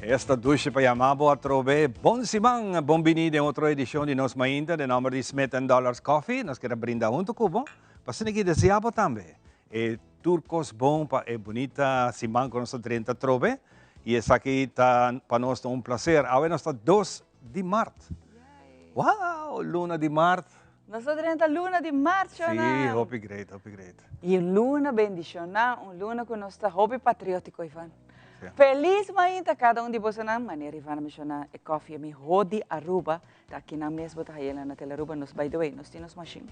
Esta dushi pa yama bo atrobe. Bon siman, bon bini den otro edicion di Nos Mainta den nomber di Smith and Dollars Coffee. Nos keda brinda hunto cu bo pa asina ki desea bo tambe e tur cos bon pa e bunita siman cu nos ta drenta atrobe. Y esaki ta pa nos ta un placer. Awe nos ta 2 di maart. Wow, luna di maart. Nos ta drenta luna di maart, Shona. Sí, hopi great, hopi great. Y un luna bendiciona, un luna cu nos ta hopi patriotico, Ivan. Sí. Feliz mainta cada un di bosonan. Manera Ivan a menciona, e koffie miho di Aruba ta aki nan mes bo ta hayela na Tele Aruba. Nos, by the way, nos tin nos machine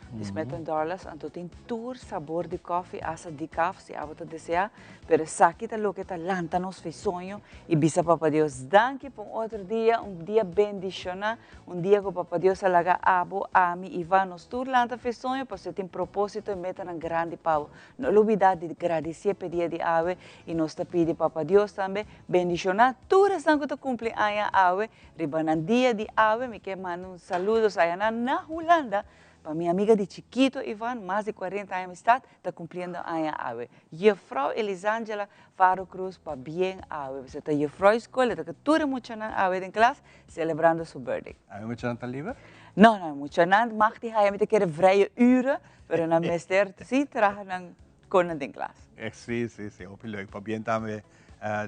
di Smith and Dollars, anto tin tur sabor di koffie, hasta decaf si abo ta desea, pero esaki ta loke ta lanta nos fe soño y bisa Papa Dios danki pa un otro dia, un dia bendiciona, un dia cu Papa Dios a laga abo, ami, Ivan, nos tur lanta fe soño pasobra tin proposito y metanan grandi pa bo. No lubida di gradici p'e dia di awe y nos ta pidi Papa Dios tambe bendiciona tur esnan cu ta cumpli aña awe riba nan dia di awe. Mi ke manda un saludos ayanan na Hulanda pa mi amiga di chikito Ivan, mas di 40 aña amistad, ta cumpliendo aña awe. Juffrouw Elisangela Faro Cruz, pabien awe. Bo ta juffrouw di school, e ta cu tur e muchanan awe den klas celebrando su birthday. E muchanan ta liber? No, no, muchanan mag di haya, mi ta kere vrije uren, pero nan mester si traha nan con nan den klas. Sí, hopi leuk. Pabien tambe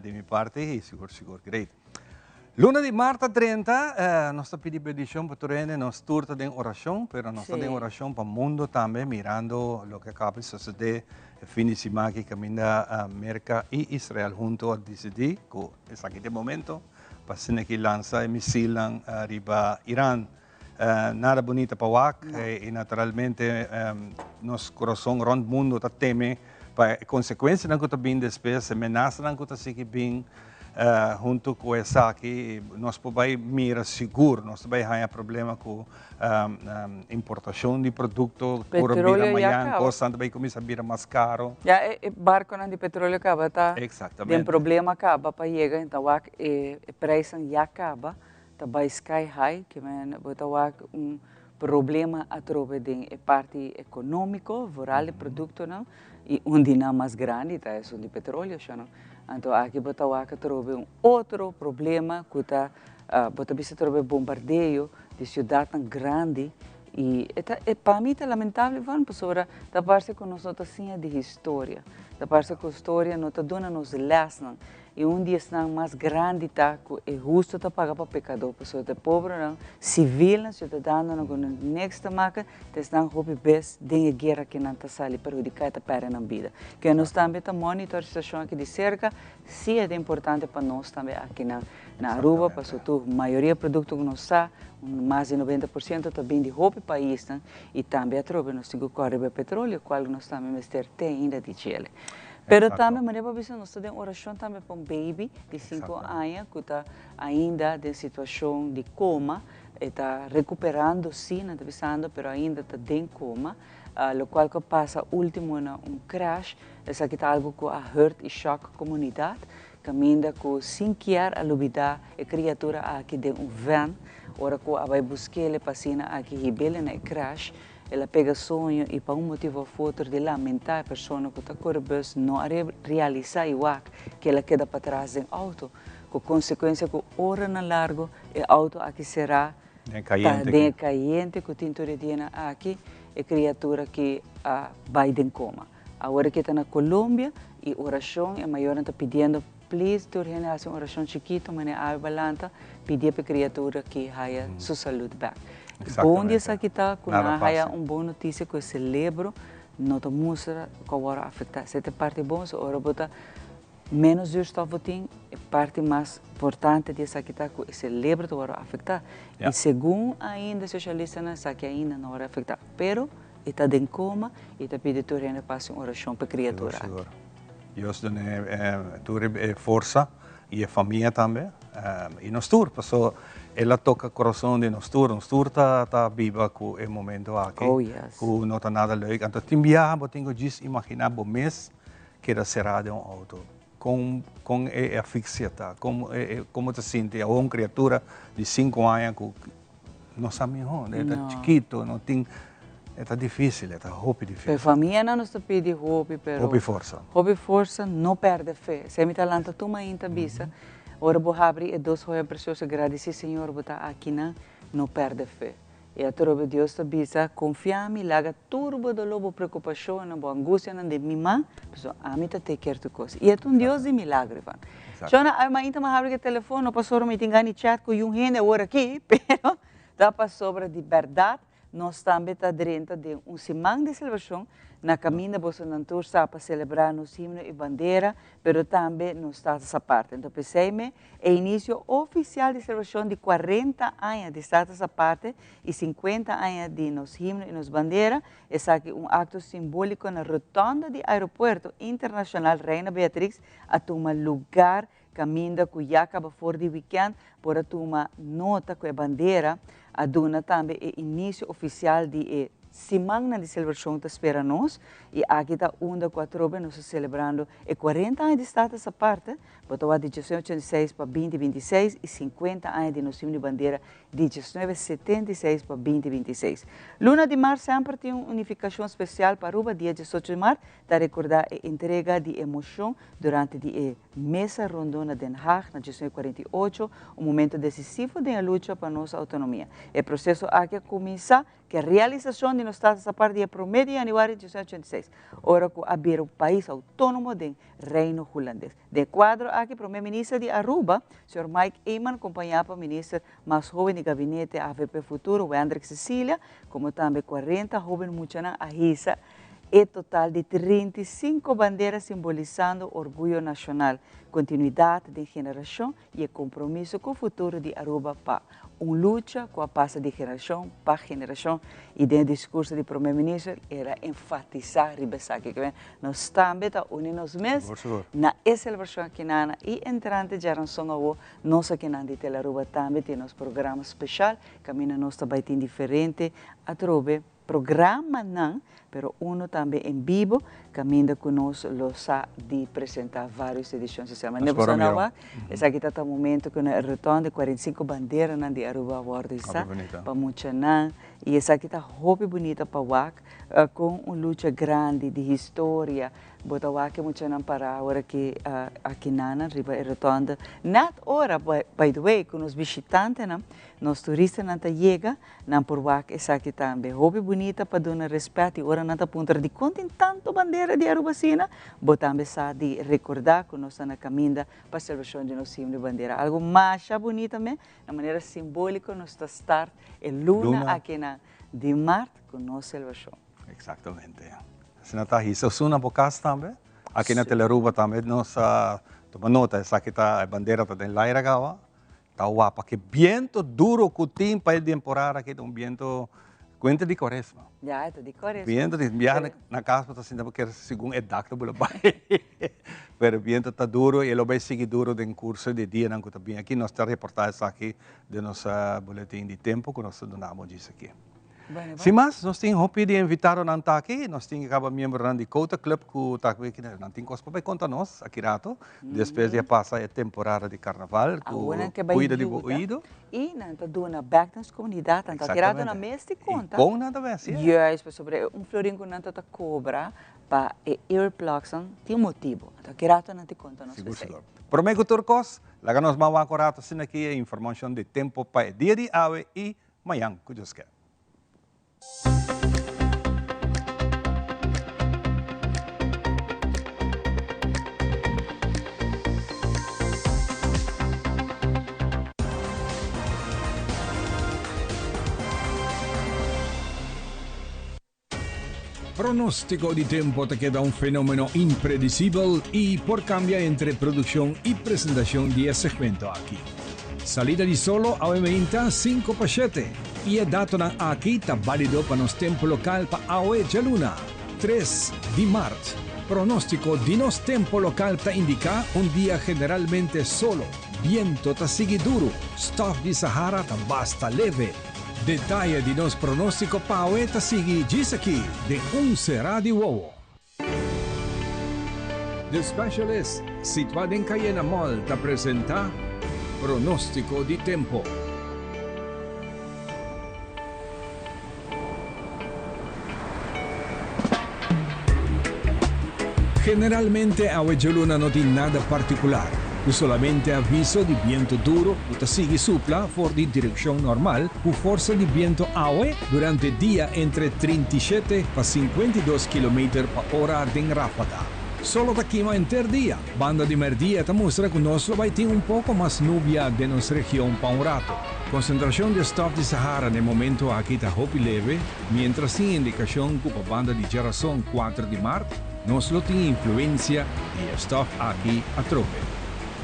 di mi parti y sigur, sigur, great. Luna di maart a 30, nos ta pidi bendicion pa tur hende, nos tur ta den oracion, pero nos ta den oracion pa mundo tambe, mirando loke a caba di sucede e fin di siman aki caminda Merca y Israel hunto a dicidi cu esaki ta e momento pa asina ki lansa e misilnan riba Iran. Nada bunita pa wak y naturalmente nos corazon rond mundo ta teme pa e consecuencianan cu ta bin despues, e menasanan cu ta sigui bin hunto cu esaki. Nos por bay mira sigur, nos ta bay haya problema cu importacion di producto, puro bira Petróleo ya mañan, caba. Cosnan ta bay cuminsa bira mas caro. Ya e barconan di petróleo caba ta den problema caba pa yega, enton wak e prijsnan ya caba ta bay sky high, ke men bo ta wak un problema atrobe den e parti economico, vooral e productonan, y un di nan mas grandi ta esun di petróleo, sho no? Anto aki bo ta wak atrobe un otro problema cu ta, bo ta bisa atrobe bombardeo di ciudadnan grandi, y e ta, e pa mi ta lamentable, Ivan, pasobra ta parse cu nos no ta siña di historia, ta parse cu historia no ta duna nos lesnan. I un di esnan mas grandi ta ku e hustu ta paga pa pekadó, pasobra ta e pobrenan, sivilnan, siudadanonan ku no niks ta maka, ta esnan hopi bes den e guera ku nan ta sali perhudiká i ta pèrdè nan bida. Ke nos tambe ta monitor e situashon aki di serka, si e ta importante pa nos tambe akinan na Aruba, pasobra tur mayoria produkto ku nos sa, mas di 90% ta bin di hopi paisnan i tambe atrobe nos tin ku kòrda riba e petroleo, kual nos tambe mester te ainda di djele. Pero tambe manera bo a bisa nos ta den oracion tambe pa un baby di 5 aña cu ta ainda den situacion di coma. E ta recuperando si, nan ta bisando, pero ainda ta den coma. Locual cu a pasa ultimo na un crash, esaki ta algo cu a hurt y shock comunidad. Caminda cu sin kier a lubida e criatura aki den un van, ora cu a bay busquele pa asina aki hibele na e crash. El a pega soño y pa un motivo of otro di lamenta e persona cu ta core bus no a realisa y wak cu el a keda patras den auto, cu consecuencia cu oranan largo e auto aki sera Den ta cayente den e ki. Cayente cu tin tur e dianan aki, e criatura ki a bay den coma. Awor ki ta na Colombia y oracion e mayornan ta pidiendo, please, tur hende haci un oracion chikito manera awe balanta pidi pa e criatura ki haya su salud bek. Bon di esaki ta cu Nada nan haya fácil. Un bon noticia cu e celebro no ta mustra cu a worde afecta. Esey ta e parti bon, so ora bo ta menos zuurstof bo tin, e parti mas importante di esaki ta cu e celebro ta worde afecta. Y segun ainda specialistanan, esaki ainda no worde afecta. Pero e ta den coma y ta pidi tur hende pa haci un oracion pa e criatura aki. Sigur. Dios dune tur e forsa y e famia tambe y nos tur, paso el a toca corazon di nos tur, nos tur ta biba cu e momento aki, cu no ta nada leuk. Anto tin biaha bo tin cu djis imagina bo mes keda cera den un auto, con e asfixia ta, como ta sinti awor un criatura di 5 aña cu no sa miho, e ta chikito, no tin, e ta dificil, e ta hopi dificil. Pa famianan nos ta pidi hopi, pero Hopi forsa. Hopi forsa, no perde fe. Esey mi ta lanta tur mainta bisa. Ora bo habri e dos hoya precioso gradici Señor bo ta akinan no perde fe. I atrobe Dios ta bisa, Confia mi, laga tur bo dolor, bo preocupacionnan, bo angustianan den mi man, pasobra ami ta take care tur cos. I e ta un Dios di milagro, Ivan. Shona, ay mainta mi a habri cu e telefon, no pasobra mi tin gana di chat cu yun hende awor aki, pero ta pasobra di berdad Nos tambe ta drenta den un siman di selebrashon na kaminda bosonan tur sa pa selebrá nos himno i bandera, pero tambe nos Status Aparte. Anto p'esei me e inisio ofisial di selebrashon di kuarenta aña di Status Aparte i sinkuenta aña di nos himno i nos bandera, esaki un akto simbóliko na rotònda di Aeropuerto Internashonal Reina Beatrix a tuma lugar Caminda cu ya caba for di weekend por a tuma nota cu e bandera a duna tambe e inicio oficial di e simannan di celebracion ta spera nos y aki ta unda cu atrobe nos ta celebrando e cuarenta aña di Status Aparte, bo ta wak di diesnuebe ochenta i seis pa binti binti i seis y sinkuenta aña di nos himno di bandera di 1976 pa 2026. Luna di mart semper tin un unificacion special pa Aruba, dia 18 di mart ta recorda e entrega di e mocion durante di e mesa rondo na Den Haag na 1948, un momento decisivo den e lucha pa nos autonomia. E proceso aki a cuminsa Ke realisashon di nos status apart di e promé di yanüari di 1986, ora ku a bira un pais outónomo den Reino Hulandes. Den e kuadro aki Promé Minister di Aruba, señor Mike Eman kompañá pa Minister mas hóben di Gabinete avp Futuro, Wendrick Cecilia, komo tambe kuarenta hóben muchanan a hisa e total di 35 bandera simbolisando orguyo nashonal, kontinuidat den generashon i e kompromiso ku futuro di Aruba pa un lucha ku a pasa di generashon pa generashon i den e diskurso di Prome Minister el a enfatisá riba esaki ke nos tambe ta uni nos mes na e selebrashon akinana i entrante djaranson awo nos akinan di Tele Aruba tambe tin nos programa speshal kaminda nos ta bai tin diferente atrobe Programanan, pero uno tambe en bibo, caminda cu nos lo sa di presenta varios edicion social. Manera boso a wak, esaki ta ta momento cu na rotonde 45 banderanan di Aruba a wordo hisa pa muchanan y esaki ta hopi bunita pa wak con un lucha grandi di historia. Bo ta wak e muchanan para ora ki akinanan riba e rotonde. Net ora, by the way, cu nos bishitantenan, nos turistanan ta yega, Nan por wak esaki tambe. Hopi bunita pa duna respet y ora nan ta puntra dikon tin tanto bandera di Aruba asina, bo tambe sa di recorda cu nos ta na caminda pa celebracion di nos himno y bandera. Algo masha bunita me, na manera simbolico nos ta start e luna aki na di maart cu nos celebracion. Exactamente. Asina ta hisa esun na bo cas tambe. Aki na Telearuba tambe nos a tuma nota esaki ta e bandera ta den laira caba. Ta wapa ke biento duro ku tin pa e temporada aki ta un biento kuenta di koresma. Ya, e ta di koresma. Biento di biaha na kas bo ta sinta bo kier segun e dak ta bula bai. Pero biento ta duro i e lo bai sigui duro den kurso di dianan ku ta bini aki. Nos ta reporta esaki den nos boletin di tempo ku nos ta duna bo djis aki. Sin mas, nos tin hopi di invitadonan ta aki. Nos tin kaba miembronan di Kota Club ku ta aki. Nan tin kos pa bai konta nos aki rato, despues di a pasa e temporada di karnaval ku kuida di bo oido. I nan ta duna bèk na nos komunidat. Nan ta aki rato nan mes di konta. I kon nan ta bèsi? Juist, pasobra e un florin ku nan ta ta kobra pa e earplugsnan tin un motibu. Anto aki rato nan ta konta nos esei. Sigur, sigur. Promé ku tur kos, laga nos ban wak un rato asina aki e informashon di tempu pa e dia di awe i Mañan ku Dios ke. Pronóstiko di tempo ta keda un fenómeno impredisibel i por kambia entre produkshon i presentashon di e segmento aki. Salida di solo awe meinta sinku pa shete i e datonan aki ta bálido pa nos tempu lokal pa awe djaluna, tres di mart. Pronóstiko di nos tempu lokal ta indiká un dia generalmente solo, biento ta sigui duru, stòf di Sahara ta basta leve. Detaye di nos pronóstiko pa awe ta sigui djis aki den Un Será di Wowo. The Specialist, situá den Cayena Mall ta presentá Pronóstiko di Tempo. Generalmente awe djaluna no tin nada partikular. ku solamente aviso di bientu duru ku ta sigui supla for di direkshon normal ku forsa di bientu awe durante dia entre 37 pa 52 kilometer pa ora den ráfaga. Solo ta kima henter dia. Banda di mèrdia ta mustra ku nos lo bai tin un poko mas nubia den nos region pa un ratu. Konsentrashon di e stòf di Sahara na e momentu aki ta hopi leve, miéntras tin indikashon ku pa banda di djarason kuater di mart nos lo tin influensia di e stòf aki atrobe.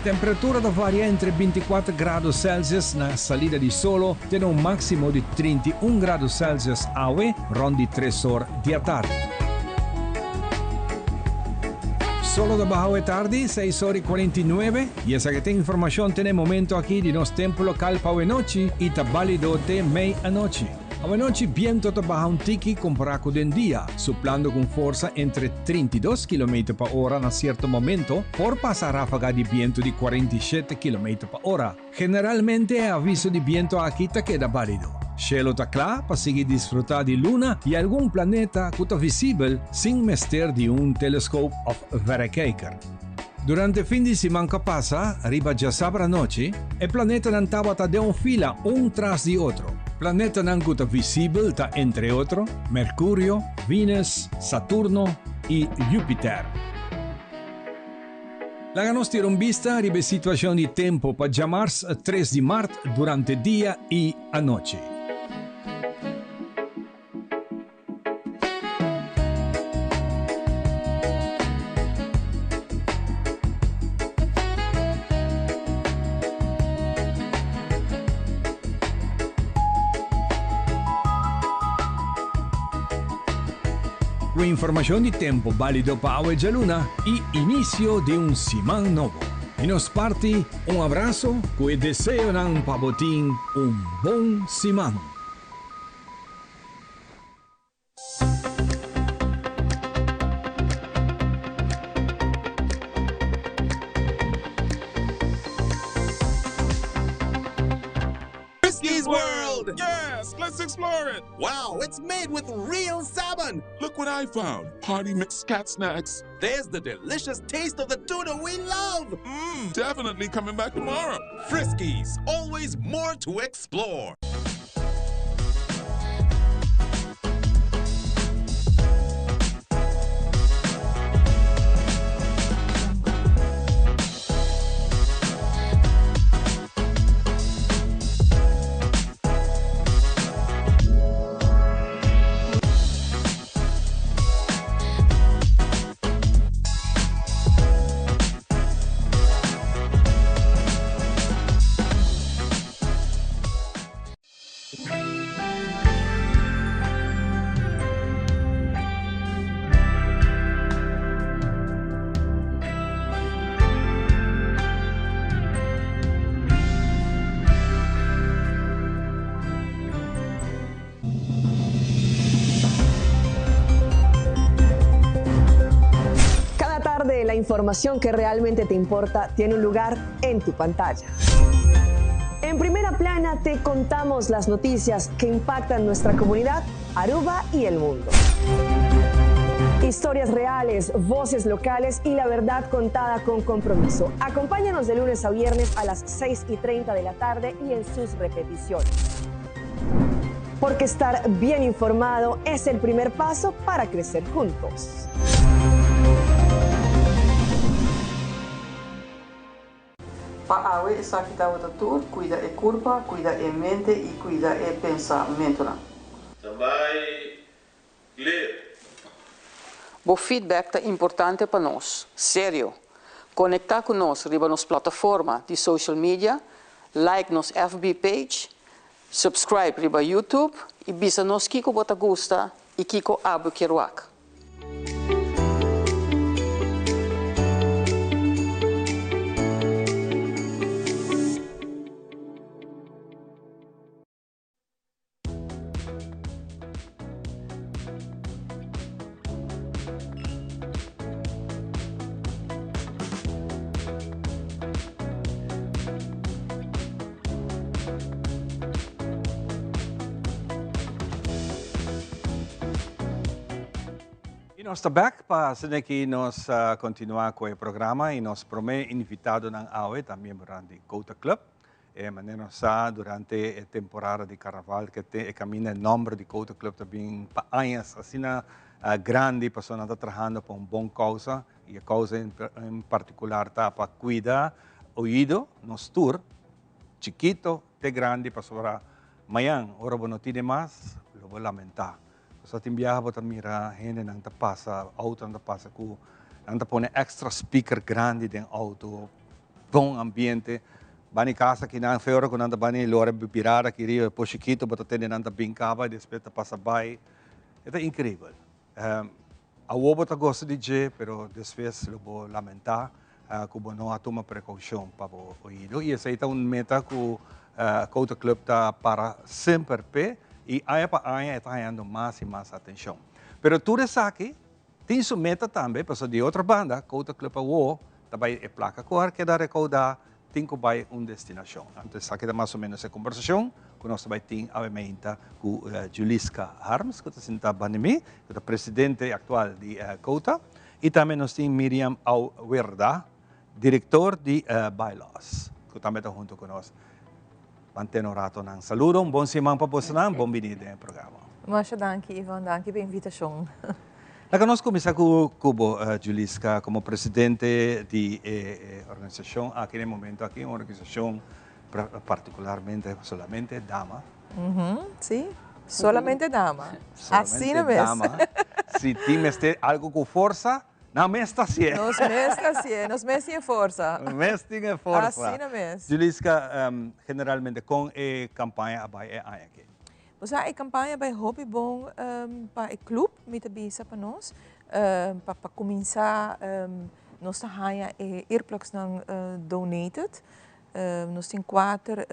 Temperatura ta varia entre 24 grado Celsius na salida di solo te na un máksimo di 31 grado Celsius awe rònt di tres or di atardi. Solo ta baha awe tardi, seis or i 49, i esaki ta informashon te na e momento aki di nos tempu lokal pa awe nochi i ta bálido te mei anochi. Awe nochi biento ta baha un tiki kompará ku den dia, suplando ku un forsa entre 32 kilometer pa ora na sierto momento por pasa ráfaga di biento di 47 kilometer pa ora. Generalmente e aviso di biento aki ta keda bálido. Shelo ta kla pa sigui disfrutá di luna i algun planeta ku ta visibel sin mester di un teleskop òf verrekijker. Durante fin di siman ku a pasa, riba djasabra anochi, e planetanan tabata den un fila un tras di otro. Planetanan ku ta visibel ta entre otro, Merkurio, Venus, Saturno i Jupiter. Laga nos tira un bista riba e situashon di tempu pa djamars 3 di mart durante dia i anochi. Ku informashon di tempu bálido pa awe djaluna i inisio di un siman nobo. Di nos parti un abraso ku e deseonan pa bo tin un bon siman. Friskies World! Yes, let's explore it! Wow, it's made with real salmon! Look what I found! Party mix cat snacks. There's the delicious taste of the tuna we love! Mmm, definitely coming back tomorrow. Friskies, always more to explore. Cada tarde la información que realmente te importa tiene un lugar en tu pantalla. En primera plana te contamos las noticias que impactan nuestra comunidad, Aruba y el mundo. Historias reales, voces locales y la verdad contada con compromiso. Acompáñanos de lunes a viernes a las 6:30 de la tarde y en sus repeticiones. Porque estar bien informado es el primer paso para crecer juntos. Pa awe esaki tabata tur, cuida e curpa, cuida e mente y cuida e pensamentonan. Tambay clear. Bo feedback ta importante pa nos. Serio! Conecta cu nos riba nos plataforma di social media, like nos FB page, subscribe riba YouTube y bisa nos kico bo ta gusta y kico abo kier wak. Y nos ta bek pa asina ki nos continua cu e programa y nos prome invitadonan awe ta miembronan di Quota Club. E manera nos sa durante e temporada di carnaval ke te e caminda e nomber di Quota Club ta bin pa añas asina grandi pasobra nan ta trahando pa un bon causa y e causa en particular ta pa cuida oido nos tur chikito te grandi pasobra mañan ora bo no tine mas lo bo lamenta. Pasobra tin biaha bo ta mira hendenan ta pasa, autonan ta pasa ku nan ta pone extra speaker grandi den auto, bon ambiente. Bani kas aki nan fe ora ku nan ta bani lora birada aki riba e por chikito bo ta tende nan ta bin kaba y despues ta pasa bai. E ta increibel. Awor bo ta gosta di dje pero despues lo bo lamenta ku bo no a tuma prekoushon pa bo oido i esei ta un meta ku Quota Club ta para semper p'e i aña pa aña e ta hañando mas i mas atenshon. Pero tur esaki tin su meta tambe pasobra di otro banda Quota Club awor ta bai e plaka ku a keda rekoudá tin ku bai un destinashon. Anto esaki ta mas o menos e kombersashon ku nos ta bai tin awe meinta ku Juliska Harms ku ta sinta banda mi, ku ta presidente aktual di Quota. I tambe nos tin Miriam Auwerda, direktor di Bylaws, ku tambe ta huntu ku nos. Ban tene un rato nan. Saludo, un bon siman pa bosonan. Bon bini den e programa. Masha danki, Ivan. Danki pa e invitashon. Laga nos kuminsá ku ku bo, Juliska, komo presidente di e organisashon aki na e momento aki, un organisashon partikularmente solamente dama. Sí, solamente dama. Asina mes. Dama. Si tin mester algo ku forsa, nan mes ta hasié. Nos mes ta hasié, nos mes tin e forsa. Mes tin e forsa. Asina mes. Juliska, generalmente kon e kampaña a bai e aña aki? Bo sa e kampaña bai hopi bon pa e club, mi ta bisa pa nos. Pa pa kuminsá nos ta haña e earplugsnan donated. Nos tin kuater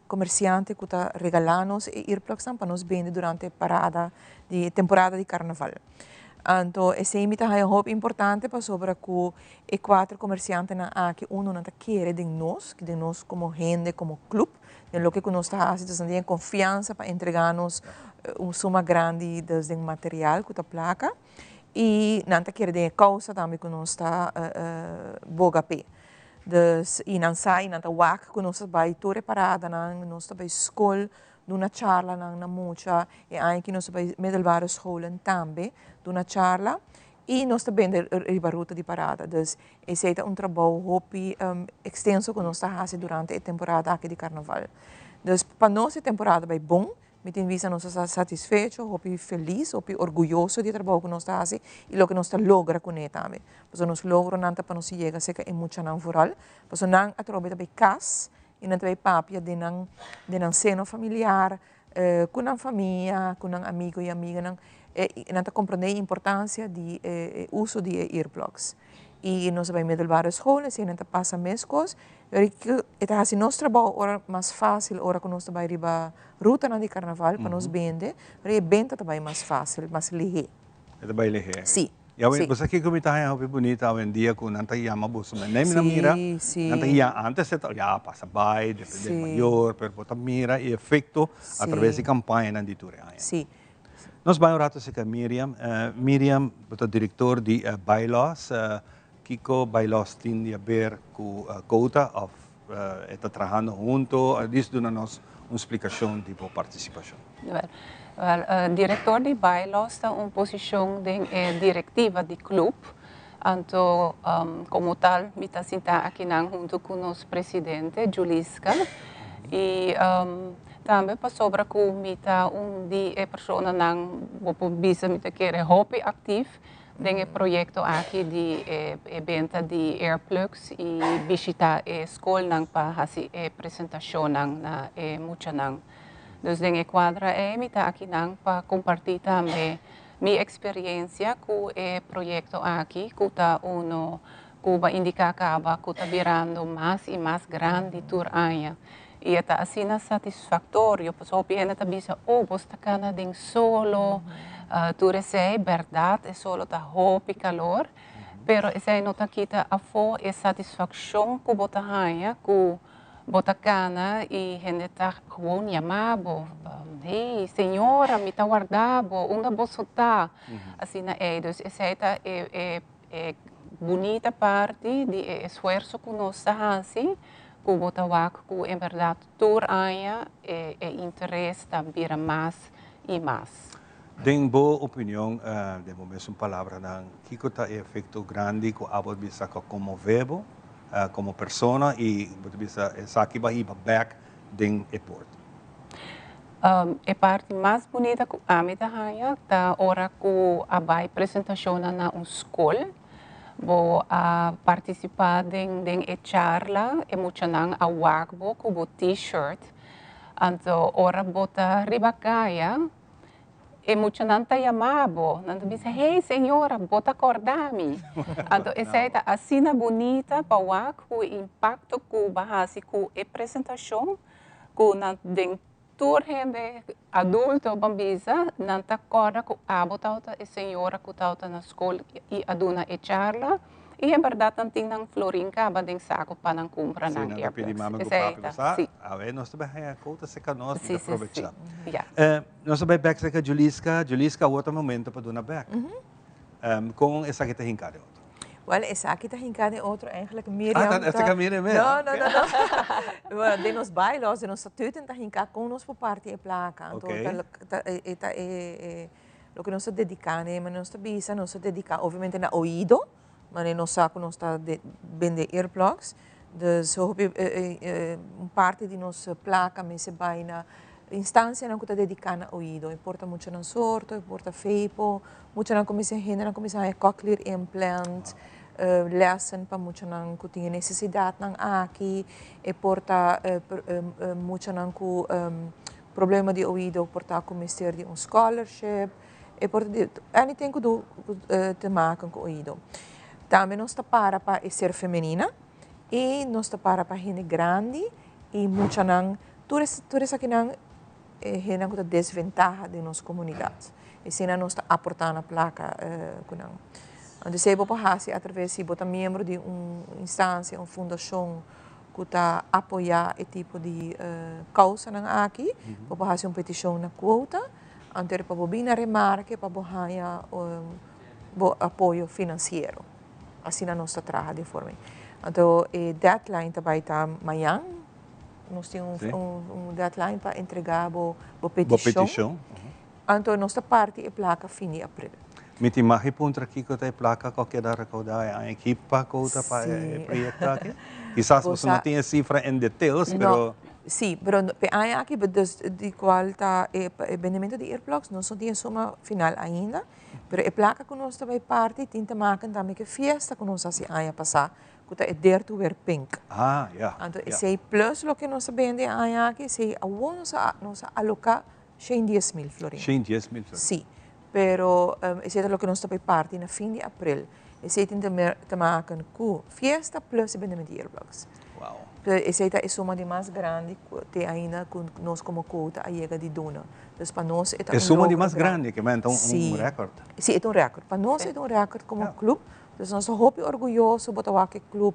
komersiante ku ta regalá nos e earplugsnan pa nos bende durante parada di temporada di karnaval. Anto esei mi ta haña hopi importante pasobra ku e kuater komersiantenan aki uno nan ta kere den nos, den nos komo hende, komo klup, den loke ku nos ta hasi, dus nan tin e konfiansa pa entregá nos un suma grandi dus den material ku ta plaka i nan ta kere den e kousa tambe ku nos ta boga p'e. Dus i nan sa i nan ta wak ku nos ta bai tur e paradanan, nos ta bai skol duna charlanan na mucha, e aña aki nos ta bai middelbare scholen tambe duna charla i nos ta bende riba ruta di parada. Dus esei ta un trabou hopi ekstenso ku nos ta hasi durante e temporada aki di karnaval. Dus pa nos e temporada bai bon, Mi tin bisa nos ta satisfecho, hopi felis, hopi orguyoso di e trabou ku nos ta hasi i loke nos ta logra kuné tambe. Pasobra nos logronan ta pa nos yega serka e muchanan vooral, pasobra nan atrobe ta bai kas i nan ta bai papia den nan den nan seno familiar, ku nan famia, ku nan amigo i amiganan, i nan ta komprondé e importansia di e uso di e earplugs. I nos a bai middelbare school, esei nan ta pasa meskos. Pero e ta hasi nos trabou ora mas fásil ora ku nos ta bai riba rutanan di karnaval pa nos bende, pero e benta ta bai mas fásil, mas lihé. E ta bai lihé. Sí. I awe, bo sa kiko mi ta haña hopi bunita awendia ku nan ta yama boso men. Nei mi na mira, nan ta ya antes e ta ya pasa bai, depende di mayor, pero bo ta mira e efekto a traves di kampañanan di tur e aña. Sí. Nos bai un rato acerca Miriam. Miriam, bo ta director di Bylaws. Kico Bylaws tin di haber cu Quota of e ta trahando hunto? Dis duna nos un splicacion di bo participacion. Wel, wel, director di Bylaws ta un posicion den e directiva di club. Anto, como tal, mi ta sinta akinan hunto cu nos presidente, Juliska. Y Tambe pasobra ku mi ta un di e personanan, bo por bisa mi ta kere hopi aktif den e proyekto aki di e benta di earplugs i bishita e skolnan pa hasi e presentashonnan na e muchanan. Dus den e kuadra ei mi ta akinan pa kompartí tambe mi eksperensia ku e proyekto aki ku ta uno ku bo a indiká kaba ku ta birando mas i mas grandi tur aña. I e ta asina satisfaktorio, pasobra hopi hende ta bisa, oh, bos ta kana den solo, tur esei, bèrdat e solo ta hopi kalor, pero esei no ta kita afó e satisfakshon ku bo ta haña ku. Bo ta cana y hende ta gewoon yama bo, Hey, señora, mi ta warda bo, unda boso ta? Asina ey. Dus esey ta e e e bunita parti di e esfuerso cu nos ta haci, cu bo ta wak cu en berdad tur aña e e interes ta bira mas y mas. Den bo opinion, den bo mesun palabranan, kiko ta e efecto grandi cu abo a bisa cu a conmove bo como persona y bo ta bisa esaki bo a hiba bek den e port? E parti mas bunita cu ami ta haña ta ora cu a bay presentacionnan na un scol. Bo a participa den den e charla, e muchanan a wak bo cu bo t-shirt. Anto ora bo ta riba caya, E muchanan ta yama bo, nan ta bisa, Hey señora, bo ta corda mi? Anto esey ta asina bunita pa wak cu e impacto cu bo a haci cu e presentacion, cu nan den tur hende adulto ban bisa, nan ta corda cu abo tabata e señora cu tabata na scol y a duna e charla. I en bèrdat nan tin nan florin kaba den saku pa nan kumpra nan Sí, nan ta pidi earplugs. mama ku Esei papi ta, ku sa, sí. awe nos ta bai haña kouta serka nos, mi Sí, ta sí, sí. probechá. Ya. Nos ta bai bèk serka Juliska. Juliska, awor ta momento pa duna bèk. Kon esaki ta hinká den otro? Wèl, esaki ta hinká den otro eigenlijk Miriam Ah, ta serka Miriam mes? No, no, no, no. Bueno, den nos bylaws, den nos statuten ta hinká kon nos por parti e plaka. Anto ta e ta e Loke nos ta dediká n'e, manera nos ta bisa, nos ta dediká obviamente na oido, manera nos sa ku nos ta bende earplugs. Dus hopi un parti di nos plaka mester bai na instansianan ku ta dediká na oido. E por ta muchanan sorto, e por ta feipo, muchanan ku mester hendenan ku mester haña cochlear implant, lèsen pa muchanan ku tin e nesesidatnan aki, e por ta muchanan ku Problema di oido por ta cu mester di un scholarship, e por ta di anything cu du te maken cu oido. Tambe nos ta para pa e ser femenina y nos ta para pa hende grandi y muchanan, tur tur esakinan e hendenan cu ta desventaha den nos comunidad. Esina nos ta aporta na placa cu nan. Entonces esey bo por haci atraves si bo ta miembro di un instancia, un fundacion, ku ta apoyá e tipo di kousanan aki, bo por hasi un petishon na Quota, anto pa bo bin na remarke pa bo haña bo apoyo finansiero. Asina nos ta traha di forma ei. Anto e deadline ta bai ta mañan, nos tin un deadline pa entregá bo petishon. Anto nos ta parti e plaka fin di april. Mi tin mag e puntra kiko ta e plaka ku a keda rekoudá e aña aki pa kouta pa e proyekto aki? Kisas boso no tin e sifra en details, pero. Sí, pero p'e aña aki dus di kual ta e bendimento di earplugs nos no tin e suma final ainda, pero e plaka ku nos ta bai parti tin te maken tambe ku e fiesta ku nos hasi aña pasá ku ta e Dare to Wear Pink. Ah, ya. Anto esei plus loke nos a bende e aña aki, esei awor nos a nos a aloká 110.000 florin. 110.000 florin. Sí, pero esei ta loke nos ta bay parti na fin di april. Esei tin te maken ku fiesta plus e bendemento di earplugs. Wow. Pero esei ta e suma di mas grandi ku te ainda ku nos komo kouta a yega di duna. Dus pa nos e ta E un suma di logro mas grandi. grandi, ke men ta un Sí. record. Sí, e ta un record. Pa nos e ta un record komo club. Dus nos ta hopi orguyoso, bo ta wak e club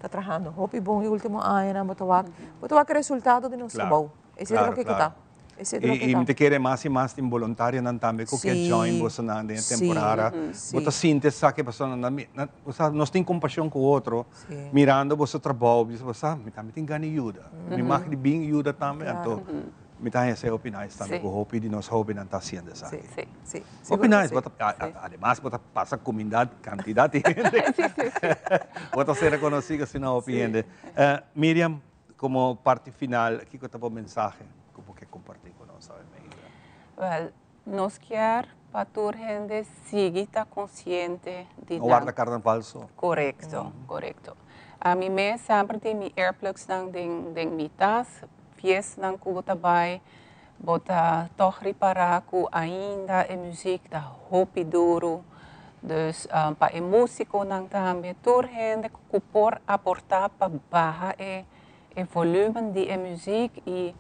ta trahando hopi bon e ultimo añanan, bo ta wak, bo ta wak e resultado di nos trabou. Esei ta loke ku ta. I mi ta kere mas i mas tin boluntarionan tambe ku ke join bosonan den e temporada. Bo ta sinti esaki pasobra nan ta bo sa nos tin kompashon ku otro mirando boso trabou bisa bo sa mi tambe tin gana di yuda. Mi mag di bin yuda tambe anto mi ta haña esei hopi nice tambe ku hopi di nos hobennan ta hasiendo esaki. Hopi nice bo ta ademas bo ta pasa kuminda kantidat di hende. Bo ta ser rekonosí asina hopi hende. Miriam. Como parti final, kico ta bo mensahe cu bo ke comparti cu nos awe Meida? Wel, nos kier pa tur hende sigui ta consciente di No warda carnaval so. Corecto, corecto. Ami mes semper tin mi earplugsnan den den mi tas, fiestanan cu bo ta bay, bo ta tog ripara cu ainda e muziek ta hopi duro, dus pa e musiconan tambe, tur hende cu por aporta pa baha e e volumen di e muziek y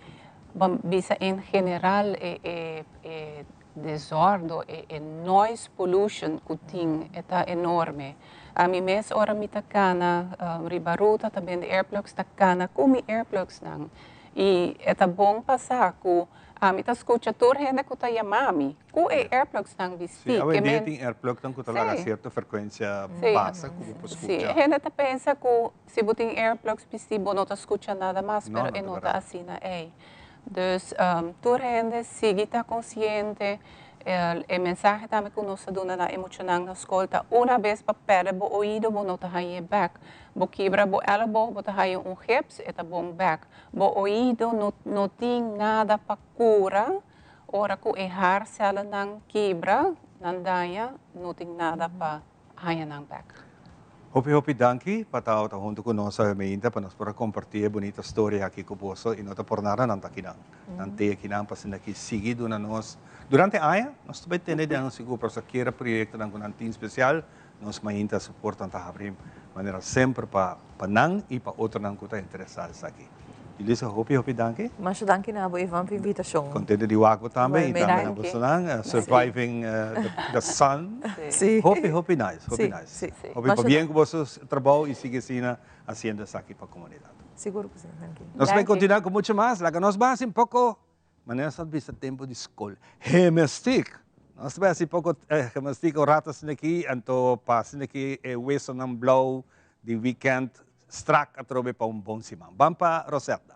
ban bisa en general e e e desordo, e e noise pollution cu tin e ta enorme. Ami mes ora mi ta kana riba ruta ta bende earplugs ta kana ku mi earplugsnan. I e ta bon pa sa ku ami ta skucha tur hende ku ta yama mi ku e earplugsnan bistí. Sí, awendia tin earplugnan ku ta laga sierto frekuensia pasa ku bo por skucha. Sí, hende ta pensa ku si bo tin earplugs bistí bo no ta skucha nada mas, pero e no ta asina ei. Dus tur hende sigui ta konsiente. E mensahe tambe ku nos ta duna na e muchanan na skol ta una bes pa pèrdè bo oido bo no ta hañ'é bèk. Bo kibra bo èleboog bo ta haña un gips e ta bon bèk. Bo oido no no tin nada pa kura ora ku e haarcellennan kibra, nan daña, no tin nada pa haña nan bèk. Hopi hopi danki pa tabata huntu ku nos awe meinta pa nos por a kompartí e bunita storia aki ku boso i no ta por nada nan ta akinan. Nan te akinan pa asina ki sigui duna nos durante aña nos ta bai tene den sigur pasobra kier proyektonan ku nan tin spesial nos mainta su portanan ta habri manera semper pa nan i pa otronan ku ta interesá esaki. Julissa hopi hopi danki. Masha danki na abo Ivan pa invitashon. Kontento di wak bo tambe y tambe na bosonan surviving the sun. Hopi hopi nice hopi nice. Hopi pabien ku boso trabou y sigui asina hasiendo esaki pa komunidat. Sigur ku si danki. Nos bai kontinua ku mucho mas laga nos basa un poko manera sa bisa tempu di skol hemestik. Nos ta bai hasi poko hemestik un rato asina aki anto pa asina aki e wesonan blou di weekend Strak atrobe pa un bon siman. Ban pa Rosetda.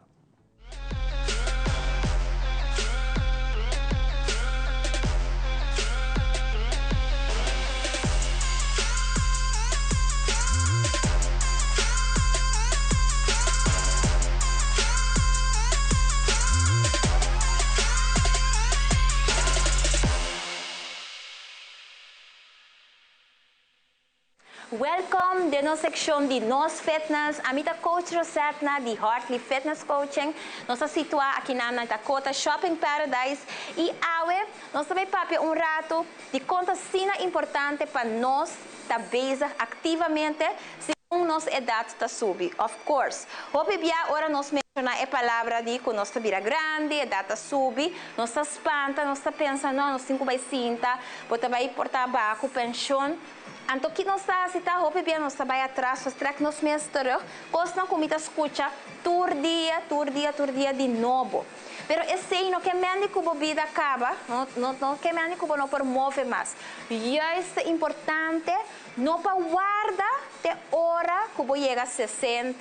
Welcome den nos seccion di Nos Fitness. Ami ta Coach Rosetna di Hartley Fitness Coaching. Nos ta situa akinan na Dakota Shopping Paradise y awe nos ta bay papia un rato di con ta asina importante pa nos ta bezig activamente segun nos edad ta subi. Of course, hopi bia ora nos menciona e palabra di cu nos ta bira grandi, edad ta subi, nos ta spanta, nos ta pensa no, nos tin cu bay sinta, bo ta bay por ta baha cu pension. Anto ki nos ta hasi ta hopi bia nos ta bai atras, nos trek nos mes terug, kosnan ku mi ta skucha tur dia, tur dia, tur dia di nobo. Pero esei no ke men di ku bo bida kaba, no no no ke men di ku bo no por move mas. Juist ta importante no pa warda te ora ku bo yega 60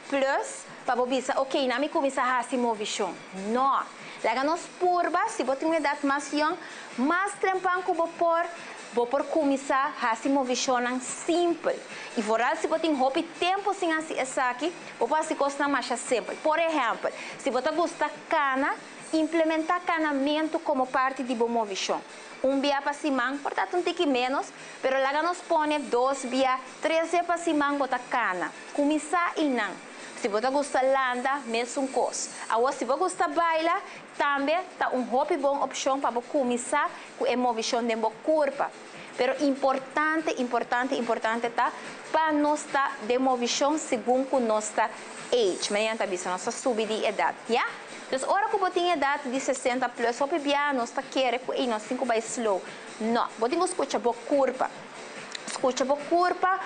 plus pa bo bisa ok na mi kuminsá hasi movishon. No. Laga nos purba, si bo tin un edat mas yòn, mas trempan ku bo por, bo por kuminsá hasi movishonnan simpel. I vooral si bo tin hopi tempu sin hasi esaki, bo por hasi kosnan masha simpel. Por ehèmpel, si bo ta gusta kana, implementá kanamentu komo parti di bo movishon. Un bia pa siman, por ta un tiki ménos, pero laga nos pone dos bia, tres bia pa siman bo ta kana. Kuminsá einan. Si bo ta gusta landa, mesun kos. Awor si bo gusta baila, tambe ta un hopi bon opshon pa bo kuminsá ku e movishon den bo kurpa. Pero importante, importante, importante ta pa nos ta den movishon segun ku nos ta age. Manera nan ta bisa, nos ta subi di edat, ya? Dus ora ku bo tin edat di 60 plus, hopi bia nos ta kere ku ei nos tin ku bai slow. No, bo tin ku skucha bo kurpa. Skucha bo kurpa,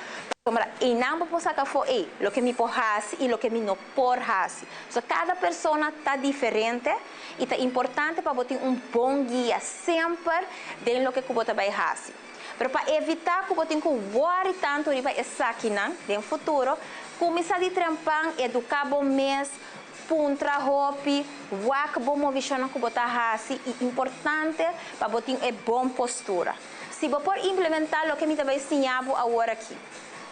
pasobra einan bo por saka afó ei loke mi por hasi i loke mi no por hasi. So kada persona ta diferente i ta importante pa bo tin un bon guia semper den loke ku bo ta bai hasi. Pero pa evitá ku bo tin ku wòri tantu riba esakinan den futuro, kuminsá di trempan, eduká bo mes, puntra hopi, wak bo movishonnan ku bo ta hasi i importante pa bo tin e bon postura. Si bo por implementá loke mi ta bai siña bo awor aki,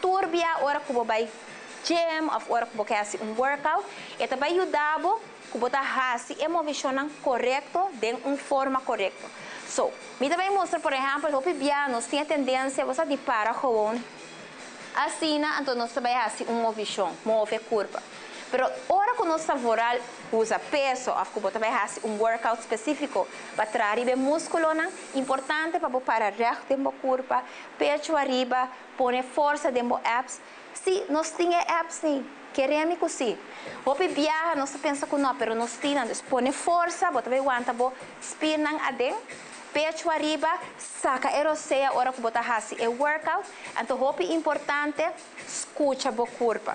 tur bia ora ku bo bai gym òf ora ku bo ke hasi un workout, e ta bai yuda bo ku bo ta hasi e movishonnan korekto den un forma korekto. So, mi ta bai mustra por ehèmpel hopi bia nos tin e tendensia bo sa di para gewoon asina anto nos ta bai hasi un movishon, move kurpa. Pero ora ku nos ta vooral usa peso òf ku bo ta bai hasi un workout spesífiko pa traha riba e múskulonan, Importante pa bo para règt den bo kurpa, pechu ariba, pone forsa den bo abs. Sí, nos tin e abs ni. Kere mi ku si. Hopi biaha nos ta pensa ku no, pero nos tin nan. Dus pone forsa, bo ta bai wanta bo spiernan aden, pechu ariba, saka e rosea ora ku bo ta hasi e workout. Anto hopi importante, skucha bo kurpa.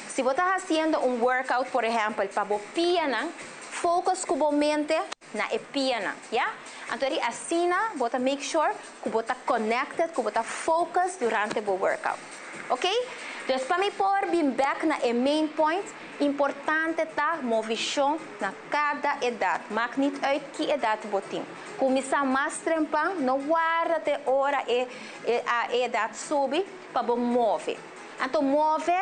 Si bo ta hasiendo un workout por ehèmpel pa bo pianan, focus ku bo mente na e pianan, ya? Anto eri asina bo ta make sure ku bo ta connected, ku bo ta focus durante bo workout. Ok? Dus pa mi por bin bek na e main point, importante ta movishon na kada edat. Maakt niet uit ki edat bo tin. Kuminsá mas trempan, no warda te ora e a e edat subi pa bo move. Anto move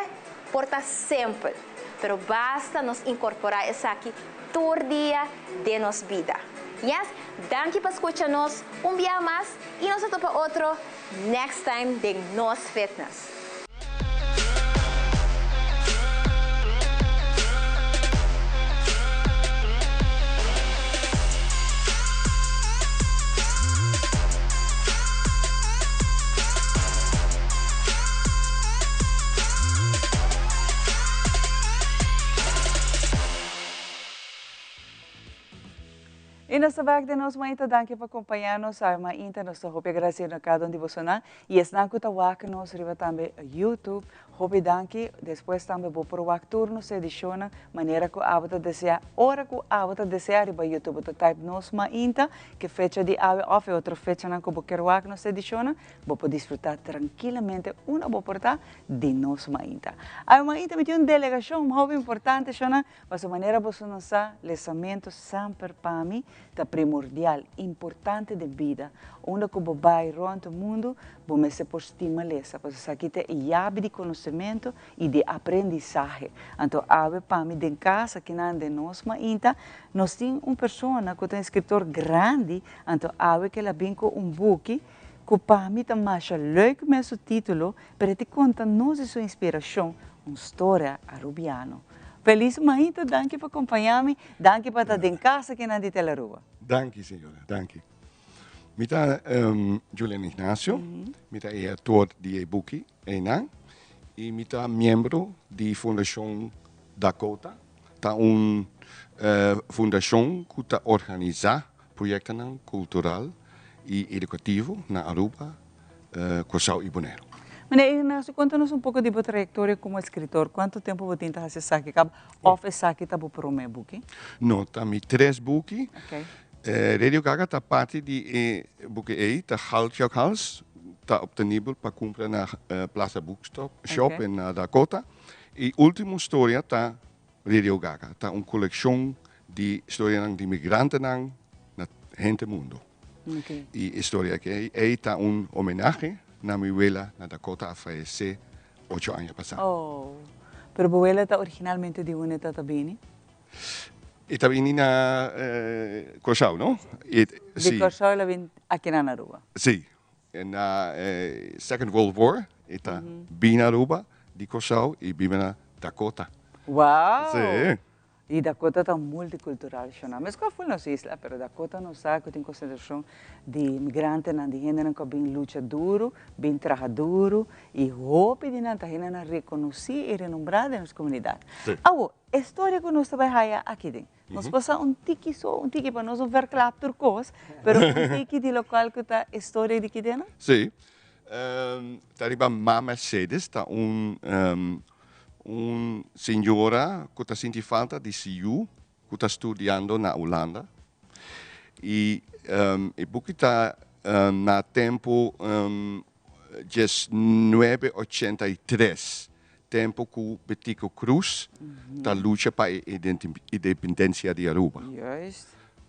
por ta simpel, pero basta nos inkorporá esaki tur dia den nos bida. Yes, danki pa skucha nos un bia mas i nos ta topa otro next time den Nos Fitness. Y nos ta bek den nos mainta, danki pa compaña nos awe mainta, nos ta hopi agradecido na cada un di bosonan y esnan cu ta wak nos riba tambe YouTube, hopi danki, despues tambe bo por wak tur nos edicionnan manera cu abo ta desea, ora cu abo ta desea riba YouTube, bo ta type nos mainta, ke fecha di awe of e otro fechanan cu bo kier wak nos edicionnan, Bo por disfrutá trankilamente unda bo por ta di nos mainta. Awe mainta mi tin un delegashon hopi importante, shona, pasobra manera boso no sa, lesamentu semper pa mi ta primordial, importante den bida. Unda ku bo bai rònt mundu, bo mester por stima lesa, pasobra esaki ta e yabi di konosementu i di aprendisahe. Anto awe pa mi den kas akinan den nos mainta, nos tin un persona ku ta un eskritor grandi, anto awe ku el a bin ku un buki, Ku pa mi ta masha leuk mes su titulo, pero e ta konta nos di su inspirashon, un storia Arubiano. Felis mainta, danki pa kompaña mi, danki pa ta den kas akinan di Telaruba. Danki señora, danki. Mi ta Julian Ignacio, mi ta e autor di e buki einan y mi ta miembro di Fundashon Dakota, ta un fundashon ku ta organisa Proyectonan cultural y educativo na Aruba, Curaçao y Boneiru. Meneer Ignacio, conta nos un poco di bo trayectoria como escritor. Cuanto tempo bo tin ta haci esaki caba of esaki ta bo prome buki? No, ta mi tres buki. Radio Gaga ta parti di e buki ey, ta Galtjakhals, ta obtenibel pa cumpra na Plaza Bookstop Shop na Dakota. Y ultimo storia ta Radio Gaga ta un kolekshon di storianan di migrantenan na henter mundu. I e storia aki ei ta un homenahe na mi wela na Dakota a fayesé ocho aña pasá. Oh, pero bo wela ta originalmente di unda e ta ta bini? E ta bini na Kòrsou, no? Di Kòrsou el a bini aki na Aruba? Sí, na Second World War e ta bini Aruba di Kòrsou i biba na Dakota. Wow! Sí. I Dakota ta multikultural shona. Meskos ful nos isla, pero Dakota nos sa ku tin konsentrashon di migrantenan, di hendenan ku a bin lucha duru, bin traha duru, i hopi di nan ta hendenan rekonosí i renombrá den nos komunidat. Sí. Awo, e storia ku nos ta bai haya aki den, Nos pasa un tiki so, un tiki pa nos no verklap tur kos, pero un tiki di lokual ku ta e storia di kidena? Sí. Ta riba Ma Mercedes, ta un un señora ku ta sinti falta di si yu ku ta studiando na Hulanda. I e buki ta na tempu 1983, tempo cu Betico Croes ta lucha pa e independencia di Aruba.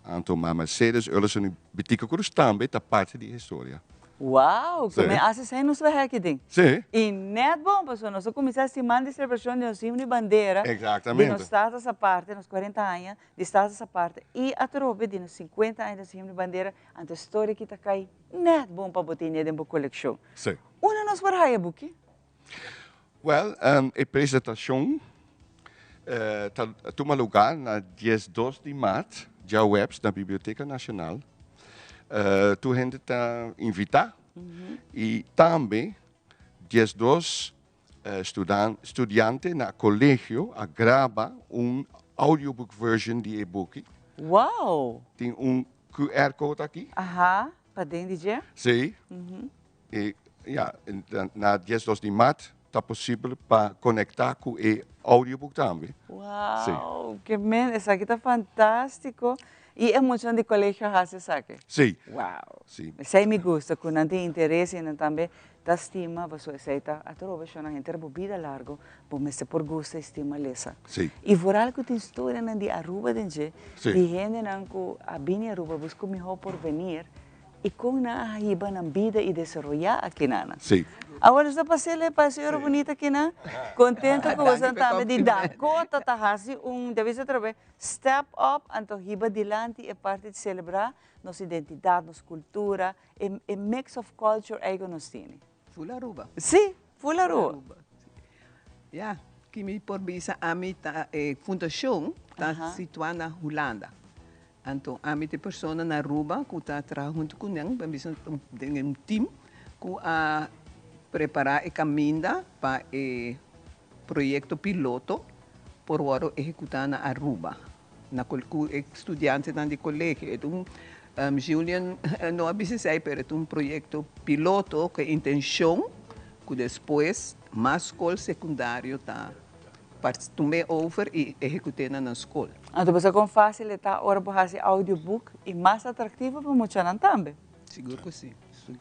Anto Ma Mercedes Erlison y Betico Croes tambe ta parti di e historia. Wow! Cu me haci esey nos bay heki den. Si. Y net bon pasobra nos a cuminsa siman di celebracion di nos himno y bandera. Exactamente. Di nos Status Aparte, nos cuarenta aña di Status Aparte y atrobe di nos cincuenta aña di nos himno y bandera. Anto e storia aki ta cay net bon pa bo tene den bo coleccion. Si. Unda nos por haya buki? Wel, e presentacion ta tuma lugar na 12 di maart, djaweps, na Biblioteca Nacional. Tur hende ta invita. Y tambe 12. Studiante na colegio a graba un audiobook version di e buki. Wow! Tin un QR code aki. Aha, paden di dje? Si. Y ja, na 12 di maart ta posibel pa conecta cu e audiobook tambe. Wow! Ke men, esaki ta fantastico. Y e muchanan di colegio haci esaki? Si. Wow! Si. Esey mi gusta, cu nan tin interes y nan tambe ta stima, pasobra esey ta atrobe shona henter bo bida largo, bo mester por gusta y stima lesa. Si. Y vooral cu tin storianan di Aruba den dje, Si. di hendenan cu a bini Aruba busca un miho porvenir, y con nan a hiba nan bida y desaroya akinan. Si. Awor nos ta pasele pa e señora bunita akinan, contento cu boso tambe di Dakota ta haci un, debe bisa atrobe, Step up anto hiba dilanti e parti di celebra nos identidad, nos cultura, e e mix of culture ey cu nos tini. Full Aruba. Si, full Aruba. Aruba, si. Ya, ki mi por bisa ami ta e fundacion ta situa na Hulanda. Anto ami ta e persona na Aruba cu ta traha hunto cu nan, bo bisa den un team cu a prepara e caminda pa e Proyecto piloto por wòrdu ehekutá na Aruba na ku e studiantenan di kolegio. E ta un, Julian no a bisa esei, pero e ta un proyekto piloto ku e intenshon ku despues mas skol sekundario ta tum'é over i ehekut'é na nan skol. Anto bo sa kon fásil e ta ora bo hasi audiobook i mas atraktivo pa muchanan tambe. Sigur ku si.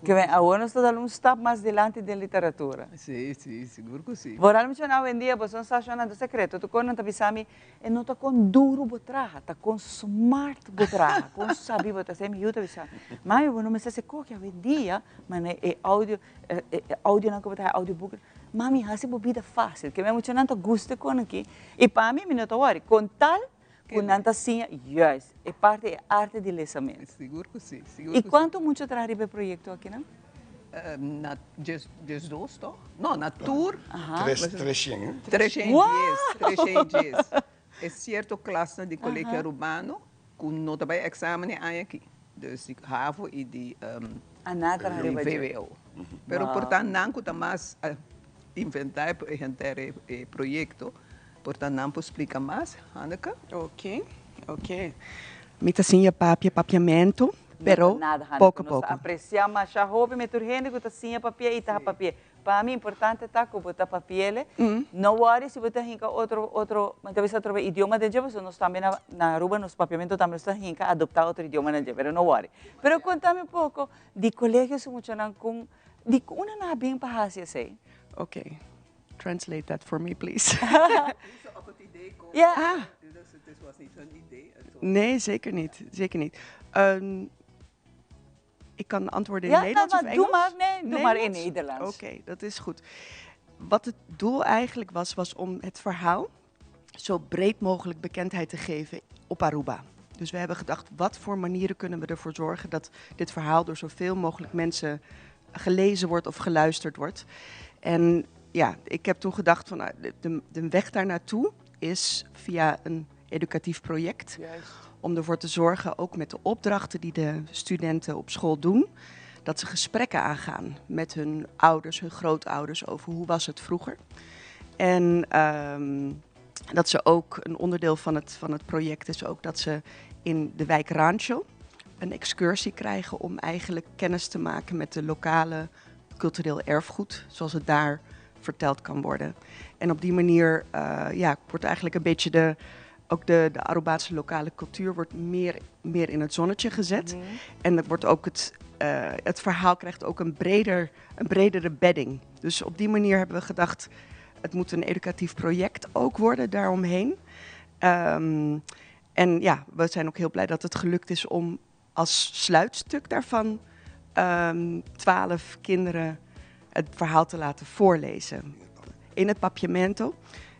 Ke men awor nos ta dal un stap mas dilanti den literatura. Si, si, sigur ku si. Vooral menshona awendia bo son sa shona do sekreto tur kon nan ta bisa mi e no ta kon duru bo traha ta kon smart bo traha kon sabi bo ta esei mi yu ta bisa mi mami bo no mester hasi koki awendia mane e audio e audionan ku bo ta haya audiobook mami hasi bo bida fasil ke men muchanan ta gusta e kon aki i pa mi mi no ta wori kon tal Ku nan ta siña, juist, e parti e arte di lesamentu. Sigur ku si, sigur ku si. I kuantu mucha traha riba e proyekto akinan? Na 12 toch? No, na tur. Treshen, eh? 310, 310. E sierto klasnan di Colegio Arubano ku no ta bai eksamen e aña aki. Dus di havo i di VWO. Pero por ta nan ku ta mas inventá henter e proyekto. Por ta nan por splica mas, Hanneke? Ok, ok. Mi ta siña papia papiamentu, pero poco poco. Nos ta aprecia masha hopi me tur hende cu ta siña papia y ta papia. Pa mi importante ta cu bo ta papiele. No worry si bo ta hinca otro, otro, mi ta bisa otro idioma den dje, pasobra nos tambe na na Aruba nos papiamento tambe nos ta hinca adopta otro idioma den dje, pero no worry. Pero conta mi un poco di colegio su muchanan con, di con una nan a bin pa haci esey? Ok. Translate that for me, please. Ja. Ah. Nee, zeker niet. Zeker niet. Ik kan antwoorden in ja, Nederlands nou, of Engels? Doe maar, nee, doe maar in Nederlands. Oké, dat is goed. Wat het doel eigenlijk was, was om het verhaal zo breed mogelijk bekendheid te geven op Aruba. Dus we hebben gedacht, wat voor manieren kunnen we ervoor zorgen dat dit verhaal door zoveel mogelijk mensen gelezen wordt of geluisterd wordt. En ja, ik heb toen gedacht van nou, de weg daar naartoe is via een educatief project. Om ervoor te zorgen, ook met de opdrachten die de studenten op school doen, dat ze gesprekken aangaan met hun ouders, hun grootouders over hoe was het vroeger. En dat ze ook, een onderdeel van het project is ook dat ze in de wijk Rancho een excursie krijgen om eigenlijk kennis te maken met de lokale cultureel erfgoed, zoals het daar verteld kan worden. En op die manier ja, wordt eigenlijk een beetje ook de Arubaanse lokale cultuur wordt meer in het zonnetje gezet. En er wordt ook het verhaal krijgt ook een bredere bedding. Dus op die manier hebben we gedacht, het moet een educatief project ook worden daaromheen. En ja, we zijn ook heel blij dat het gelukt is om als sluitstuk daarvan 12 kinderen het verhaal te laten voorlezen. In het papiamento.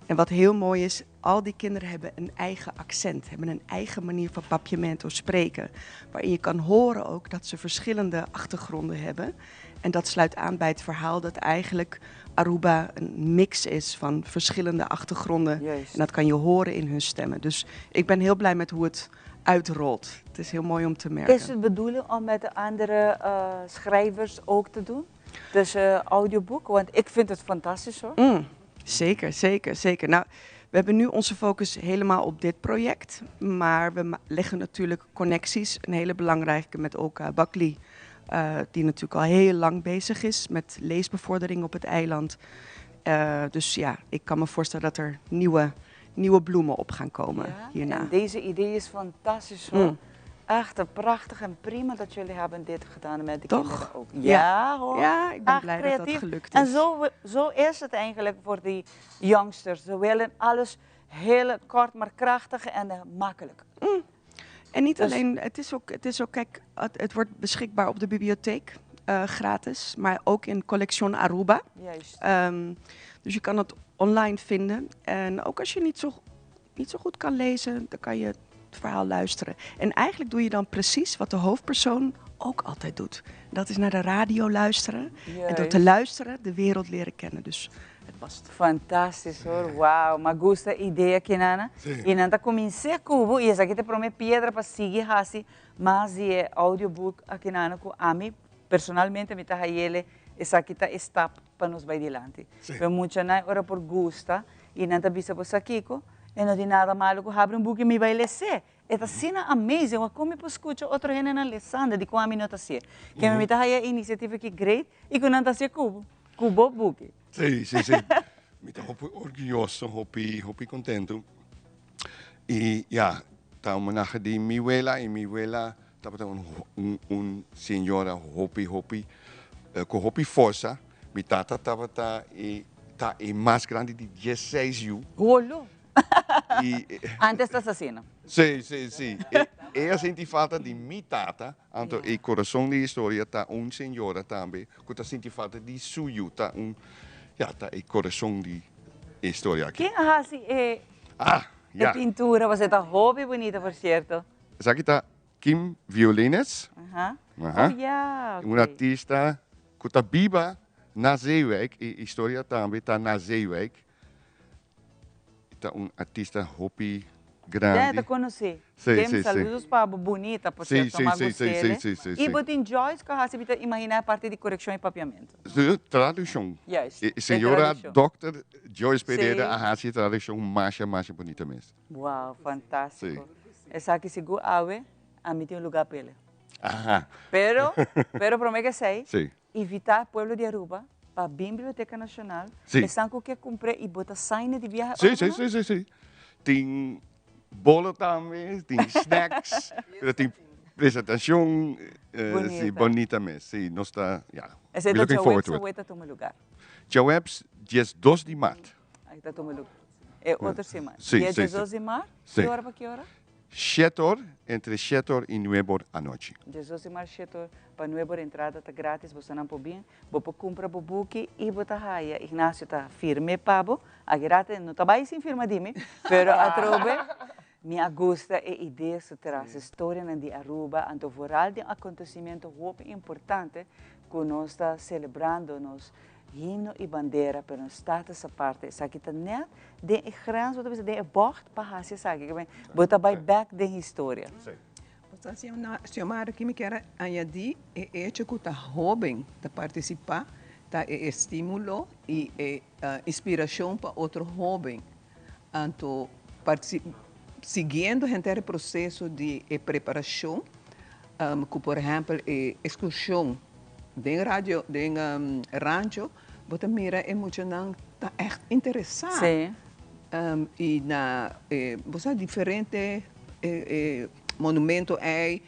En wat heel mooi is, al die kinderen hebben een eigen accent, hebben een eigen manier van papiamento spreken. Waarin je kan horen ook dat ze verschillende achtergronden hebben. En dat sluit aan bij het verhaal dat eigenlijk Aruba een mix is van verschillende achtergronden. En dat kan je horen in hun stemmen. Dus ik ben heel blij met hoe het uitrolt. Het is heel mooi om te merken. Is het bedoeling om met de andere schrijvers ook te doen? Dus audioboek? Want ik vind het fantastisch hoor. Zeker, zeker, zeker. Nou, we hebben nu onze focus helemaal op dit project. Maar we leggen natuurlijk connecties. Een hele belangrijke met Olga Buckley. Die natuurlijk al heel lang bezig is met leesbevordering op het eiland. Dus ja, ik kan me voorstellen dat er nieuwe bloemen op gaan komen Ja, hierna. En deze idee is fantastisch hoor. Echt prachtig en prima dat jullie hebben dit gedaan met de Toch? kinderen ook. Ja. Ja, hoor. Ja, ik ben Echt blij dat dat creatief. gelukt En is. zo is het eigenlijk voor die youngsters. Ze willen alles heel kort, maar krachtig en makkelijk. En niet Dus alleen, het is ook, kijk, het wordt beschikbaar op de bibliotheek, gratis, maar ook in Collection Aruba. Dus je kan het online vinden. En ook als je niet zo goed kan lezen, dan kan je het verhaal luisteren. En eigenlijk doe je dan precies wat de hoofdpersoon ook altijd doet. Dat is naar de radio luisteren. En door te luisteren de wereld leren kennen. Dus het past. Fantastisch hoor, wauw. Mi gusta e idea akinan. Y nan ta cuminsa cu bo, y esaki ta prome piedra pa sigui haci mas di e audiobook akinan cu ami personalmente mi ta hayele esaki ta e stap pa nos bay dilanti. Pero muchanan ora por gusta y nan ta bisa bo sa kico, e no tin nada malo cu habri un buki mi bay lese. E ta asina amazing, wak con mi por scucha otro hendenan lesando di con ami no ta hacié. Keme mi ta haya e iniciativa aki great y cu nan ta hacié cu bo, cu bo buki. Sí. Mi ta hopi orguyoso, hopi, hopi contento. Y ja, ta homenahe di mi wela y mi wela tabata un señora hopi, hopi, cu hopi forza. Mi tata tabata e, ta e mas grandi di 16 yu. Holo. Y Antes ta asina. Sí. E a sinti falta di mi tata, anto e corazon di historia ta un señora tambe, cu ta sinti falta di su yu, ta un, ja, ta e corazon di historia aki. Ken a haci e pintura? Pasobra ta hopi bunita, por cierto. Esaki ta Kim Violines. Oh, ja, Un ok. artista cu ta biba na Zeewijk, e historia tambe ta na Zeewijk. Ta un artista hopi grandi. Ja, te conoci. Kim, saludos pa bo, bunita, por cierto, ma gustele. Y bo tin Joyce, cu haci bita imagina parte di correccion y papiamento. Sí, traduccion. Juist, E de señora traduccion. Doctor Joyce Pereira a haci traduccion masha, masha bunita mes. Wow, fantastico. Esaki sigur awe, ami tin un lugar pele. Pero, prome que sei, invita pueblo di Aruba pa bin Biblioteca Nacional, Esnan cu ke cumpre y bota sign di viaje otro, no? Sí. Tin bolo tambe, tin snacks, pero tin presentacion sí, Bonita. bonita mes. Sí, nos ta, ja. Ese We looking forward to it. djaweps ta tuma lugar. Djaweps, 12 di maart. Ey ta tuma lugar. Otro siman. Sí, Dia sí, 12 sí. di maart? Sí. Ki ora pa ki ora? 7 or, entre 7 or y 9 or anochi. 12 di maart, 7 or pa 9 or, entrada ta gratis, bo nan por bin, bo por cumpra bo buki y bo ta haya. Ignacio ta firme pa bo. Agirate no ta bay sin firma di mi, pero atrobe mi a gusta e idea su tras, historia nan di Aruba, anto vooral di un acontecimiento hopi importante cu nos ta celebrando nos himno y bandera, pero nos status aparte, esaki ta net den e grens, bo ta bisa, den e bocht pa haci esaki, que bo ta bay back den historia. Pues asina, una, Xiomara, aki mi kier añadi e hecho cu ta hoben ta participa, ta e estimulo y e inspiracion pa otro hoben. Anto, siguiendo henter e proceso di e preparacion, cu por ehempel e excursion den radio, den rancho, bo ta mira e muchanan ta echt interesa. Y na, bo sa diferente monumento ey,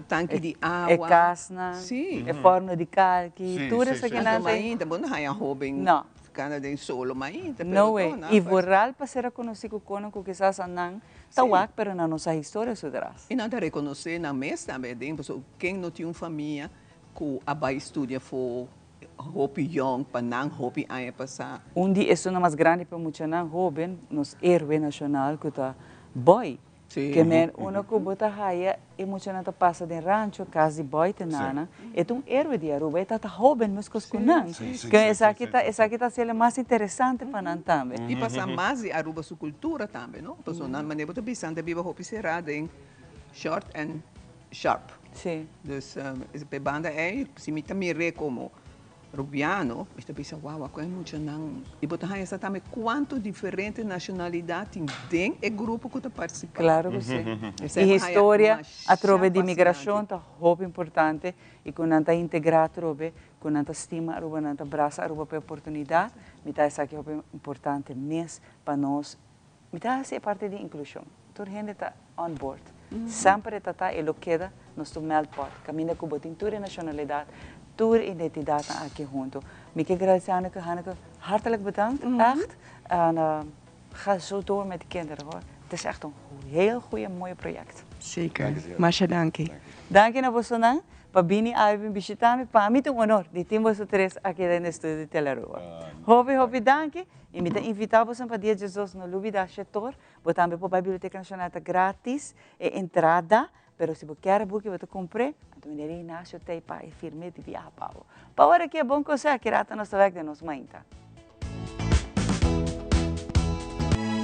tanque di agua. E casna, e forno di calchi, tur esaki nan Anto, ainda, bo no haya hoben No. cana den solo, ma ainda, No pero way. no, Y pues. vooral pa ser reconoci cu cono cu quizás andan tawak, pero na nosa historia su detrás. Y nan ta reconoce na mes tambe, den, paso, ken no tin un famia cu a bay studia for hopi young, pa nan hopi aña pasa. Un di esun mas grandi pa muchanan hoben, nos héroe nacional cu ta Boy. Ke men uno cu bo ta haya e muchanan ta pasa den rancho, cas di Boy te nana. E ta un héroe di Aruba, e ta hoben mescos cu nan. Que esaki ta, esaki ta ser mas interesante pa nan tambe. Y pasa mas di Aruba su cultura tambe, no? Paso nan manera bo ta bisa, ta biba hopi sera den short and sharp. Dus, es pe banda ei, si mi ta mire como Rubiano, mi ta bisa waw aku e muchanan i bo ta haña sa tambe kuantu diferente nashonalidat tin den e grupo ku ta partisipá. Klaro ku si. E historia atrobe di migrashon ta hopi importante i ku nan ta integrá atrobe, ku nan ta stima Aruba, nan ta brasa Aruba pa e oportunidat, mi ta esaki hopi importante mes pa nos. Mi ta hasi e parti di inklushon. Tur hende ta on board. Semper e ta ta e lo keda nos tur meldpot, kaminda ku bo tin tur e nashonalidat, tur e identidatnan aki huntu. Mi ke gradisé Hanneke. Hanneke, hartelijk bedankt, echt. En ga zo door met die kinderen hoor. Het is echt een heel goeie en mooie project. Zeker. Masha danki. Danki na bosonan pa bini awe bin bishita mi. Pa mi ta un honor di tin boso tres aki den e studio di Telearuba. Hopi hopi danki. I mi ta invitá boso pa dia djesdos no lubidá shetor, bo tambe por bai Biblioteca Nacional ta gratis e entrada, pero si bo kier e buki bo ta cumpr'é, anto meneer Ignacio t'ei pa e firm'é di biaha pa bo. Pa ora ki e bon conseho aki rato nos ta wek den nos mainta.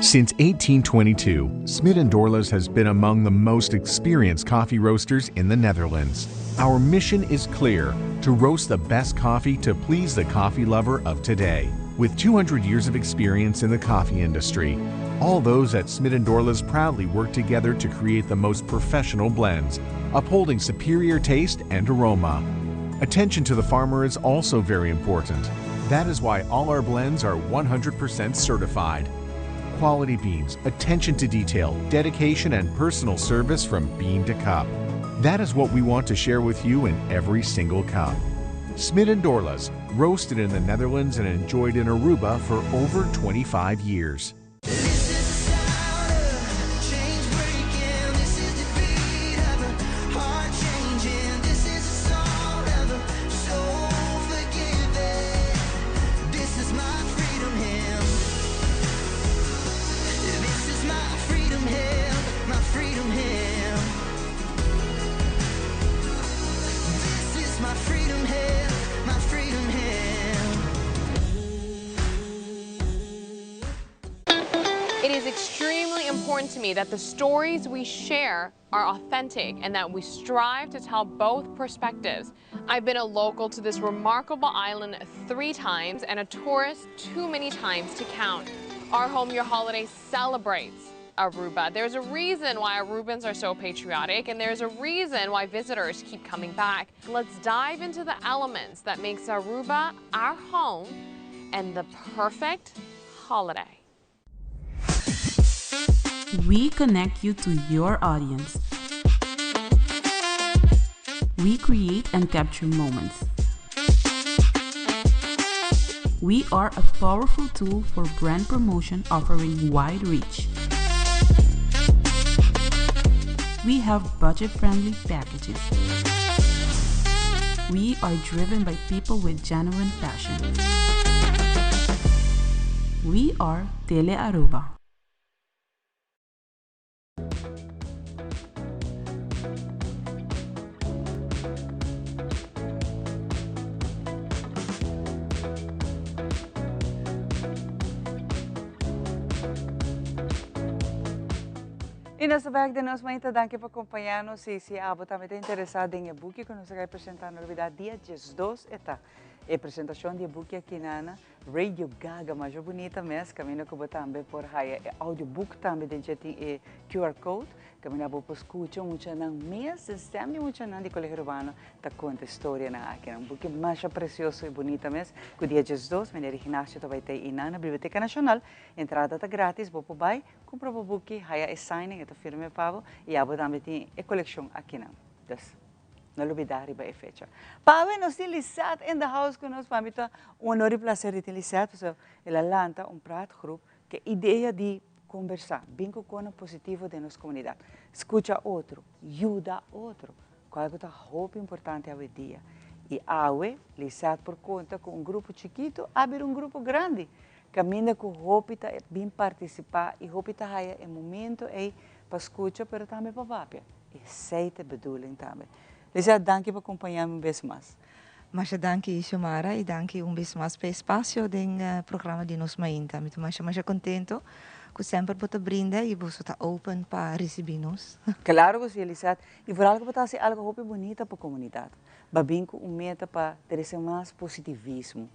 Since 1822, Smit and Dorlas has been among the most experienced coffee roasters in the Netherlands. Our mission is clear to roast the best coffee to please the coffee lover of today. With 200 years of experience in the coffee industry, all those at Smit and Dorlas proudly work together to create the most professional blends, upholding superior taste and aroma. Attention to the farmer is also very important. That is why all our blends are 100% certified. Quality beans, attention to detail, dedication, and personal service from bean to cup. That is what we want to share with you in every single cup. Smit and Dorlas, roasted in the Netherlands and enjoyed in Aruba for over 25 years. It is extremely important to me that the stories we share are authentic and that we strive to tell both perspectives. I've been a local to this remarkable island three times and a tourist too many times to count. Our Home Your Holiday celebrates Aruba. There's a reason why Arubans are so patriotic and there's a reason why visitors keep coming back. Let's dive into the elements that makes Aruba our home and the perfect holiday. We connect you to your audience. We create and capture moments. We are a powerful tool for brand promotion offering wide reach. We have budget friendly packages. We are driven by people with genuine passion. We are Tele Aruba. Y nos ta bek den nos mainta danki pa acompaña nos y si abo tambe ta interesa den e buki cu nos a presenta no olbida dia 12 e ta e presentacion di e buki aki na Radio Gaga masha bunita mes caminda cu bo tambe por haya e audiobook tambe den dje tin e QR code caminda bo por scucha muchanan mes den stem di muchanan di Colegio Urbano ta conta e storianan aki. Un buki masha precioso y bunita mes cu dia 12 meneer Ignacio ta bay ta einan na Biblioteca Nacional. Entrada ta gratis bo por bay cumpra bo buki haya e signing e ta firme pa bo y abo tambe tin e coleccion akinan. Dus. No lubida riba e fecha. Pawe nos tin Lisette in the house cu nos. Pa mi ta un honor y placer di tin Lisette pasobra el a lanta un praatgroep cu e idea di combersa, bin cu conan positivo den nos comunidad. Scucha otro, yuda otro, cual cu ta hopi importante awe dia. Y awe Lisette por conta cu un grupo chikito a bira un grupo grandi. Caminda cu hopi ta bin participa y hopi ta haya e momento ey pa scucha pero tambe pa papia. Esey ta e bedoeling tambe. Lisette, danki pa acompaña mi un bes mas. Masha danki Xiomara y danki un bes mas pa e espacio den programa di Nos Mainta. Mi ta masha masha contento ku semper bo ta brinda i boso ta open pa risibí nos. Claro ku si, Elisette. I vooral ku bo ta hasi algo hopi bunita pa komunidat. Bo a bin ku un meta pa trese mas positivismo,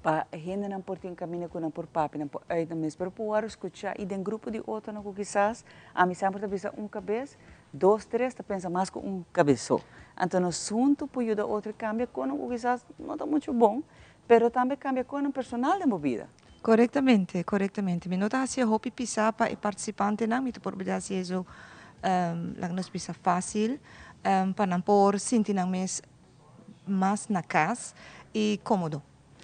pa e hendenan por tin un kaminda ku nan por papia, nan por uit nan mes, pero por wòrdu skuchá i den grupo di otronan ku kisas ami semper ta bisa un kabes, dos, tres ta pensa mas ku un kabes so. Anto nos huntu por yuda otro i kambia konan ku kisas no ta muchu bon, pero tambe kambia konan personal den bo bida. Korektamente, korektamente. Mi no ta hasié hopi pisá pa e partisipantenan, mi ta por bida hasié eso laga nos bisa fásil pa nan por sinti nan mes mas na kas i kómodo.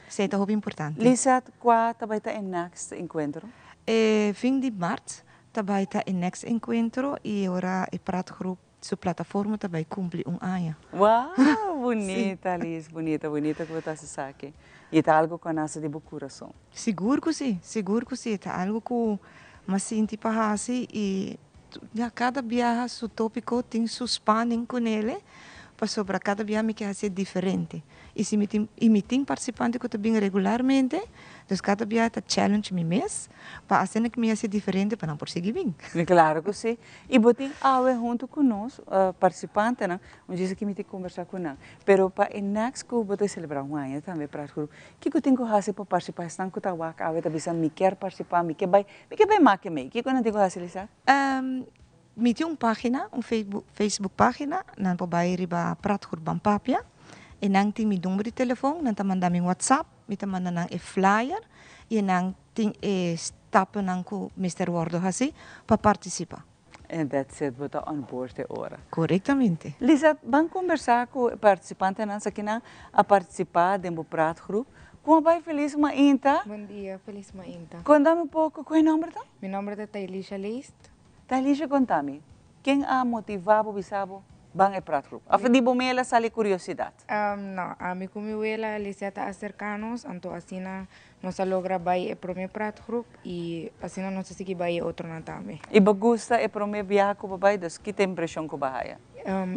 Esei ta hopi importante. Lisette, kua ta bai ta e next enkuentro? E fin di mart ta bai ta e next enkuentro i ora e praatgroep Su plataforma ta bai cumpli un aña. Wow! Bunita Liz, bunita, bunita cu bo ta haci esaki. Y ta algo cu a nace di bo curason. Sigur cu si, sigur cu si. Ta algo cu m'a sinti pa haci y ya cada biaha su topico tin su spanning cu nele pasobra cada biaha mi ke hacié diferente. Y si mi tin y mi tin participante cu ta bin regularmente, dus cada biaha ta challenge mi mes pa asina cu mi haci diferente pa nan por sigui bin. Claro cu si. Y bo tin awe hunto cu nos participantenan, un djis aki mi tin conversa cu nan, pero pa e next cu bo ta celebra un aña tambe praatgroep, kico tin cu haci pa participa? Esnan cu ta wak awe ta bisa mi kier participa, mi ke bay, mi ke bay make mee, kico nan tin cu haci Lisa? Mi tin un pagina, un Facebook pagina, nan por bay riba Praatgroep Ban Papia, y nan tin mi number di telefon, nan ta manda mi WhatsApp, mi ta manda nan e flyer y nan tin e stappennan ku mester wòrdu hasi pa partisipá. And that's it, bo ta on board e ora. Korektamente. Lisa, ban kombersá ku e partisipantenan, sa kinan a partisipá den bo praatgroep. Kon a bai Felis Mainta? Bon dia, Felis Mainta. Konta mi un poko, kon e nòmber ta? Mi nòmber ta Taylisha Leest. Taylisha konta mi, ken a motivá bo bisa bo ban e praatgroep? Òf di bo mel a sali kuriosidat? No, ami ku mi wela Alicia ta aserká nos, anto asina Nos a logra bai e prome praatgroep y asina nos a sigui bai e otronan tambe. Y bo gusta e prome biaha cu bo bai? Dus ki ta e impresion cu bo a haya?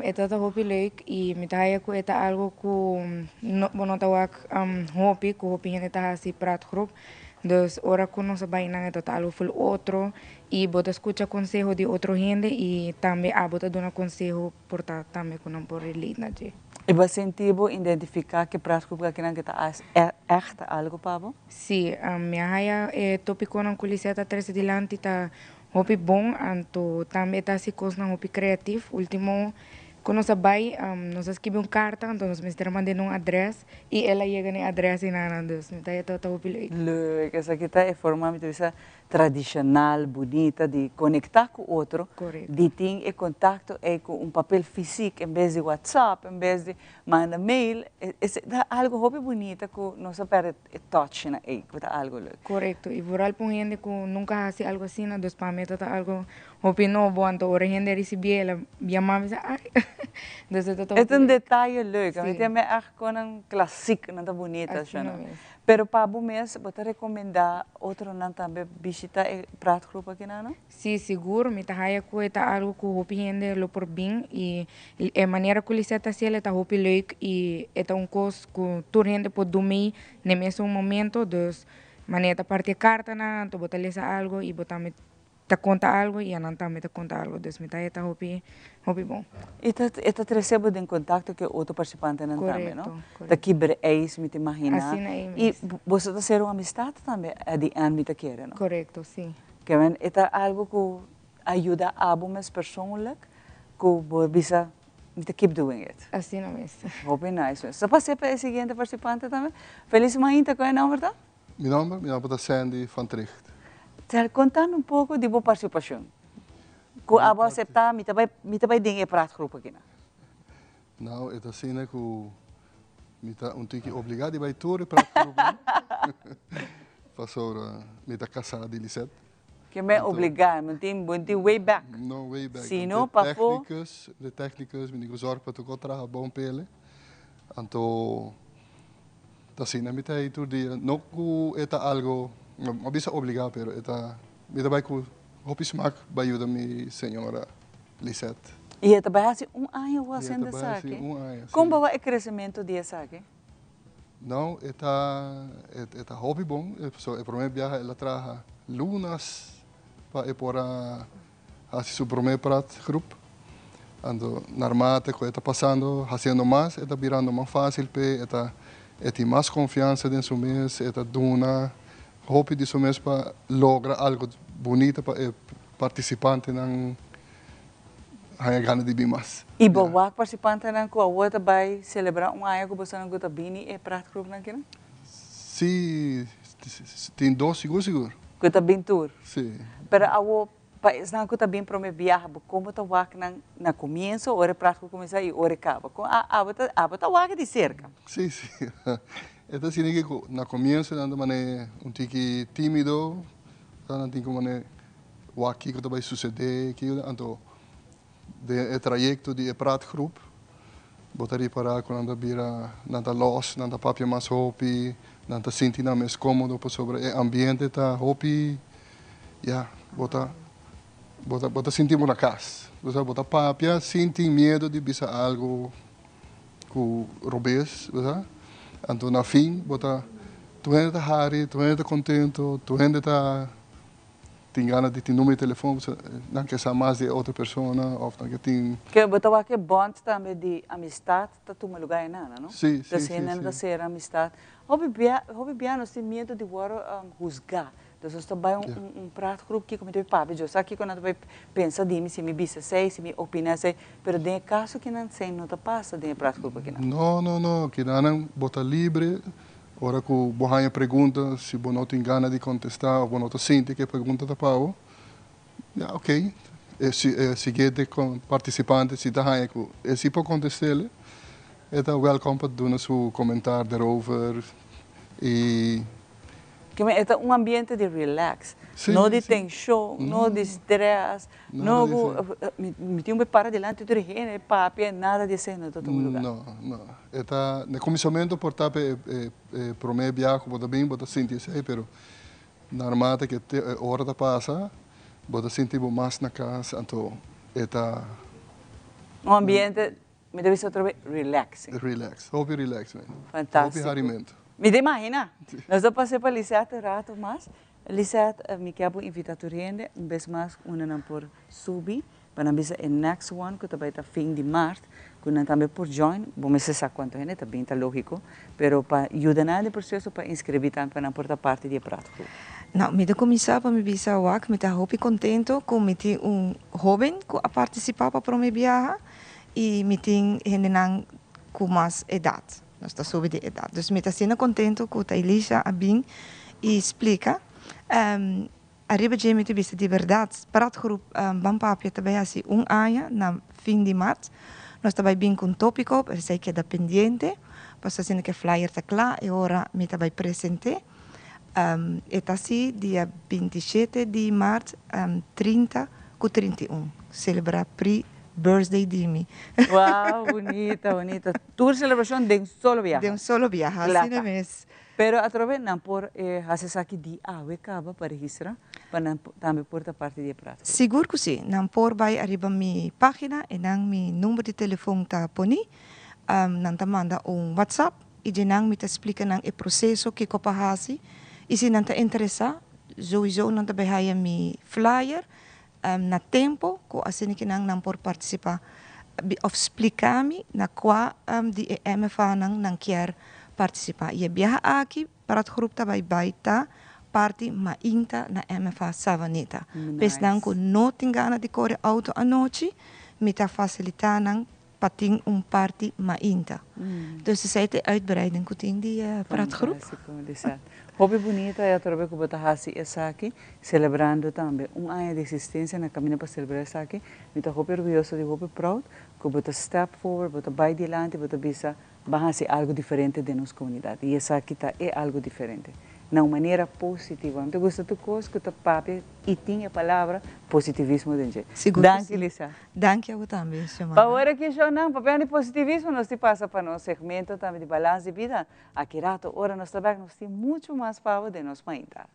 E ta ta hopi leuk y mi ta haya cu e ta algo cu no bo no ta wak hopi, cu hopi hende ta haci praatgroep. Dus ora cu nos a bai nan e ta ta algo full otro y bo ta scucha conseho di otro hende y tambe abo ta duna conseho por ta tambe cu nan por relate na dje. Y bo a sinti bo identifica cu e praatgroep akinan cu ta echt algo pa bo? Si, mi a haya e topiconan cu Lisette a trece dilanti ta hopi bon, anto tambe e ta haci cosnan hopi creatief. Ultimo cu nos a bay, nos a skibi un carta, anto nos mester a mand'e na un adres y el a yega na e adres y nan, dus mi ta haya ta hopi leuk. Leuk, esaki ta e forma mi ta bisa tradicional, bunita di conecta cu otro, di tin e contacto ey cu un papel fysiek en bes di WhatsApp, en bes di manda mail, esey ta algo hopi bunita cu nos a perde e touch na ey, cu ta algo leuk. Corecto, y vooral pa un hende cu nunca haci algo asina, dus pa mi ta ta algo hopi nobo, anto ora e hende a ricibi el a yama mi ay, dus e ta ta hopi E ta un detaye leuk, mi tin echt con nan clasiek, nan ta bunita, Asina mes. Pero pa bo mes, bo ta recomenda otronan tambe bishita e praatgroep akinan? Sí, sigur. Mi ta haya cu e ta algo cu hopi hende lo por bin y e manera cu Lisette ta haciel e ta hopi leuk y e ta un cos cu tur hende por dumi n'e mesun momento. Dus manera ta parti e cartanan, anto bo ta lesa algo y bo tambe ta konta algo y anan tambe ta konta algo dus mi ta e ta hopi hopi bon. E ta e ta trece bo den contacto cu e otro participantenan tambe no? Corecto, corecto. Ta kibra ijs mi ta imagina. Asina ey mes. Y boso ta cera un amistad tambe at the end mi ta kere no? Corecto, si. Ke men e ta algo cu a yuda abo mes persoonlijk cu bo bisa mi ta keep doing it. Asina mes. Hopi nice mes. Ta pasa pa e siguiente participante tambe. Feliz mainta cu e nomber ta? Mi nomber? Mi nomber ta Sandy van Tricht. Sel, konta mi un poko di bo partisipashon. Ku abo aseptá, mi ta bai, mi ta bai den e praatgroep akina. Nou, e ta asina ku mi ta un tiki obligá di bai tur e praatgroepnan. Pasobra mi ta kasá di Lisette. Ke men obligá, bo tin, bo tin way back. No way back. Si no, pafó. Técnicus, de técnicus, mi tin ku zòrg pa tur kos traha bon p'ele. Anto. Ta asina mi ta ei tur dia. No ku e ta algo, no bisa obligá, pero e ta, mi ta bai ku hopi smak bai yuda mi señora Lisette. I e ta bai hasi un aña bo hasiendo esaki? E ta bai hasi un aña, si. Kon bo wak e kresementu di esaki? No, e ta, e ta hopi bon. Pasobra e promé biaha el a traha lunas. pa e por a hasi su promé praatgroep. Anto naarmate ku e ta pasando, hasiendo mas, e ta birando mas fásil p'e, e ta e tin mas konfiansa den su mes, e ta duna hopi di su mes pa logra algu bunita pa e partisipantenan haña gana di bin mas. I bo wak partisipantenan ku awor ta bai selebrá un aña ku bosonan ku ta bini e praatgroepnan kinan? Sí, tin dos sigur sigur. Ku ta bin tur? Sí. Pero awor pa esnan ku ta bin promé biaha, bo komo ta wak nan na komienso, ora e praatgroep kuminsá i ora e kaba? Kon abo ta abo ta wak di serka? Sí, sí. E ta asina ku na komienso nan ta manera un tiki tímido, nan tin ku manera wak kiko ta bai susedé, kiko, anto Den e trayekto di e praatgroep bo ta ripará ku nan ta bira, nan ta lòs, nan ta papia mas hopi, nan ta sinti nan mes kómodo pasobra e ambiente ta hopi, ya, bo ta bo ta bo ta sinti bo na kas. Bo sa, bo ta papia sin tin miedu di bisa algu ku robes, bo sa. Anto na fin bo ta, tur hende ta hari, tur hende ta kontentu, tur hende ta. Tin gana di tin numero di telefon pasobra nan ke sa mas di e otro persona of nan ke tin. Ke bo ta wak e bond tambe di amistad ta tuma lugar einan, no? Si, si, Dus si, hendenan ta si. sera amistad. Hopi bia, hopi bia nos tin miedu di wòrdu husgá. Dus nos ta bai un un un praatgroep kiko mi ta bai papia, yo sa kiko nan ta bai pensa di mi si mi bisa esei, si mi opiná esei, pero den e kaso kinan esei no ta pasa den e praatgroep akinan. No, no, no, kidanan bo ta libre. Ora ku bo haña pregunta, si bo no tin gana di kontestá òf bo no ta sinti ku e pregunta ta pa bo, ya oké. E e siguiente partisipante si ta haña ku e si por kontest'el, e ta wèlkòm pa duna su komentar derover i. Kimen e ta un ambiente di relax, no di tenshon, no di strès, No ku mi tin ku para dilanti tur hende papia nada di esei no ta tuma lugar. No, no. E ta na kuminsamentu por ta pa e promé biaha ku bo ta bin bo ta sinti esei pero narmate ku e ora ta pasa bo ta sinti bo mas na kas anto e ta. Un ambiente mi ta bisa otro bes relaxing. Relax, hopi relax men. Fantástiko. Hopi harimentu. Mi ta imagina. Nos ta pasa pa Lisette un rato mas. Lisette, mi ke bo invita tur hende un bes mas unda nan por subi pa nan bisa e next one ku ta bai ta fin di maart ku nan tambe por join. Bo mester sa kuantu hende ta bin, ta logiko, pero pa yuda nan den proseso pa inscribi tambe pa nan por ta parti di e praatgroep. Nou, mi ta kuminsá pa mi bisa wak, mi ta hopi kontento ku mi tin un hóben ku a partisipá pa promé biaha i mi tin hendenan ku mas edat. Nos ta subi di edat. Dus mi ta asina kontentu ku Taylisha a bin i splika. Ariba dje mi ta bisa di bèrdat, Praatgroep Ban Papia ta bai hasi un aña na fin di mart. Nos ta bai bin ku un tópiko, pero esei keda pendiente, pasobra asina ku e flyer ta kla e ora mi ta bai present'é. E ta hasi dia 27 di mart 30 ku 31, selebrá pri birthday di mi. Wow, bunita, bunita. Tur celebracion den solo biaha. Den solo biaha, asina mes. Pero atrobe nan por haci esaki di awe caba pa registra pa nan tambe por ta parti di e praatgroep. Sigur cu si. Nan por bay ariba mi pagina y nan mi number di telefon ta poni. Nan ta manda un WhatsApp y dje nan mi ta splica nan e proceso kico pa haci y si nan ta interesa souiso nan ta bay haya mi flyer na tempo ku asina ki nan nan por partisipa of splika mi na kua di e MFA nan nan kier partisipa. I e biaha aki praatgroep ta bai bai ta parti mainta na MFA Savaneta. Pa esnan ku no tin gana di kore auto anochi mi ta fasilita nan pa tin un parti mainta. Dus esei ta e uitbreiding ku tin di e praatgroep. Fantástiko, Lisette. Hopi bunita e atrobe ku bo ta hasi esaki, selebrando tambe un aña di eksistensia na kaminda pa selebrá esaki. Mi ta hopi orguyoso di hopi proud ku bo ta step forward, bo ta bai dilanti, bo ta bisa ban hasi algu diferente den nos komunidat. I esaki ta e algu diferente. Na un manera positivo. Mi ta gusta tur kos ku ta papia i tin e palabra positivismo den dje. Sigur ku Danki, si. Lisa. Danki abo tambe, Xiomara. Pa ora ki shownan papia di positivismo nos tin pasa pa nos segmento tambe di Balans di Bida. Aki rato ora nos ta bek nos tin mucho mas pa abo den nos mainta.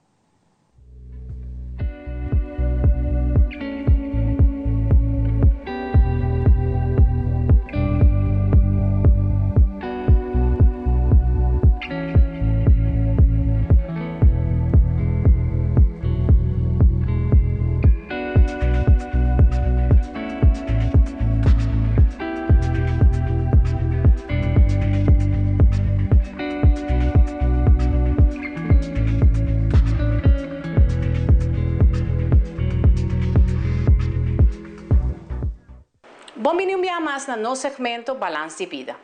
Bon bini un bia mas na nos segmento Balans di Bida.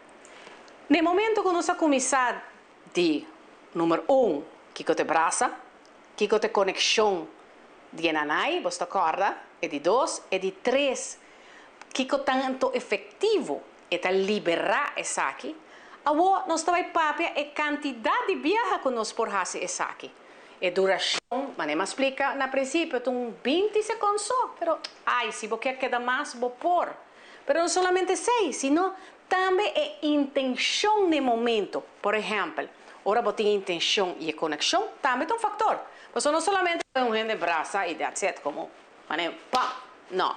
Na e momento ku nos a kuminsá di number un, kiko ta e brasa, kiko ta e konekshon di e nanai, bo ta kòrda, e di dos, e di tres, kiko tantu efektivo e ta liberá esaki. Awor nos ta bai papia e kantidat di biaha ku nos por hasi esaki. E durashon, manera mi a splika na prinsipio, ta un 20 sekònd so, pero ai, si bo kier keda mas, bo por. Pero no solamente esei, sino tambe e intenshon n'e momento. Por ehèmpel, ora bo tin intenshon i e konekshon tambe ta un faktor. Pasobra no solamente un hende brasa i that's it, komo manera pam! No.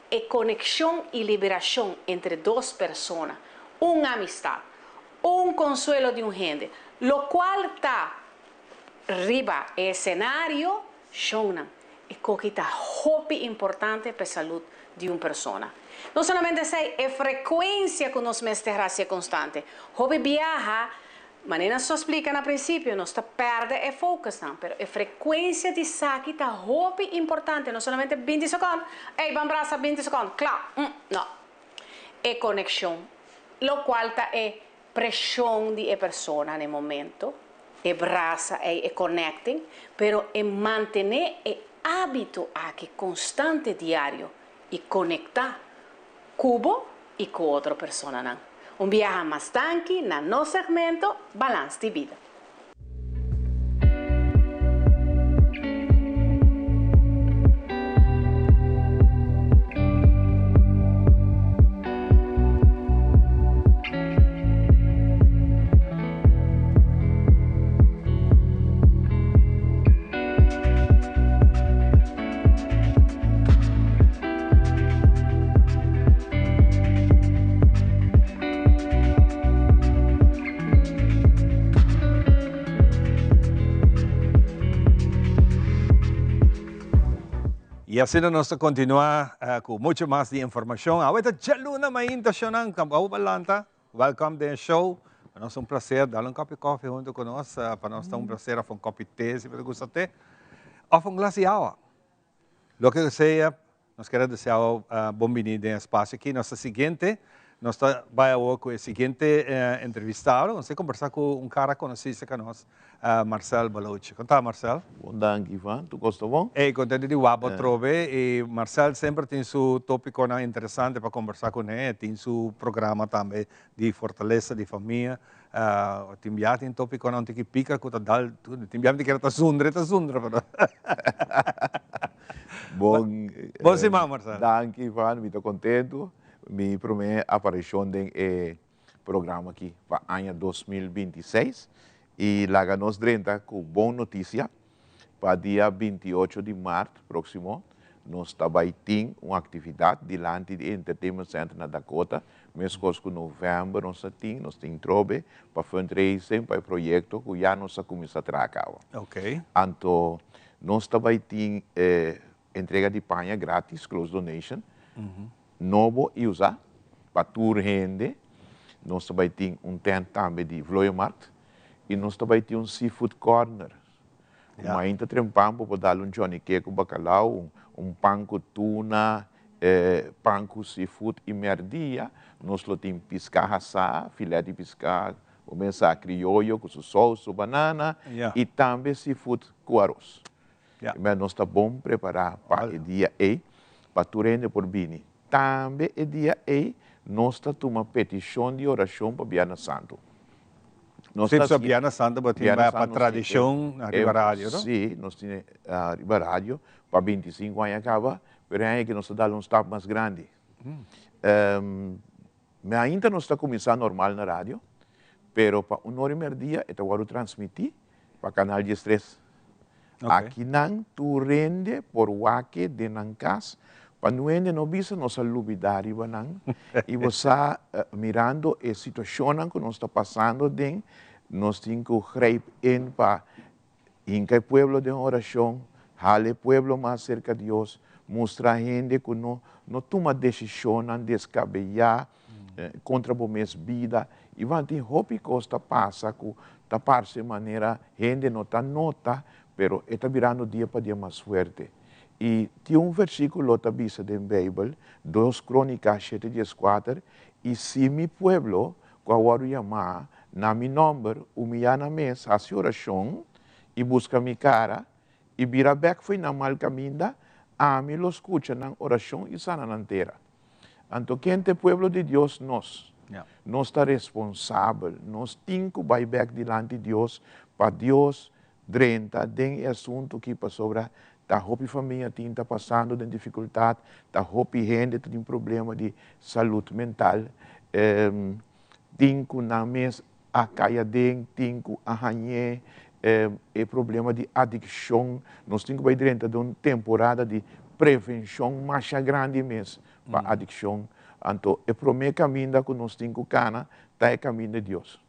E konekshon i liberashon entre dos persona, un amistat, un konsuelo di un hende, lokual ta riba e esenario, shownan, e koki ta hopi importante pa e salud di un persona. No solamente esei, e frekuensia ku nos mester hasi e konstante. Hopi biaha, manera nos a splika na prinsipio, nos ta pèrdè e focusnan, pero e frekuensia di esaki ta hopi importante, no solamente 20 sekònd, ey ban brasa 20 sekònd, kla, no. E konekshon, lokual ta e preshon di e persona na e momento, e brasa ei, e connecting, pero e mantene e habito aki constante diario y conecta cu bo y cu otro personanan. Un biaha mas danki na nos segmento Balans di Bida. Y asina nos ta continua cu mucho mas di informacion. Awe ta djaluna mainta shownan, tampoco bo lanta. Welcome den e show. Pa nos ta un placer. Dale un kopi koffie hunto cu nos. Pa nos ta un placer of un kopi te si bo ta gusta te. Of un glas di awa. Loke sea, nos kier a desea bo bon bini den e espacio aki. Nos ta siguiente, nos ta bay awor cu e siguiente entrevistado. Nos ta combersa cu un cara conoci cerca nos, Marcel Balochi. Con ta Marcel? Bon danki Ivan, tur cos ta bon? Ey, contento di wak bo atrobe. Y Marcel semper tin su topiconan interesante pa combersa cu ne. E tin su programa tambe di fortaleza di famia. Tin bia tin topiconan un tiki pica cu ta dal, tin bia mi ta kere ta zundra, e ta zundra pero. Bon, Bon siman Marcel. Danki Ivan, mi ta contento. Mi prome aparicion den e programa aki pa aña 2026 y laga nos drenta cu bon noticia pa dia 28 di maart proximo nos ta bay tin un actividad dilanti di Entertainment Center na Dakota mescos cu november nos ta tin, nos tin trobe pa fundraising pa e proyecto cu ya nos a cuminsa traha caba. Anto nos ta bay tin e entrega di paña gratis, clothes donation, nobo y usa pa tur hende. Nos ta bay tin un tent tambe di Vlooienmarkt y nos ta bay tin un seafood corner. Cu mainta trempan bo por dal un Johnny cake cu bacalao, un pan cu tuna, pan cu seafood y merdia nos lo tin pisca hasa, filet di pisca, bo mesa crioyo cu su saus, su banana y tambe seafood cu aros. Mira, nos ta bon prepará pa e dia ei, pa tur hende por bini. Tambe e dia ei nos ta tuma petishon di orashon pa Bièrnè Santu. Nos ta hasi. Bièrnè Santu bo tin pa tradishon riba radio, no? Sí, nos tin riba radio pa 25 aña kaba, pero e aña aki nos ta dal un stap mas grandi. Mi ainda nos ta kuminsá normal na radio, pero pa un ora i merdia e ta wòrdu transmití pa Kanal 13. Aki nan tur hende por wak den nan kas, pa nu hende no bisa nos a lubidá riba nan. I bo sa, mirando e situashonnan ku nos ta pasando aden, nos tin ku grijp in pa Hinka e pueblo den orashon, hala e pueblo mas serka Dios, mustra hende ku no no tuma desishonnan deskabeyá kontra bo mes bida. I wan tin hopi kos ta pasa ku ta parse manera hende no ta nota, pero e ta birando dia pa dia mas fuerte. I tin un versíkulo ta bisa den Beibel, Dos Krónika shete dieskuater, I si mi pueblo, ku a wòrdu yamá na mi nòmber, humiyá nan mes, hasi orashon, i buska mi kara, i bira bèk fo'i nan mal kaminda, ami lo skucha nan orashon i sana nan tera. Anto ken ta e pueblo di Dios? Nos. Nos ta responsabel. Nos tin ku bai bèk dilanti Dios pa Dios drenta den e asuntu ki pasobra ta hopi famia tin ta pasando den difikultat, ta hopi hende ta tin problema di salud mental, tin ku nan mes a kai aden, tin ku a hañ'é e problema di adikshon. Nos tin ku bai drenta den un temporada di prevenshon masha grandi mes pa adikshon. Anto e promé kaminda ku nos tin ku kana ta e kaminda di Dios.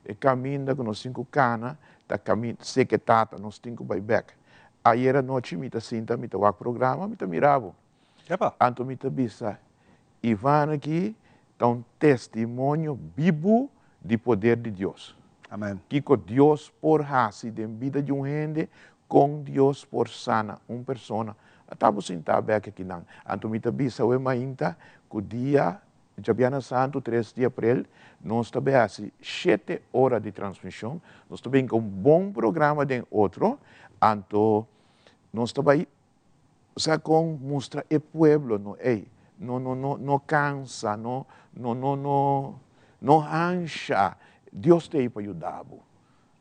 E kaminda ku nos tin ku kana ta kaminda seke tata nos tin ku bai bek. Ayer anochi mi ta sinta mi ta wak programa mi ta mira bo. Anto mi ta bisa Ivan aki ta un testimonio bibu di poder di Dios. Amen. Kiko Dios por hasi den bida di un hende, kon Dios por sana un persona. Ata bo sinta bek akinan. Anto mi ta bisa awe mainta ku dia Djabièrnè Santu, tres di aprel, nos ta bay hasi shete ora di transmision. Nos ta bin ku un bon programa den otro, anto nos ta bay sa kon mustra e pueblo no, ey, no no no no kansa, no no no no no hansha, Dios ta ey pa yuda bo.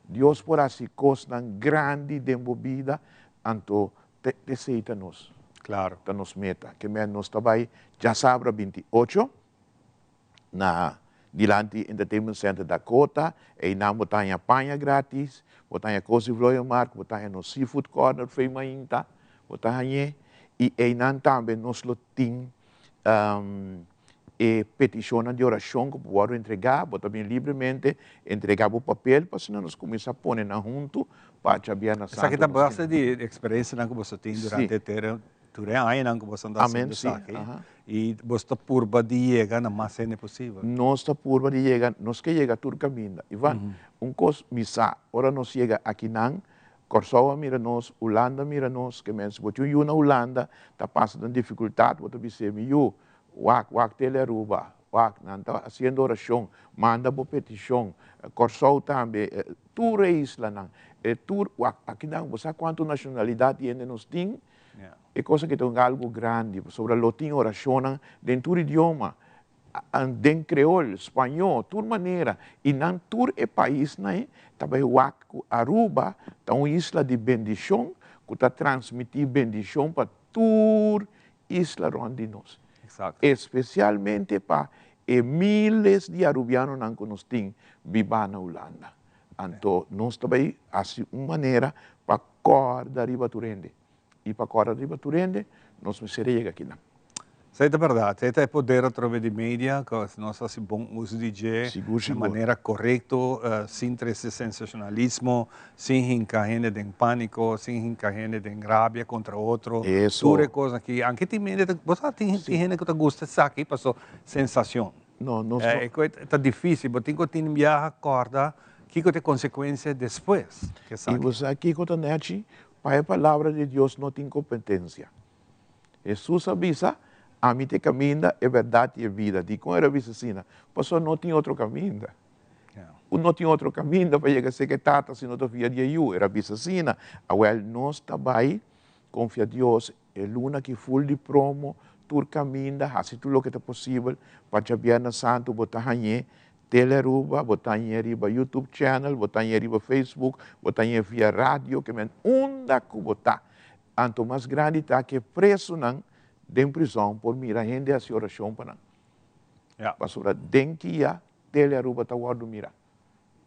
Dios por hasi kosnan grandi den bo bida, anto Te esei ta nos. Claro. Ta nos meta. Ke men nos ta bai djasabra 28 na dilanti Entertainment Center Dakota. Einan bo ta haña paña gratis, bo ta haña kos di Vlooienmarkt, bo ta haña nos seafood corner fei mainta, bo ta hañ'é. I einan tambe nos lo tin E petishonnan di orashon ku por wòrdu entregá, bo ta bin libremente entregá bo papel pa asina nos kuminsá pone nan huntu pa djabièrnè santu. Esaki ta base di eksperensianan ku boso tin durante tur e añanan ku boso ta hasiendo esaki i boso ta purba di yega na mas hende posibel. Nos ta purba di yega, nos ke yega tur kaminda. Ivan, un kos mi sa, ora nos yega akinan, Kòrsou a mira nos, Hulanda a mira nos, ke men si bo tin un yu na Hulanda ta pasa den difikultat, bo ta bis'é, mi yu, Wak, wak Tele Aruba, wak, nan ta hasiendo orashon, manda bo petishon, Kòrsou tambe, tur e islanan, e tur, wak, akinan bo sa kuantu nashonalidat di hende nos tin? E kos aki ta un algu grandi, pasobra lo tin orashonnan den tur idioma, den kreol, spañó, tur manera, i nan tur e paisnan ei ta bai wak ku Aruba ta un isla di bendishon ku ta transmití bendishon pa tur isla rond di nos. Especialmente pa e miles di Arubianonan cu nos tin biba na Hulanda. Anto nos ta bay haci un manera pa corda riba tur hende. Y pa corda riba tur hende nos mester a yega akinan. Esei ta berdad. Esei ta e poder atrove di media cu nos haci bon uso di dje na manera corecto sin trece sensacionalismo, sin hinca hende den panico, sin hinca hende den rabia contra otro. Tur e cosnan aki. Anke tin hende ta, bo sa tin hende cu ta gusta esaki paso sensacion. No, nos no. E cu ta dificil, bo tin cu tin biaha corda kico ta e consecuencia despues di esaki. Y bo sa kico ta nechi? Pa e palabra di Dios no tin competencia. Hesus a bisa, Ami ta e kaminda, e bèrdat i e bida. Dikon el a bisa asina? Pasobra no tin otro kaminda. Ku no tin otro kaminda pa yega serka e Tata sino ta via di e Yu. El a bisa asina. Awèl, nos ta bai konfia Dios e luna aki ful di promo, tur kaminda, hasi tur loke ta posibel pa djabièrnè santu bo ta hañ'é Tele Aruba, bo ta hañ'é riba YouTube channel, bo ta hañ'é riba Facebook, bo ta hañ'é via radio, ke men unda ku bo ta. Anto mas grandi ta ku e presunan den prizòn por mira hende hasi orashon pa nan. Pasobra den kia Tele Aruba ta wòrdu mira.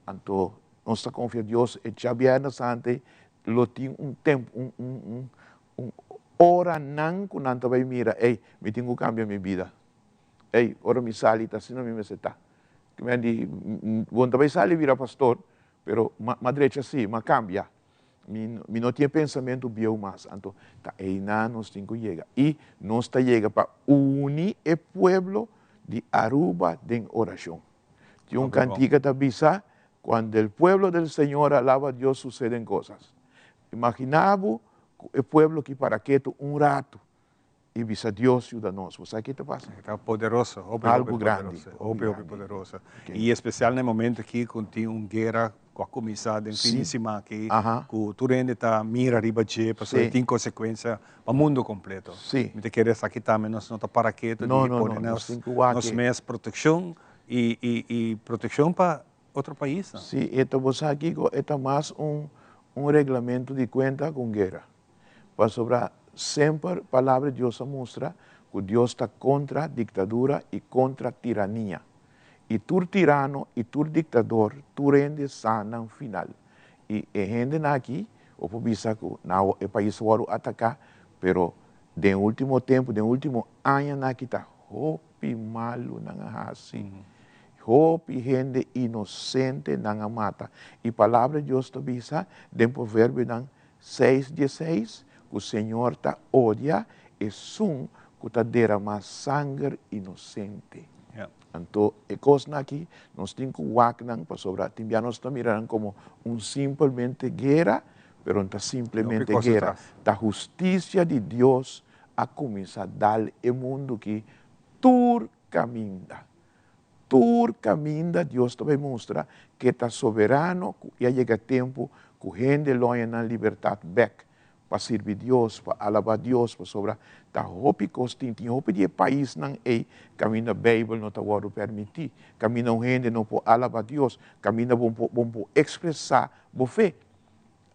Anto nos ta konfia Dios e djabièrnè santu ei lo tin un tempu, un un un un oranan ku nan ta bai mira, ey, mi tin ku kambia mi bida. Ey, ora mi sali ta asina mi mester ta. Kimen di, bo no ta bai sali bira pastor, pero m'a drecha si, m'a kambia. Mi mi no tin e pensamentu bieu mas, anto ta einan nos tin ku yega. I nos ta yega pa uni e pueblo di Aruba den orashon. Tin un kantika ta bisa, Cuando el pueblo del Señor alaba a Dios suceden cosas. Imagina bo. ku e pueblo ki para ketu un ratu i bisa Dios yuda nos. Bo sa ki ta pasa? Ta poderoso, hopi hopi poderoso, hopi hopi poderoso. I espesial na e momento aki ku tin un guera ku a kuminsá den fin di siman aki, ku tur hende ta mira riba dje pasobra tin konsekuensia pa mundu kompleto. Mi ta kere esaki tambe nos no ta para ketu di pone nos mes protekshon i protekshon pa otro paisnan. Sí, e ta bo sa kiko, e ta mas un reglamento di kuenta ku un guera. Pasobra semper Palabra di Dios a mustra ku Dios ta kontra diktadura i kontra tirania. I tur tirano i tur diktador, tur hende sa nan final. I e hendenan aki, bo por bisa ku nan e pais a wòrdu ataká, pero den último tempu, den último añanan aki ta hopi malu nan a hasi. Hopi hende inosente nan a mata. I Palabra di Dios ta bisa den Proverbionan Seis dieseis, ku Señor ta odia esun ku ta deramá sanger inosente. Anto e kosnan aki nos tin ku wak nan pasobra tin bia nos ta mira nan komo un simpelmente guera, pero no ta simplemente guera, ta hustisia di Dios a kuminsá dal e mundu ki tur kaminda. Tur kaminda Dios ta bai mustra ku e ta soberano ku i a yega tempu ku hende lo haña nan libertat bèk pa sirbi Dios, pa alabá Dios, pasobra ta hopi kos tin. Tin hopi di e paisnan ei kaminda Beibel no ta wòrdu pèrmití, kaminda un hende no por alabá Dios, kaminda bo bo por ekspresá bo fe.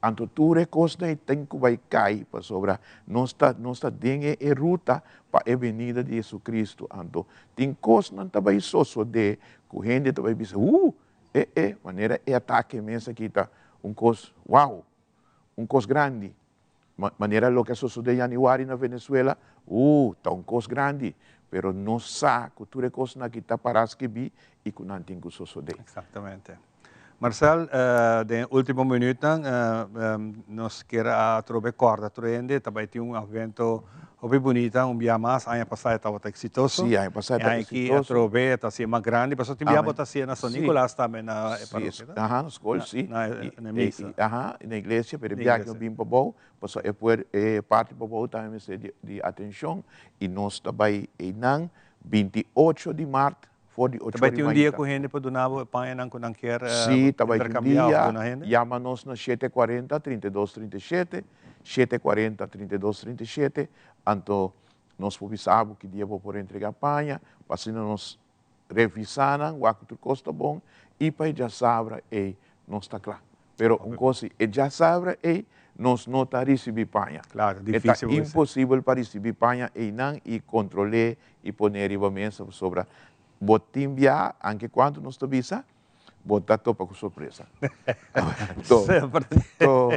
Anto tur e kosnan ei tin ku bai kai pasobra nos ta nos ta den e e ruta pa e benida di Jesucristo. Anto tin kosnan ta bai sosodé ku hende ta bai bisa, Uu! E e manera e atake mes aki ta un kos wow! Un kos grandi. Manera loke a sosodé yanüari na Venezuela, uu! Ta un kos grandi. Pero nos sa ku tur e kosnan aki ta pará skibí i ku nan tin ku sosodé. Exactamente. Marcel, den e ultimo minuutnan nos kier a atrobe corda tur hende, ta bay tin un evento hopi bunita un bia mas, aña pasa e tabata exitoso. Sí, aña pasa e tabata exitoso. E aña aki atrobe ta hacié mas grandi, pasobra tin bia bo ta hacié na San Nicolas tambe na e parokia, no? Aha, na skol, sí. Na misa. Aha, na iglesia, pero e bia aki no bin pabou, pasobra e puer, e parti pabou tambe mester di atencion y nos ta bay eynan 28 di mart For di ocho Ta bai tin un dia ku hende por duna bo e pañanan ku nan kier Sí, ta bai tin un dia. Yama nos na shete kuarenta, 32 37, shete kuarenta, 32 37, anto nos por bisa bo ki dia bo por entrega paña, pa asina nos revisá nan, wak ku tur kos ta bon, i pa e djasabra ei nos ta kla. Pero un kos si, e djasabra ei nos no ta risibí paña. Claro, E ta imposibel pa risibí paña einan i kontrol'é i pon'é riba mesa pasobra bo tin bia, anke kuantu nos ta bisa, bo ta topa ku sorpresa. To, to,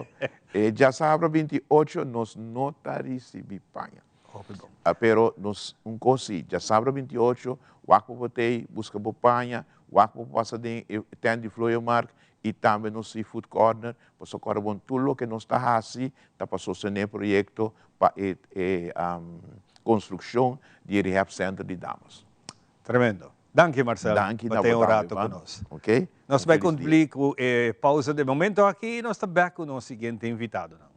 e djasabra 28 nos no ta risibí paña. Pero nos un kos si, djasabra 28, wak bo botei, buska bo paña, wak bo pasa den e tent di Vlooienmarkt i tambe nos Seafood Corner, pasobra kòrda bon tur loke nos ta hasi ta pa sostené proyekto pa e e konstrukshon di e Rehab Center di Damas. Tremendo. Danki Marcel Danki pa na ten bo un tambe rato ku man. nos. Ok. Nos Un bai felis dia. kumpli ku e pausa di momento aki i nos ta bèk ku nos siguiente invitadonan.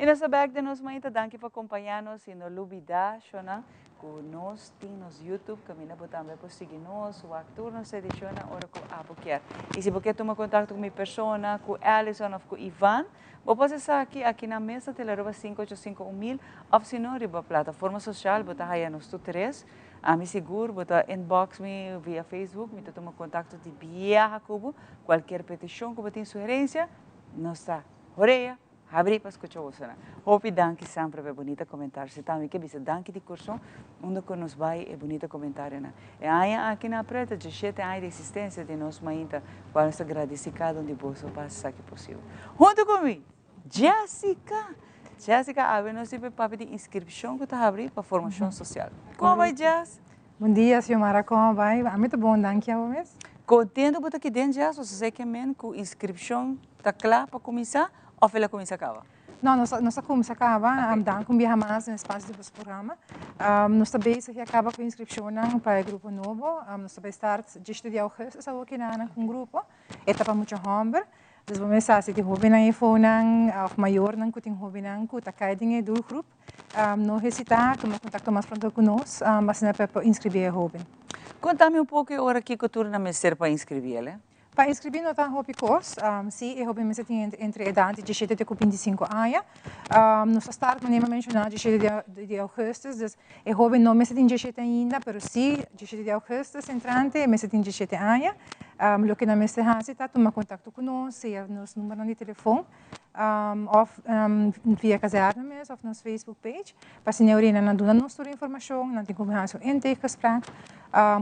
Y nos ta bek den nos mainta, danki pa compaña nos y no lubida shonan cu nos tin nos YouTube caminda bo tambe por sigui nos, wak tur nos edicionnan ora cu abo kier. Y si bo kier tuma contacto cu mi persona, cu Alison of cu Ivan, bo por haci esaki aki na mes na Telearuba 585 1000 of si no riba plataforma social bo ta haya nos tur tres. Ami sigur bo ta inbox mi via Facebook, mi ta tuma contacto di biaha cu bo. Cualkier peticion cu bo tin sugerencia, nos ta horea. Habrí pa skucha bosonan. Hopi danki semper pa e bunita komentario. Si tambe ke bisa danki di korson unda ku nos bai e bunita komentarionan. E aña aki na aprel ta djeshete aña di eksistensia di nos mainta kual nos ta gradisí kada un di boso pa hasi esaki posibel. Huntu ku mi, Jessica! Jessica, awe nos tin pa e papia di inskripshon ku ta habrí pa formashon sosial. Kon bai Jess? Bon dia Xiomara, kon bai? Ami ta bon, danki abo mes. Kontento bo ta kiden Jess? Bo sa esei ke men ku inskripshon ta kla pa kuminsá? Of el a cuminsa caba? No, nos nos a cuminsa caba. Okay. Dank un biaha mas den espacio di boso programa. Nos ta bezig ya caba cu inscripcionnan pa e grupo nobo. Nos ta bay start 17 di augustus awor kinanan cu un grupo. E ta pa mucha homber. Dus bo mester sa si tin hobennan efonan of mayornan cu tin hobennan cu ta cay den e doelgroep. No hesita, tuma contacto mas pronto cu nos, asina pa por inscribi e hoben. Contami un poco e ora kico tur nan mester pa inscribi el, eh? Pa inscribí no ta hopi kos. Sí, e hopi mester tin entre edat di diesshete te ku bintisinko aña. Nos a start manera mi a menshoná diesshete di augustus, dus e hoben no mester tin diesshete ainda, pero sí diesshete di augustus entrante e mester tin diesshete aña. Loke nan mester hasi ta tuma kontakto ku nos, sea nos numbernan di telefon òf via kazèrne mes òf nos Facebook page. Pa asina e orina nan duna nos tur informashon, nan tin ku hasi un intakegesprek.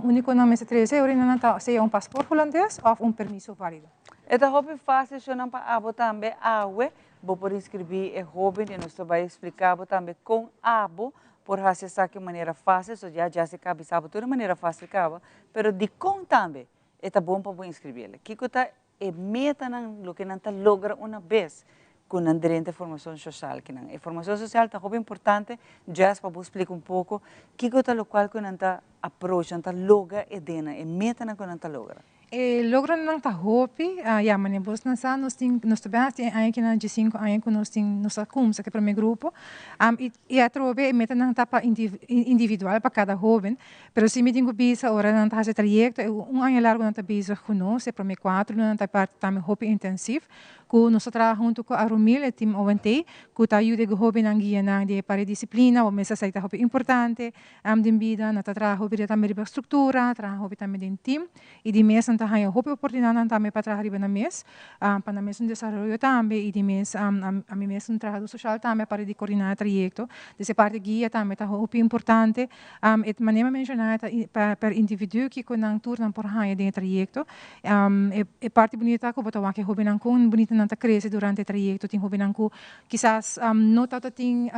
Úniko nan mester trese e orina nan ta sea un pasport hulandes òf un permiso válido. E ta hopi fásil shonnan pa abo tambe awe bo por inskribí e hóben i nos ta bai splika bo tambe kon abo por hasi esaki manera fásil, so ya Jessica a bisa bo tur e manera fásil kaba, pero dikon tambe e ta bon pa bo inskribí el. Kiko ta E metanan, loke nan ta logra una bes ku nan drenta e formacion social kinan. E formacion social ta hopi importante, Jess, pa bo splika un poko kiko ta lokual ku nan ta aprocha, nan ta logra e denan, e metanan ku nan ta logra. E logronan ta hopi, ya, manera bos nan sa nos tin, nos ta bin hasi e aña kinan diesinko aña ku nos tin, nos a kumsa ku e prome grupo, i atrobe e metanan ta pa individual pa kada hoben, Pero si mi tin ku bisa ora nan ta hasi trayekto e un aña largu nan ta bezig ku nos, e prome kuatro luna nan ta parti tambe hopi intensief ku nos ta traha huntu ku Arumil, e team ONT, ku ta yuda e hobennan guia nan di e par e disiplina, bo mester sa esei ta hopi importante den bida, nan ta traha hopi tambe riba struktura, traha hopi tambe den team i di mes nan ta haña hopi oportunidatnan tambe pa traha riba nan mes, pa nan mes un desaroyo tambe i di mes ami mes un trahadó soshal tambe aparte di koordiná e trayekto, dus e parti guia tambe ta hopi importante. E manera mi a menshoná ta pa per individu kiko nan tur nan por haña den e trayekto. E parti bunita ta ku bo ta wak e hóbennan kon bunita nan ta krese durante e trayekto. Tin hóbennan ku kisas no tabata tin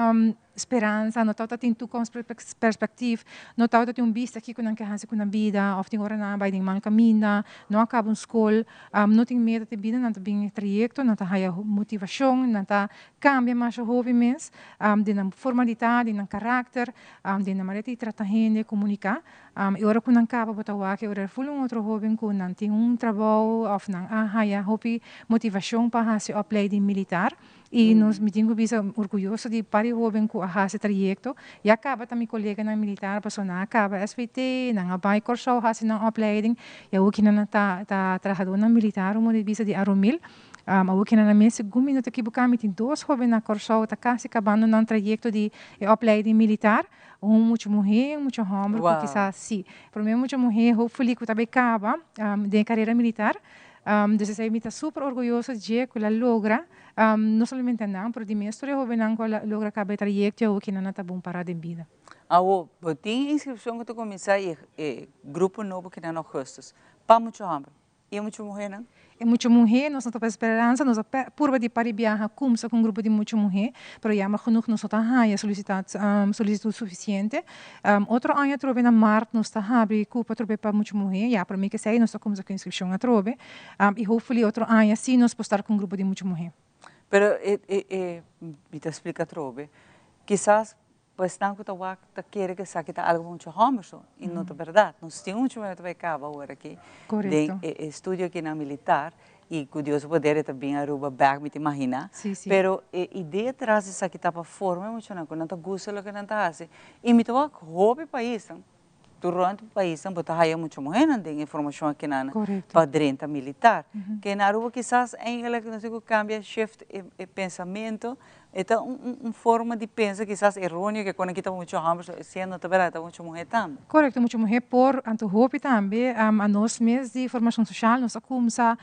speransa, no tabata tin toekomstperspectief, no tabata tin un bista kiko nan ke hasi ku nan bida òf tin ora nan a bai den mal kaminda, no a kaba un skol, no tin meta den bida, nan ta bin e trayekto, nan ta haña motivashon, nan ta kambia masha hopi mes den nan forma di ta, den nan karakter. Den nan manera di trata hende, komuniká. I ora ku nan kaba bo ta wak e ora ful un otro hóben ku nan tin un trabou òf nan a haña hopi motivashon pa hasi opleiding militar. I nos mi tin ku bisa orguyoso di par di hóben ku a hasi trayekto. Ya kaba ta mi koleganan militar pasobra nan a kaba SVT, nan a bai Kòrsou hasi nan opleiding i awor ki nan ta ta trahadónan militar un modo di bisa di Arumil. Awor ki nan mes segun mi no ta ekiboká mi tin dos hóben na Kòrsou ta kasi kabando nan trayekto di e opleiding militar, un mucha muhé i un mucha hòmber ku kisas si. Promé mucha muhé hopefully ku ta bai kaba den e karera militar. Dus esei mi ta super orguyoso dje ku el a logra, no solamente nan pero di mes tur e hóbennan ku a logra kaba e trayekto i awor ki nan ta bon pará den bida. Awor, bo tin inskripshon ku ta kuminsá i e grupo nobo ki nan augustus pa mucha hòmber. I e mucha muhénan? E mucha muhé, nos no ta pa esperansa, nos a purba di pari biaha kumsa ku un grupo di mucha muhé, pero jammer genoeg nos no ta haña solisitat solisitud sufisiente. Otro aña atrobe na mart nos ta habri kupo atrobe pa mucha muhé, ya promé ke esei nos ta kumsa ku inskripshon atrobe, i hopefully otro aña si nos por start ku un grupo di mucha muhé. Pero e e e mi ta splika atrobe, kisas Pues nan ku ta wak ta kere ku esaki ta algu pa mucha hòmber so, i no ta bèrdat. Nos tin mucha muhé ta bai kaba awor aki den e estudio aki nan militar, Y cu Dios su poder e ta bin Aruba bek, mi ta imagina. Pero e idea tras di esaki ta pa forma e muchanan cu nan ta gusta loke nan ta haci. Y mi ta wak hopi paisnan, tur rond e paisnan bo ta haya mucha muhernan den e formacion akinan pa drenta militar. Ke na Aruba kisas eigenlijk nos tin cu cambia, shift e pensamento. E ta un forma di pensa kisas eroneo ke con a kita mucha homber, so esei no ta berdad, e ta mucha muher tambe. Korekto, mucha muher por, anto hopi tambe. Anos mes di Formacion Social nos a kumsa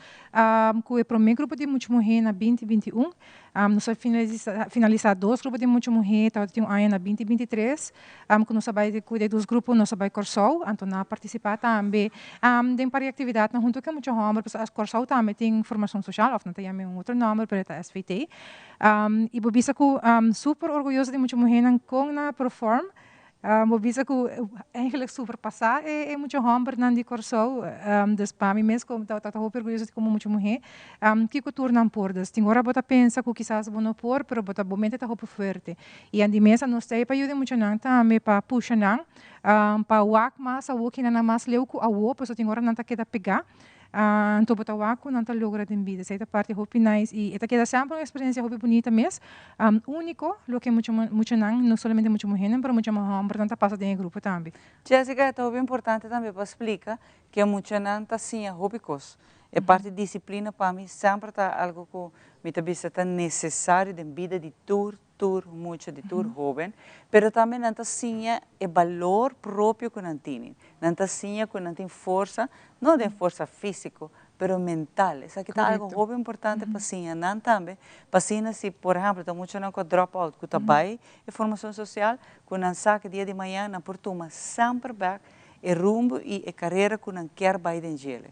ku e prome grupo di mucha muher na binti 21. Nos a finalisa dos grupo di mucha muher, tabata tin un aña na binti 23 ku nos a bai ku e dos grupo nos a bai Kòrsou, anto nan a partisipá tambe den par di aktividatnan huntu ku e mucha hòmber, pasobra Kòrsou tambe tin Formacion Social òf nan ta yama e un otro nòmber pero e ta SVT. I bo bisa ku super orguyoso di mucha muhénan kon nan a perform. Bo bisa ku eigenlijk superpasá e mucha hòmbernan di Kòrsou. Dus pa mi mes ku tabata hopi orguyoso di komo mucha muhé. Kiko tur nan por. Dus tin ora bo ta pensa ku kisas bo no por, pero bo ta bo mente ta hopi fuerte. I andi mes a nos ta ei pa yuda e muchanan tambe pa pusha nan pa wak mas awor kinan nan mas leu ku awor, pasobra tin ora nan ta keda pegá. Anto bo ta wak ku nan ta logra den bida. Esei ta parti hopi nice i e ta keda semper un eksperensia hopi bunita mes, úniko, loke mucha muchanan, no solamente mucha muhénan, pero mucha hòmbernan ta pasa den e grupo tambe. Jessica, e ta hopi importante tambe pa splika ku e muchanan ta siña hopi kos. E parti disiplina pa mi semper ta algu ku mi ta bisa ta nesesario den bida di tur tur mucha, di tur hoben, pero tambe nan ta siña e balor propio ku nan tini. Nan ta siña ku nan tin forsa, no den forsa físiko, pero mental. Esaki ta algu hopi importante pa siña nan tambe, pa asina si, por ehèmpel, ta muchanan ku a drop out, ku ta bai e formashon sosial, ku nan sa ku dia di mañana nan por tuma semper bèk e rumbo i e karera ku nan kier bai den djele.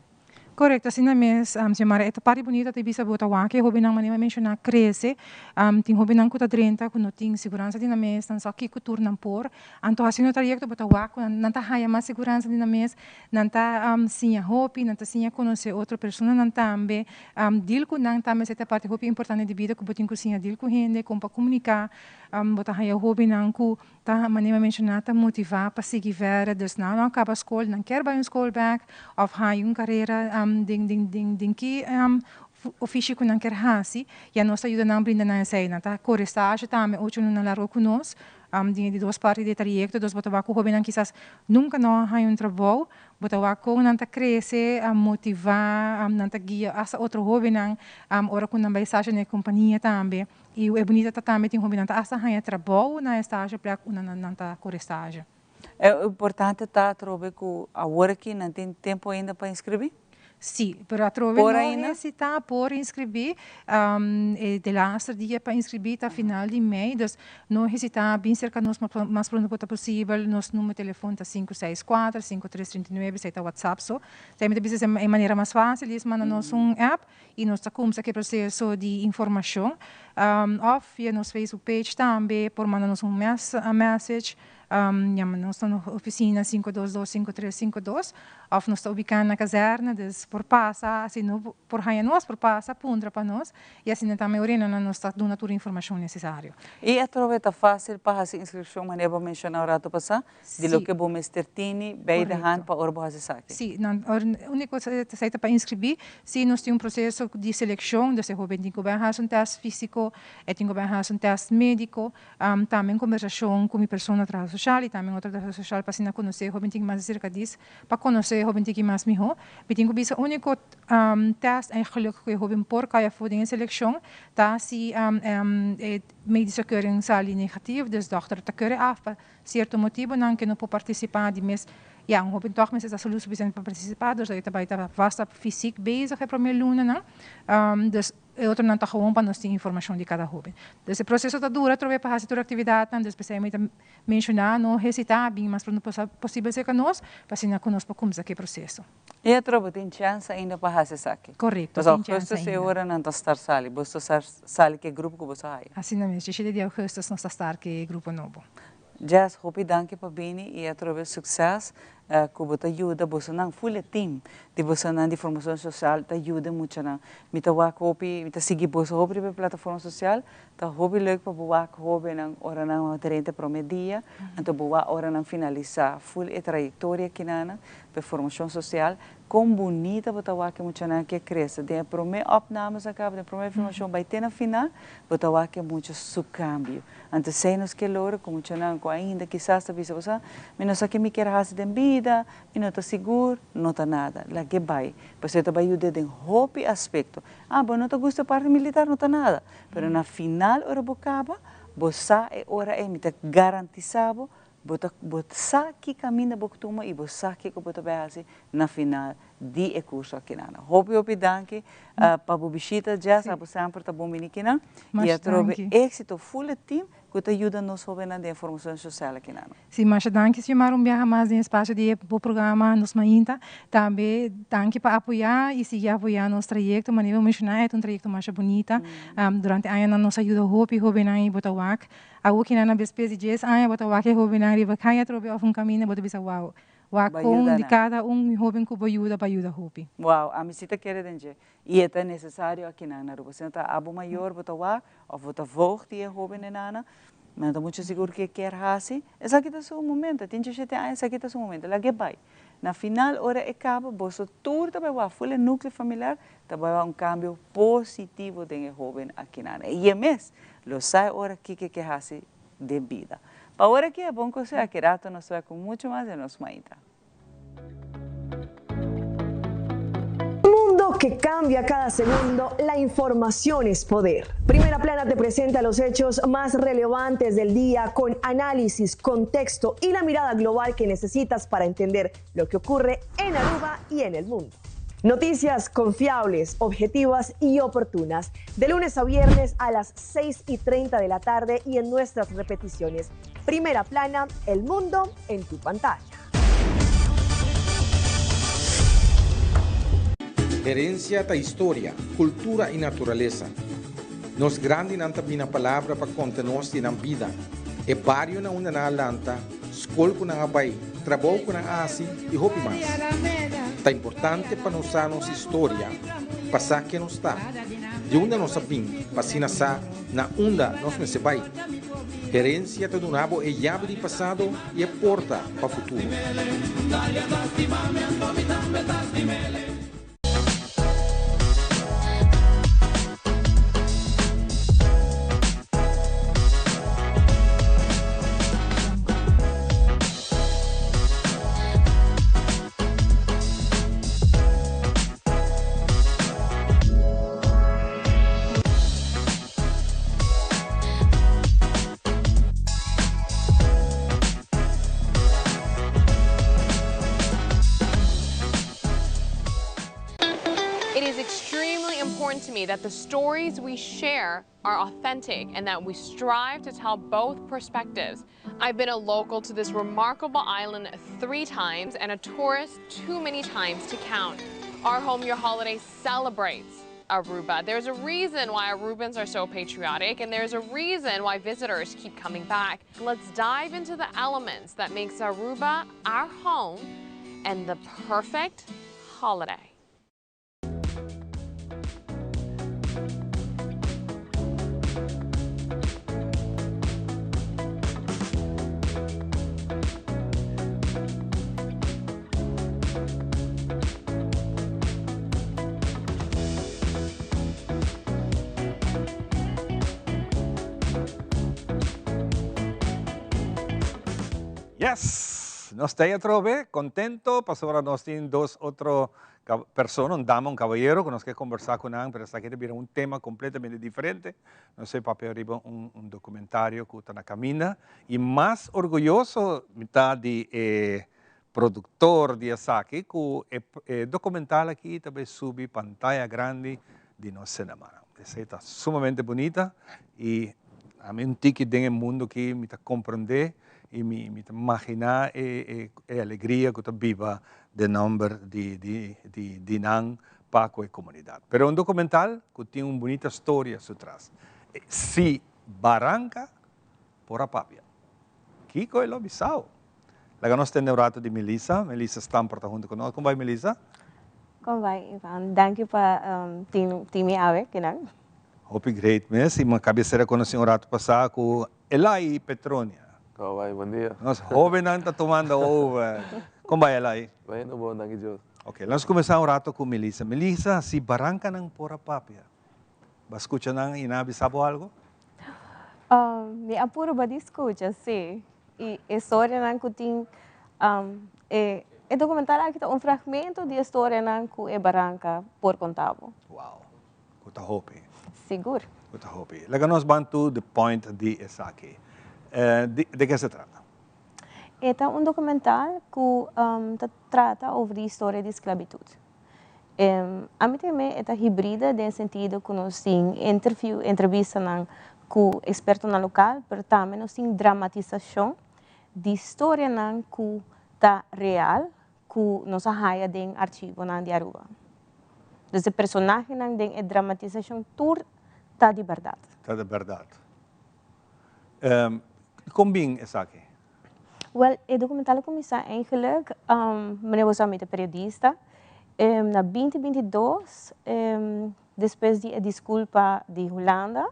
Korekto, asina mes, Xiomara. E ta parti bunita ta bisa bo ta wak e hobennan manera mi a menshoná krese. Tin hobennan ku ta drenta ku no tin siguransa di nan mes, nan sa kiko tur nan por. Anto hasiendo trayekto bo ta wak ku nan ta haña mas siguransa di nan mes, nan ta siña hopi, nan ta siña konosé otro personanan tambe. Deal ku nan tambe esei ta parti hopi importante di bida ku bo tin ku siña deal ku hende, kon pa komuniká. Bo ta haña hobennan ku Ta manera mi a menshoná ta motivá pa sigui verder, dus nan no a kaba skol, nan kier bai un skol bèk òf haña un karera den den den den ki ofishi ku nan kier hasi, ya nos ta yuda nan brinda nan esei. Nan ta kore stage tambe ocho luna largo ku nos den e di dos parti di e trayekto, dus bo ta wak ku hóbennan kisas nunka no a haña un trabou, bo ta wak kon nan ta krese, motivá, nan ta guia asta otro hóbennan ora ku nan bai stage na e kompania tambe. I e bunita ta tambe tin hopi nan ta asta haña trabou na e stage plek unda nan ta kore stage. E importante ta atrobe ku awor aki nan tin tempu ainda pa inskribí? Sí, pero atrobe no hesitá por inskribí. E delaster dia pa inskribí ta final di mei, dus no hesitá bin serka nos mas pronto ku ta posibel. Nos numero telefon ta sinku seis kuater, sinku tres 39, esei ta whatsapp so. Esei mi ta bisa e manera mas fásil di es manda nos un app. I nos ta kumsa ku e proseso di informashon. Òf via nos Facebook page tambe por manda nos un message. Yama nos na nos ofisina 522 5352 òf nos ta ubiká na kazèrne dus por pasa si no por haña nos por pasa puntra pa nos i asina tambe orina nos ta duna tur informashon nesesario. I atrobe ta fásil pa hasi inskripshon manera bo menshoná un rato pasá? Di loke bo mester tini bij de hand pa ora bo hasi esaki. Sí, nan úniko esei ta pa inskribí. Sí, nos tin un proseso di selekshon, dus e hóben tin ku bai hasi un tèst físiko, e tin ku bai hasi un tèst médiko, tambe un kombersashon ku mi persona traha soshal i tambe otro traha soshal pa asina konosé e hóben tin mas di serka dis, pa konosé e hóben tiki mas mihó. Mi tin ku bisa úniko tèst eigenlijk ku e hóben por kai afó den e selekshon ta si e medische keuring sali negatief, dus dòkter ta keure af pa Cierto motibonan ke no por participa di mes, ya un hoben toch mester ta salud suficiente pa participa, dus e ta bay ta vasta fysiek bezig e prome lunanan, dus e otronan ta gewoon pa nos tin informacion di cada hoben. Dus e proceso ta dura atrobe pa haci tur actividadnan, dus pesey mi ta menciona no hesita bin mas pronto posibel cerca nos pa asina cu nos por cuminsa cu e proceso. I atrobe tin chance ainda pa haci esaki? Correcto, tin chance ainda. Pasobra augustus e ora nan ta start sali, bo ta start sali cu e grupo cu bo sa haya. Asina mes, diesisiete di augustus nos ta start cu e grupo nobo. Jess, hopi danki pa bini y atrobe succes. Ku bo ta yuda bosonan, full e team di bosonan di formacion social ta yuda muchanan. Mi ta wak hopi, mi ta sigui boso hopi riba e plataforma social, ta hopi leuk pa bo wak hobennan ora nan a drenta prome dia, anto bo wak ora nan finalisa full e trayectoria kinanan pa e formacion social. Kon bunita bo ta wak e muchanan ke krese den e prome opnames a kaba, den e prome filmacion bai te na final, bo ta wak e mucha su cambio. Anto esei nos ke logra ku muchanan ku ainda kisas ta bisa, Bo sa, mi no sa ke mi kier hasi den bida, mi no ta sigur, no ta nada. Lag'é bai, pasobra e ta bai yud'é den hopi aspekto. Ah, bo no ta gusta e parti militar, no ta nada. Pero na final ora bo kaba, bo sa e ora ei, mi ta garantisá bo, bo ta bo sa ki kaminda bo tuma i bo sa kiko bo ta bai hasi na final di e kurso akinan. Hopi hopi danki pa bo bishita Jess, abo semper ta bon bini kinan i atrobe éksito full e team ku ta yuda nos hobennan den e formacion social akinan. Si, masha danki Xiomara un biaha mas den espacio di e bo programa Nos Mainta. Tambe danki pa apoya y sigui apoya nos trayecto. Manera bo menciona e ta un trayecto masha bunita. Durante añanan nos a yuda hopi hobennan y bo ta wak awo kinan na despues di dies aña bo ta wak e hobennan riba caya atrobe of un caminda bo ta bisa wow. Wak kon di kada un hoben ku bo yuda pa yuda hopi. Wow, ami si ta kere den dje. I e ta nesesario akinan na Aruba. Si no ta abo mayor bo ta wak of bo ta voogd di e hoben enana, mi no ta mucho sigur ke kier hasi. Esaki ta su momento. E tin djeshete aña, esaki ta su momento. Lag'e bai. Na final ora e kaba, boso tur ta bai wak, ful e nucleo familiar ta bai wak un cambio positivo den e hoben akinan. I e mes lo sa e ora kiko e ke hasi den bida. Pa ora aki e bon kose, aki rato nos ta bai ku mucho mas den nos maita. Un mundo que cambia cada segundo, la información es poder. Primera Plana te presenta los hechos más relevantes del día con análisis, contexto y la mirada global que necesitas para entender lo que ocurre en Aruba y en el mundo. Noticias confiables, objetivas y oportunas. De lunes a viernes a las 6 y 30 de la tarde y en nuestras repeticiones. Primera plana, el mundo en tu pantalla. Herencia ta historia, cultura y naturalesa. Nos grandinan ta bina palabra pa conta nos di nan bida, e bario na unda nan a lanta, skol ku nan a bai, trabou ku nan a hasi i hopi mas. Ta importante pa nos sa nos historia pa sa ken nos ta, di unda nos a bin pa asina sa na unda nos mester bai. Herensia ta duna bo e yabi di pasado i e porta pa futuro. It is extremely important to me that the stories we share are authentic and that we strive to tell both perspectives. I've been a local to this remarkable island three times and a tourist too many times to count. Our Home Your Holiday celebrates Aruba. There's a reason why Arubans are so patriotic and there's a reason why visitors keep coming back. Let's dive into the elements that makes Aruba our home and the perfect holiday. Yes! Nos ta atrobe contento pasobra nos tin dos otro persona, un dama, un caballero cu nos ke conversa cu nan, pero esaki ta bira un tema completamente diferente. Nos e papia riba un un documentario cu ta na caminda y mas orguyoso mi ta di e Productor di esaki cu e documental aki ta bay subi pantaya grandi di nos cinema. Esey ta sumamente bunita y ami un tiki den e mundo aki mi ta comprende y mi ta magina e alegria cu ta biba den nomber di nan pa cu e comunidad. Pero un documental cu tin un bunita storia su tras. Si Baranca por a papia. Kiko e lo bisao? Laga nos tende un rato di Melissa. Melissa Stamper ta hunto cu nos. Con bai Melissa? Con bai Ivan. Danki pa tin mi awe kinan. Hopi great mes y mi a cabecera conoci un rato pasa cu Elai Petronia. Con bai, bon dia. Nos hobennan ta tomando over. Con bai Elai? Bayendo bon, danki Dios. Ok, nos cuminsa un rato cu Melissa. Melissa, si barancanan por a papia, Bo scucha nan y nan a bisa bo algo? Mi a purba di scucha, si. Y e storianan cu tin, e e documental aki ta un fragmento di e storianan cu e baranca por conta bo. Wow, cu ta hopi. Sigur. Cu ta hopi. Laga nos ban to the point di esaki. Di de ke se trata? E ta un documental cu ta trata over di historia di sclavitud. Ami tambe e ta hibrida den sentido ku nos tin interview, entrevistanan ku ekspertonan lokal, pero tambe nos tin dramatisashon di storianan ku ta real ku nos a haya den archivonan di Aruba. Dus e personahenan den e dramatisashon tur ta di bèrdat. Ta di bèrdat. Kon bin esaki? Wel, e documental a cuminsa eigenlijk, meneer bo sa mi ta periodista, na binti 22, despues di e disculpa di Hulanda,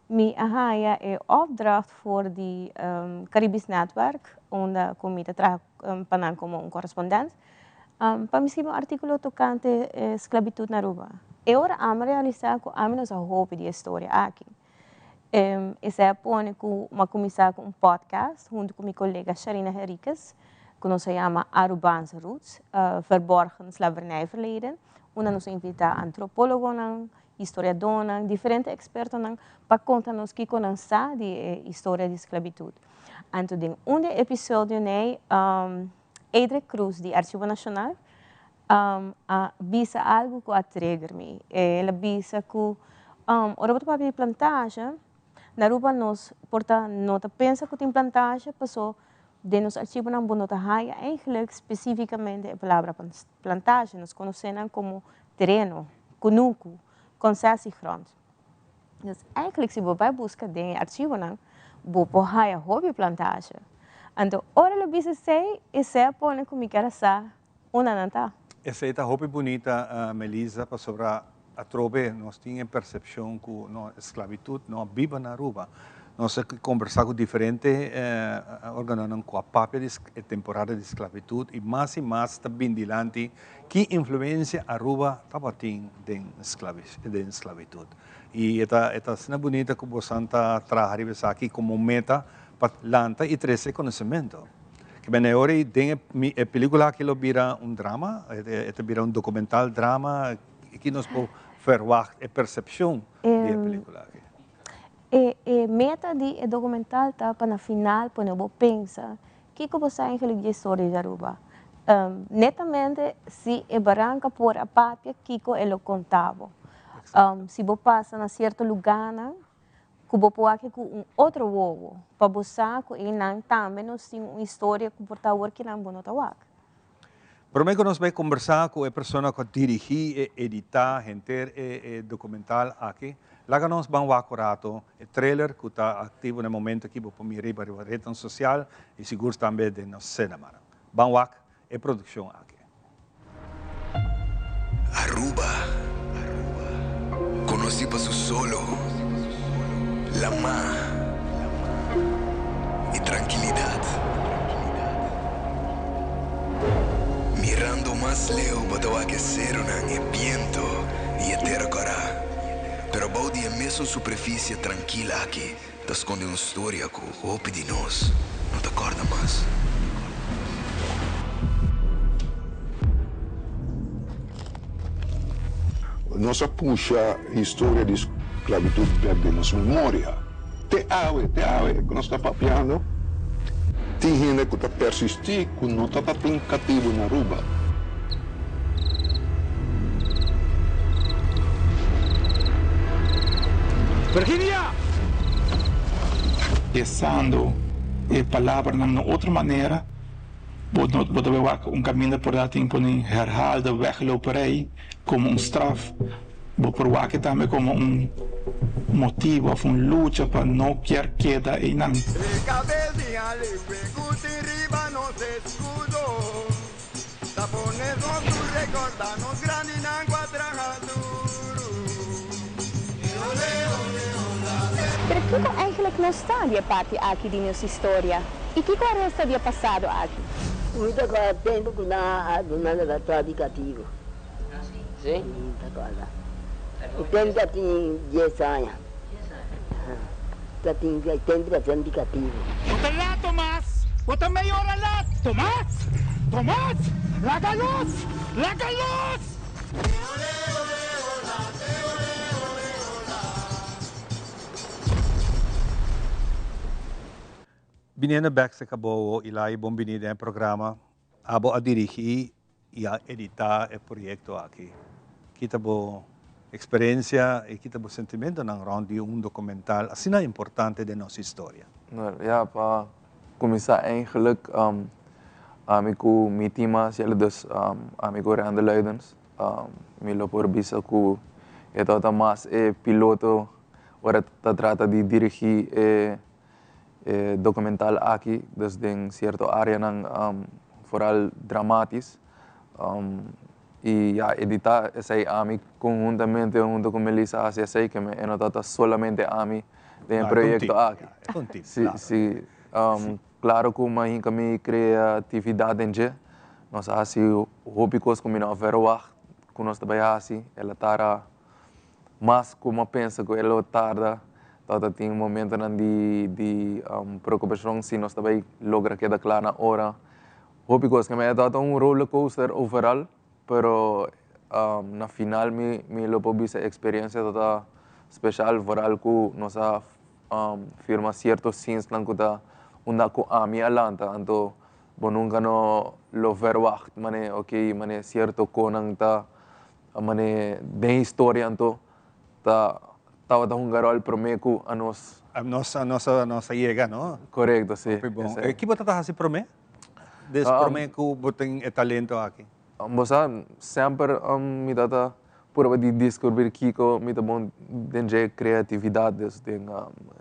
mi a haya e opdracht for di Caribisch Netwerk, unda cu mi ta traha pa nan como un correspondent, pa mi scribi un articulo tocante sclavitud na Aruba. E ora ami a realisa cu ami no sa hopi di e storia aki. Esei a pone ku mi a kuminsá ku un podcast huntu ku mi kolega Sharina Henriquez, ku nos a yama Arubaanse Roots, Verborgen Slavernijverleden, unda nos a invitá antropólogonan, historiadónan, diferente ekspertonan pa konta nos kiko nan sa di e historia di sklabitut. Anto den un di e episodionan ei, Edric Croes di Archivo Nashonal a bisa algu ku a trigger mi. El a bisa ku ora bo ta papia di plantage, na Aruba nos por ta no ta pensa ku tin plantage paso den nos archivonan bo no ta haya eigenlijk spesífikamente e palabra plantage. Nos konosé nan komo tereno, kunuku, concessiegrond. Dus eigenlijk si bo bai buska den e archivonan bo por haya hopi plantage. Anto ora el a bisa esei, esei a pone ku mi kier a sa Unda nan ta? Esei ta hopi bunita Melisa pasobra atrobe nos tin e percepcion cu no esclavitud no a biba na Aruba. Nos a conversa cu diferente organonan cu a papia di e temporada di esclavitud y mas y mas ta bin dilanti ki influencia Aruba tabatin den den esclavitud. Y e ta e ta asina bunita cu bosan ta traha riba esaki como meta pa lanta y trece conocemento. Ke bene ora i den e e pelicula aki lo bira un drama, e ta bira un documental drama, ki nos por verwacht e percepcion di e pelicula aki? E e meta di e documental ta pa na final pone bo pensa kiko bo sa eigenlijk di e historia di Aruba. Netamente si e baranca por a papia kiko e lo conta bo. Si bo pasa na cierto lugarnan Ku bo por wak ku un otro wowo, pa bo sa ku einan tambe nos tin un historia ku por ta awor kinan bo no ta wak. Promé ku nos bai kombersá ku e persona ku a dirigí e editá henter e dokumental aki, laga nos ban wak un rato e trailer ku ta aktivo na e momento aki, bo por mira riba riba retnan sosial i sigur tambe den nos sinemanan. Ban wak e produkshon aki. Aruba, conoci pa su solo, lama y trankilidad. Mirando mas leu bo ta wak e seronan, e biento y e tera cora. Pero bou di e mesun superficie trankil aki Ta sconde un storia cu hopi di nos no ta corda mas. Nos a pusha historia di sclavitud bek den nos memoria. Te awe, te awe cu nos ta papiando, tin hende cu ta persisti cu no ta tatin catibo na Aruba. Virginia! Pensando e palabranan na otro manera, bo no bo ta bay wak un caminda por da tin pone herhaalde wegloperij como un straf. Bo por wak e tambe como un motibo of un lucha pa no kier keda eynan. riba nos escudo Ta pone nos tur recorda nos grandinan cu a traha duro Ole ole ola Pero kiko eigenlijk nos ta di e parti aki di nos historia y kiko a resta di e pasado aki? Mi ta corda tempo cu nan a duna libertad di catibo. Si? Mi ta corda. E tempo ta tin dies aña. Ta tin e tempo ta tin di catibo. Bo ta laat, Tomas! Bo ta mei ora laat! Tomas! Tomas! Laga los! Laga los! Biniendo bek se cabo Ilai bon bini den e programa. Abo a dirigi y a edita e proyecto aki. Ki ta bo experiencia y ki ta bo sentimentonan rond di un documental asina importante den nos historia? Wel, ja, pa cuminsa eigenlijk ami cu mi team a haci dus ami cu Randall Luidens, mi lo por bisa cu e tabata mas e piloto ora ta trata di dirigi e E documental aki, dus den cierto areanan vooral dramatisch. Y ya edita esey ami conhuntamente hunto cu Melissa haci esey ke me e no ta solamente ami den e proyecto aki. Si, si. Claro cu mi a hinca mi creatividad den dje. Nos a haci hopi cos cu mi no a verwacht cu nos ta bay haci. El a tara Mas ku mi a pensa ku e lo tarda, tabata tin momentonan di di preokupashon si nos ta bai logra keda kla na ora. Hopi kos ke mi tabata un roller coaster overal, pero na final mi mi lo por bisa e eksperensia tabata speshal, vooral ku nos a firma sierto scenesnan ku ta unda ku ami a lanta, anto bo nunka no lo verwacht mane oke mane sierto konan ta A mane den historia anto ta tabata hunga rol prome ku a nos. A nos a nos a nos a yega no? Korekto si. Hopi bon. E ki bo ta ta hasi prome? Des prome ku bo tin e talento aki? Bo sa semper mi ta ta purba di diskurbir kiko mi ta bon den dje kreatividat dus den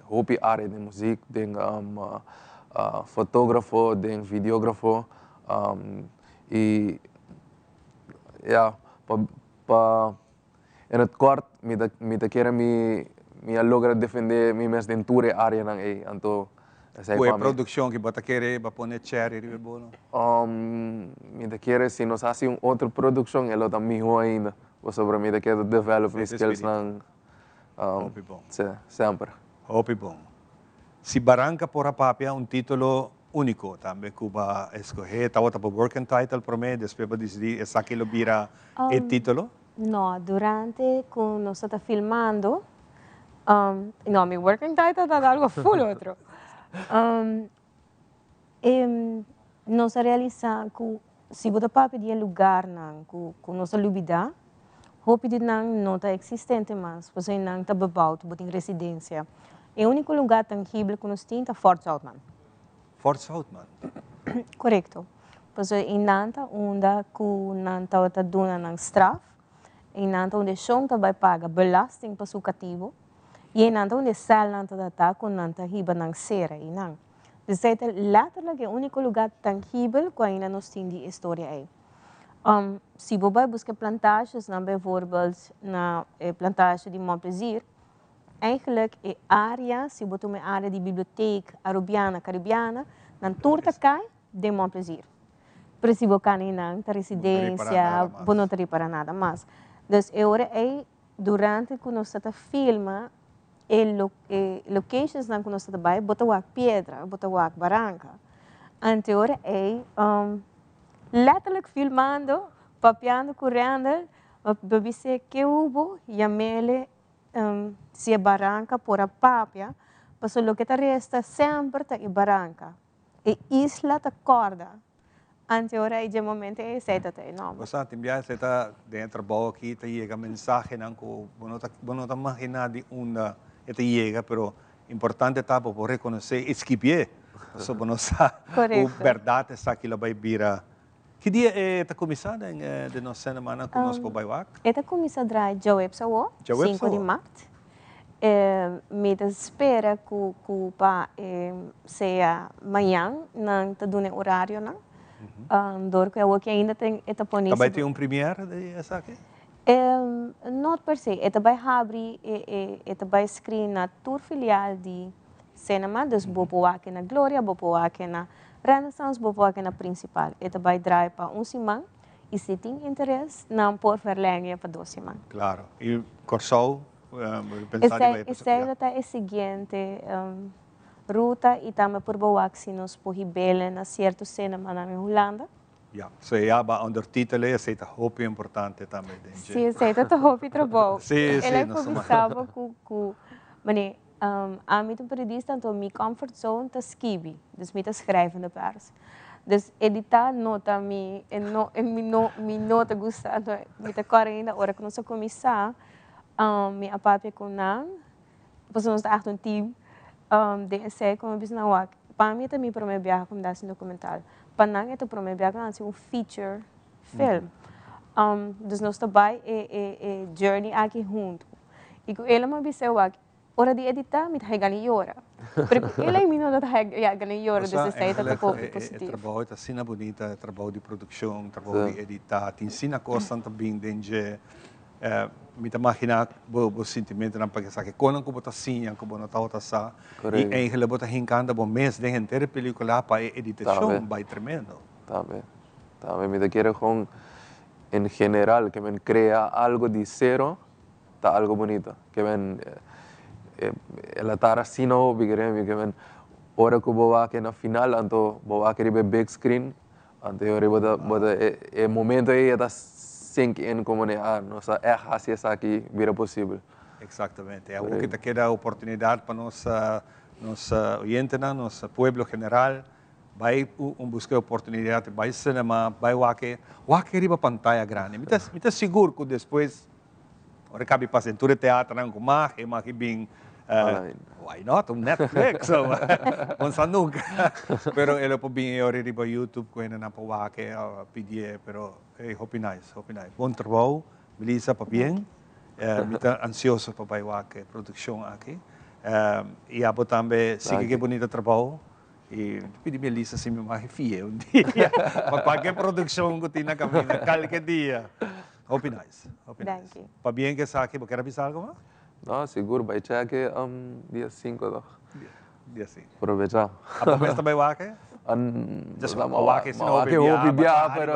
hopi area den muzik den fotografo den videografo i Ja, pa pa in het kort mi ta mi ta kere mi mi a logra defende mi mes den tur e areanan ei, anto esei Ku e pa mi. produkshon ki bo ta kere bo a pone cherry riba e bolo? Mi ta kere si nos hasi un otro produkshon e lo ta miho ainda, pasobra mi ta kere develop mi Esei ta skills espiritu. nan Hopi bon. si, semper. Hopi bon. Si Baranka por a papia un titulo Úniko tambe ku bo a eskohé tabata bo working title promé, despues bo disidí esaki lo bira e título? No, durante ku nos ta filmando, no, mi working title tabata algo full otro. Nos a realisá ku si bo ta papia di e lugarnan ku nos a lubidá, hopi di nan no ta eksistente mas, pasobra nan ta bebouwd, bo tin residensia. E úniko lugá tangibel ku nos tin ta Fort Zoutman. Fort Zoutman? Korekto. Pasobra einan ta unda ku nan tabata duna nan straf, einan ta unda e shon ta bai paga belasting pa su katibu, i einan ta unda e sèlnan ta ta ku nan ta hiba nan sera einan. Esei ta letterlijk e úniko lugá tangibel ku ainda nos tin di e storia ei. Si bo bai buska plantasjesnan bijvoorbeeld na e plantasje di Mont Plaisir, eigenlijk e área, si bo tuma e área di biblioteek Arubiana, Caribiana, nan tur ta kai den Mont Plaisir. Pero si bo kana einan ta residensia, bo no ta ripara nada mas. Dus e ora ei durante ku nos ta ta filma e e locationsnan ku nos ta ta bai, bo ta wak piedra, bo ta wak baranka. Ante ora ei letterlijk filmando, papiando ku Randall, bo bis'é ke hubo, yam'ele si e baranka por a papia, pasobra loke ta resta semper ta e baranka. E isla ta kòrda. Ante ora ei dje momento ei esei ta ta e nòmber. Bo sa, tin biaha esei ta den e trabou aki ta yega mensahenan ku bo no ta bo no ta maginá di unda e ta yega, pero importante ta pa bo rekonosé i skibié, pasobra bo no sa ku bèrdat esaki lo bai bira. Ki dia e ta kuminsá den den nos senemana ku nos por bai wak? E ta kuminsá drai djaweps awor, sinku di mart. Mi ta spera ku ku pa sea mañan nan ta duna e orarionan. Dor ku awoki ainda tin e ta pone. Ta bai tin un premiere di esaki? Not per se. E ta bai habri e ta bai screen na tur filial di Cinema. Dus bo por wak na Gloria, bo por wak na Renaissance, bo por wak na Principal. E ta bai draai pa un siman y si tin interes nan por verlenge pa dos siman. Claro. Y Corsou Bo Esei, esei lo ta e siguiente ruta y tambe por bo wak si nos por hib'el na cierto cinemanan en Hulanda. Ja, so ya ba ondertitelen, esei ta hopi importante tambe den dje. Si, esei ta ta hopi trabou. Si, si, El a nos ta bisa bo cu, cu, mane, ami ta un periodista, anto mi comfort zone ta skibi, dus mi ta schrijvende pers. Dus edita no ta mi, e no, e mi no, mi no ta gusta, anto mi ta kòrda ainda ora ku nos a kuminsá, mi a papia ku nan, pasobra nos ta echt un team den esei ku mi a bisa nan wak, pa mi e ta mi promé biaha ku mi ta hasi un dokumental, pa nan e ta promé biaha ku nan hasi un feature film. Dus nos ta bai e e e journey aki huntu. I ku el a mi a bisa wak, Ora di editá mi ta haya gana yora. Pero ku el ei mi no ta haya gana yora, dus esei ta hopi positivo. E trabou ta asina bunita, e trabou di produkshon, trabou di editá, tin asina kosnan ta bin den dje. Mi ta maginá bo sintimentunan pa esaki, konan ku bo ta siña ku bo no tabata sa. I eigentlik bo ta hinkando bo mes den henter e pelikula pa e editashon bai tremendo. Tambe, tambe. Mi ta kere kon en general ke men krea algo di sero. Ta algo bunito. Ke men el a tar asina hopi kere mi ke men ora ku bo wak na final anto bo wak riba e big screen anto e ora bo ta bo ta e momento ei e ta sink in komo ne ah nos a ègt hasi esaki bira posibel. Exactamente. Awor ki ta keda oportunidad pa nos nos oyentenan, nos pueblo general Bai un buska e oportunidat, bai cinema, bai wak e, wak e riba pantaya grandi. Mi ta, mi ta sigur ku despues, ora e kabi pasa den tur e teaternan ku mag, e mag e bin, why not, un Netflix, bo sa nunka. Pero e lo por bin e ora riba YouTube ku hendenan por wak e, pidié, pero ey, hopi nice, hopi nice. Bon trabou, Melissa, pabien. Mi ta ansioso pa bai wak e produkshon aki. I abo tambe sigui ku e bunita trabou. I mi ta pidi Melissa si mi mag fia un dia pa cualkier produccion cu tin na caminda calke dia. Hopi nice, hopi nice. Danki. Pabien cu esaki, bo kier a bisa algo mas? No, sigur, bai check e dia cinco toch. Dia cinco. Probecha. Abo mes ta bai wak e? Just ma wak e si no hopi biaha, pero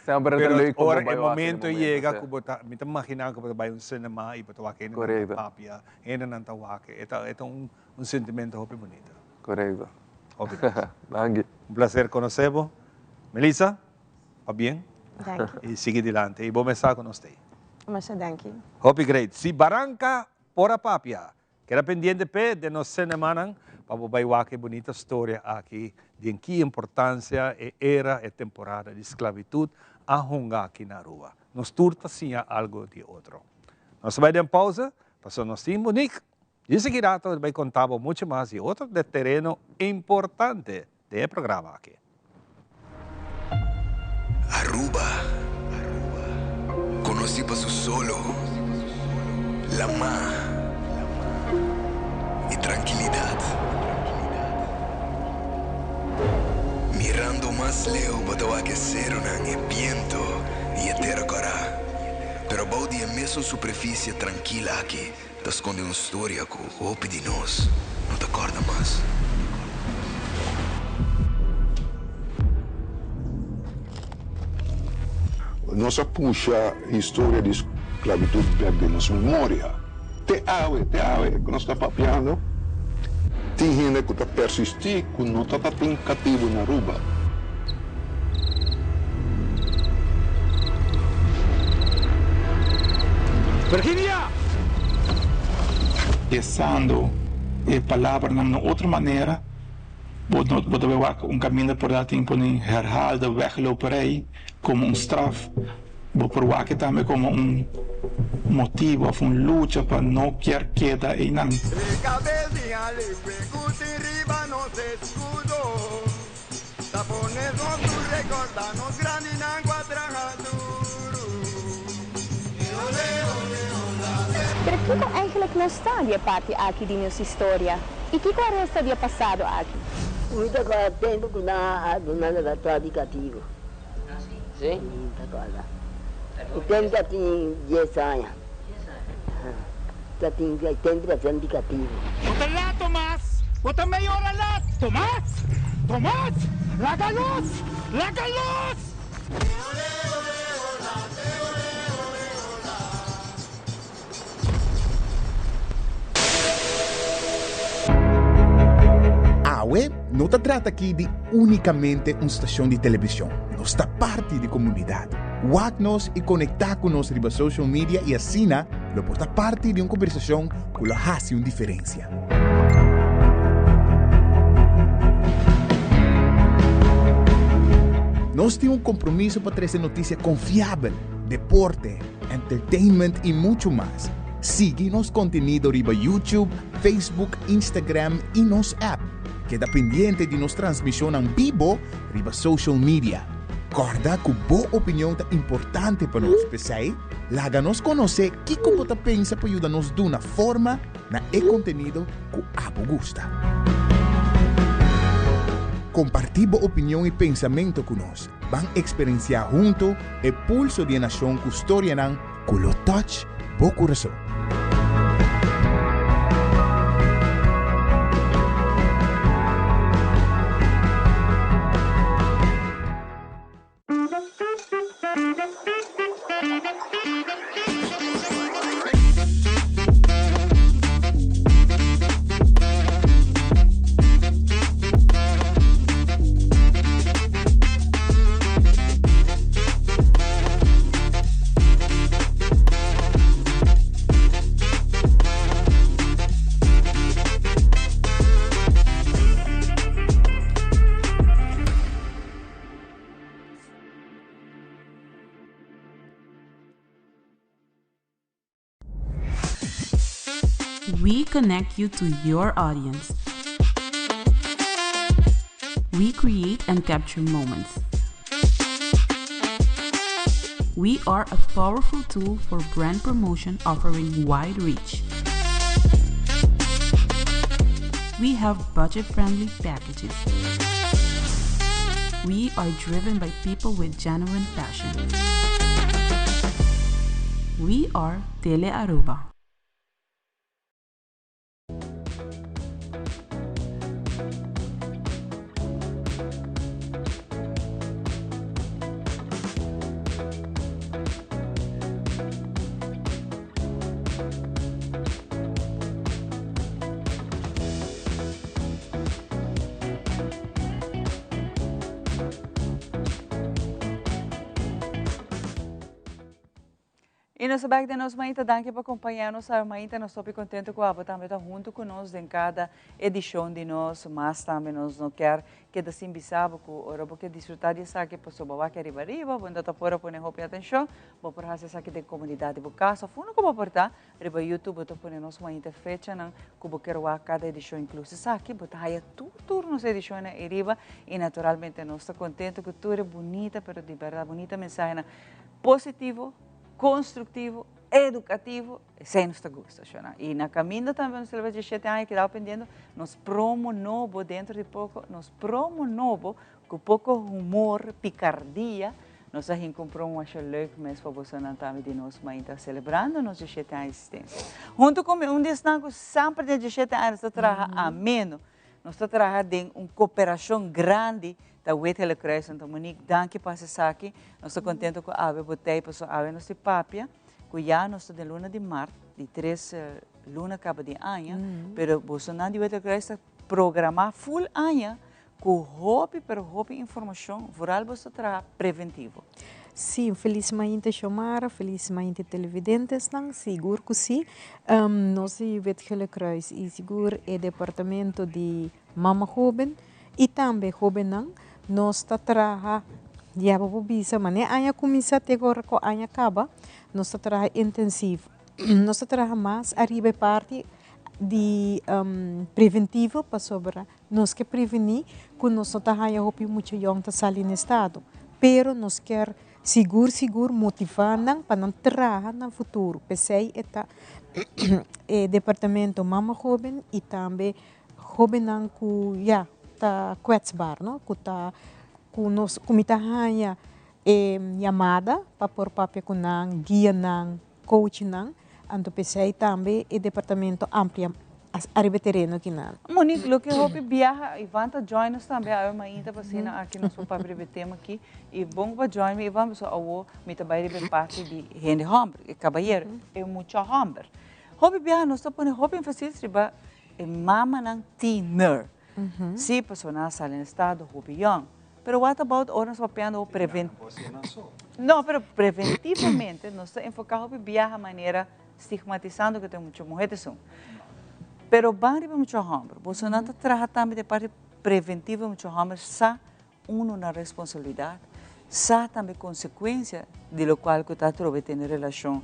semper ta leuk pa bo Ora bai e wak e momento yega cu bo ta, mi ta imagina cu bo ta bai un cinema y bo ta wak hende nan ta papia, hende nan ta wak e, e ta un sentimento hopi bunita. Correcto. Hopi danki. Danki. Un placer conoce bo. Melissa, pabien. Danki. Y sigui dilanti. Y bo mes sa cu nos t'ey. Masha danki. Hopi great. Si Baranca por a papia, keda pendiente p'e den nos cinemanan pa bo bay wak e bunita storia aki di en ki importancia e era, e temporada di sclavitud a hunga aki na Aruba. Nos tur ta siña algo di otro. Nos ta bay den pausa, pasobra nos tin Monique. Di sigui rato bay conta bo mucho mas di otro de tereno importante den e programa aki. Aruba, conoci pa su solo, lama y trankilidad. Mirando mas leu bo ta wak e seronan, e biento y e tera cora. Pero bou di e mesun superficie trankil aki, Ta skonde un storia ku hopi di nos no ta kòrda mas. Nos a pusha historia di sklabitut bèk den nos memoria. Te awe, te awe ku nos ta papiando, tin hende ku ta persistí ku no ta tatin katibu na Aruba. Virginia! Pensando e palabranan na otro manera, bo no bo ta bay wak un caminda por da tin pone herhaalde wegloperij como un straf, bo por wak e tambe como un motibo of un lucha pa no kier keda eynan. Ta pone nos tur recorda nos grandinan cu a traha duro. Pero Kiko eigenlijk nos sa di e parti aki di nos historia? I kiko a resta di e pasado aki? Mi ta kòrda tempu ku nan a duna libertad di katibu. Si? Mi ta kòrda. E tempu ta tin dies aña. Ta tin e tempu ta tempu di katibu. Bo ta lat, Tomas! Bo ta mei ora lat! Tomas! Tomas! Laga los! Laga los! Awe no ta trata aki di únikamente un stashon di televishon, nos ta parti di komunidat. Wak nos i konektá ku nos riba social media i asina lo por ta parti di un kombersashon ku lo hasi un diferensia. Nos tin un kompromiso pa trese notisia konfiabel, deporte, entertainment i muchu mas. Sigui nos kontenido riba YouTube, Facebook, Instagram i nos app. Keda pendiente di nos transmishonnan bibo riba social media. Kòrda ku bo opinion ta importante pa nos, p'esei laga nos konosé kiko bo ta pensa pa yuda nos duna forma na e kontenido ku abo gusta. Kompartí bo opinion i pensamentu ku nos. Ban eksperensiá huntu e pulso di e nashon ku storianan ku lo touch bo kurason. We connect you to your audience. We create and capture moments. We are a powerful tool for brand promotion offering wide reach. We have budget friendly packages. We are driven by people with genuine passion. We are Tele Aruba. Y nos ta bek den nos mainta. Danki pa compaña nos awe mainta. Nos hopi contento cu abo tambe ta hunto cu nos den cada edicion di nos. Mas tambe nos no kier keda sin bisa bo cu ora bo kier disfruta di esaki pasobra bo wak ariba ariba, bo no ta por a pone hopi atencion, bo por haci esaki den comunidad di bo cas of uno cu bo por ta riba YouTube. Bo ta pone nos mainta fechanan cu bo kier wak cada edicion incluso esaki. Bo ta haya tur tur nos edicionnan ariba y naturalmente nos ta contento cu tur e bunita pero di berdad bunita mensahenan positivo, constructivo, educativo, esey nos ta gusta, shona. Y na caminda tambe nos celebra 17 aña, keda pendiendo nos promo nobo dentro di poco, nos promo nobo cu poco humor, picardia, nos a hinca un promo masha leuk mes pa bosonan tambe di nos mainta celebrando nos 17 aña existencia. Hunto cu mi un di esnan cu semper den 17 aña nos ta traha ameno, Nos ta traha den un cooperacion grandi ta Wit Gele Kruis. Anto Monique, danki pa haci esaki. Nos ta contento cu awe bo t'ey pasobra awe nos tin papia cu ya nos ta den luna di maart, di tres luna caba di aña, pero bosonan di Wit Gele Kruis ta programa full aña cu hopi pero hopi informacion, vooral boso ta traha preventivo. Sí, felis mainta Xiomara, felis mainta televidentesnan, sigur ku sí. Nos di Wit Gele Kruis i sigur e departamento di Mama Hoben i tambe hobennan nos ta traha, ya bo por bisa manera aña kuminsá te ora ku aña kaba, nos ta traha intensivo. Nos ta traha mas ariba e parti di preventivo pasobra Nos ke prevení ku nos no ta haña hopi mucha yòn ta sali na estado, pero nos kier Sigur sigur motivá nan pa nan traha nan futuro. P'esei e ta e departamento Mama Hoben i tambe hobennan ku ya ta kwetsbaar no, ku ta ku nos ku mi ta haña e yamada pa por papia ku nan, guia nan, coach nan, anto p'esei tambe e departamento amplia ariba e tereno kinan. Monique, loke hopi biaha, Ivan ta join nos tambe awe mainta pa asina aki nos por papia riba e tema aki. I bon ku bo a join mi Ivan, pasobra awo mi ta bai riba e parti di hende hòmber, e kabayero, e mucha hòmber. Hopi biaha nos ta pone hopi énfasis riba e mamanan tiener. Sí, pasobra nan a sali na estado hopi yòn. Pero what about ora nos papiando preven. No, pero preventivamente nos ta enfoca hopi biaha manera stigmatisando cu ta mucha muher ta esun. Pero ban riba mucha homber. Boso nan ta traha tambe den parti preventivo mucha homber sa uno nan responsabilidad, sa tambe consecuencia di locual cu ta atrobe tene relacion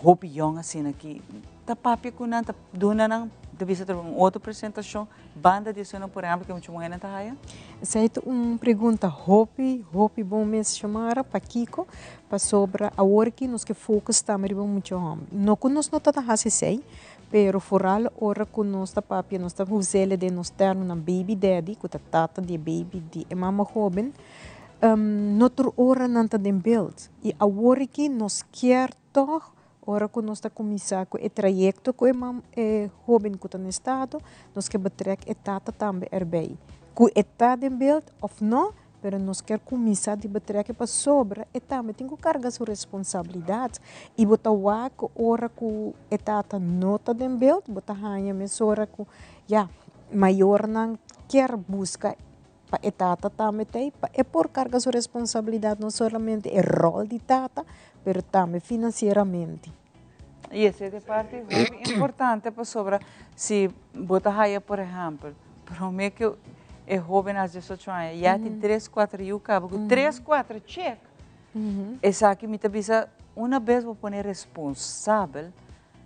hopi yong asina ki ta papia cu nan, ta duna nan, ta bisa atrobe un otro presentacion banda di esunnan por ehempel cu mucha muhernan ta haya? Esey ta un pregunta hopi, hopi bon mes Xiomara, pakico? Pasobra awor ki nos ke focus tambe riba mucha homber. No cu nos no ta ta haci esey, pero vooral ora cu nos ta papia, nos ta usele den nos termonan baby daddy, cu ta tata di e baby di e mama hoben, no tur ora nan ta den beeld. Y awor aki nos kier tog ora cu nos ta cuminsa cu e trayecto cu e mam e hoben cu ta na estado, nos ke betrek e tata tambe erbij. Cu e ta den beeld of no, pero nos kier cuminsa di betrek e pasobra e tambe tin cu carga su responsabilidad. Y bo ta wak cu ora cu e tata no ta den beeld, bo ta haya mesora cu ya, mayornan kier busca Pa e tata tambe ta ei, pa e por karga su responsabilidat, no solamente e ròl di tata, pero tambe finansieramente. I esei ta e parti hopi importante pasobra si bo ta haya por ehèmpel, promé ku e hóben hasi diesocho aña ya tin tres kuater yu kaba ku tres kuater chèk, esaki mi ta bisa una bes bo pone responsabel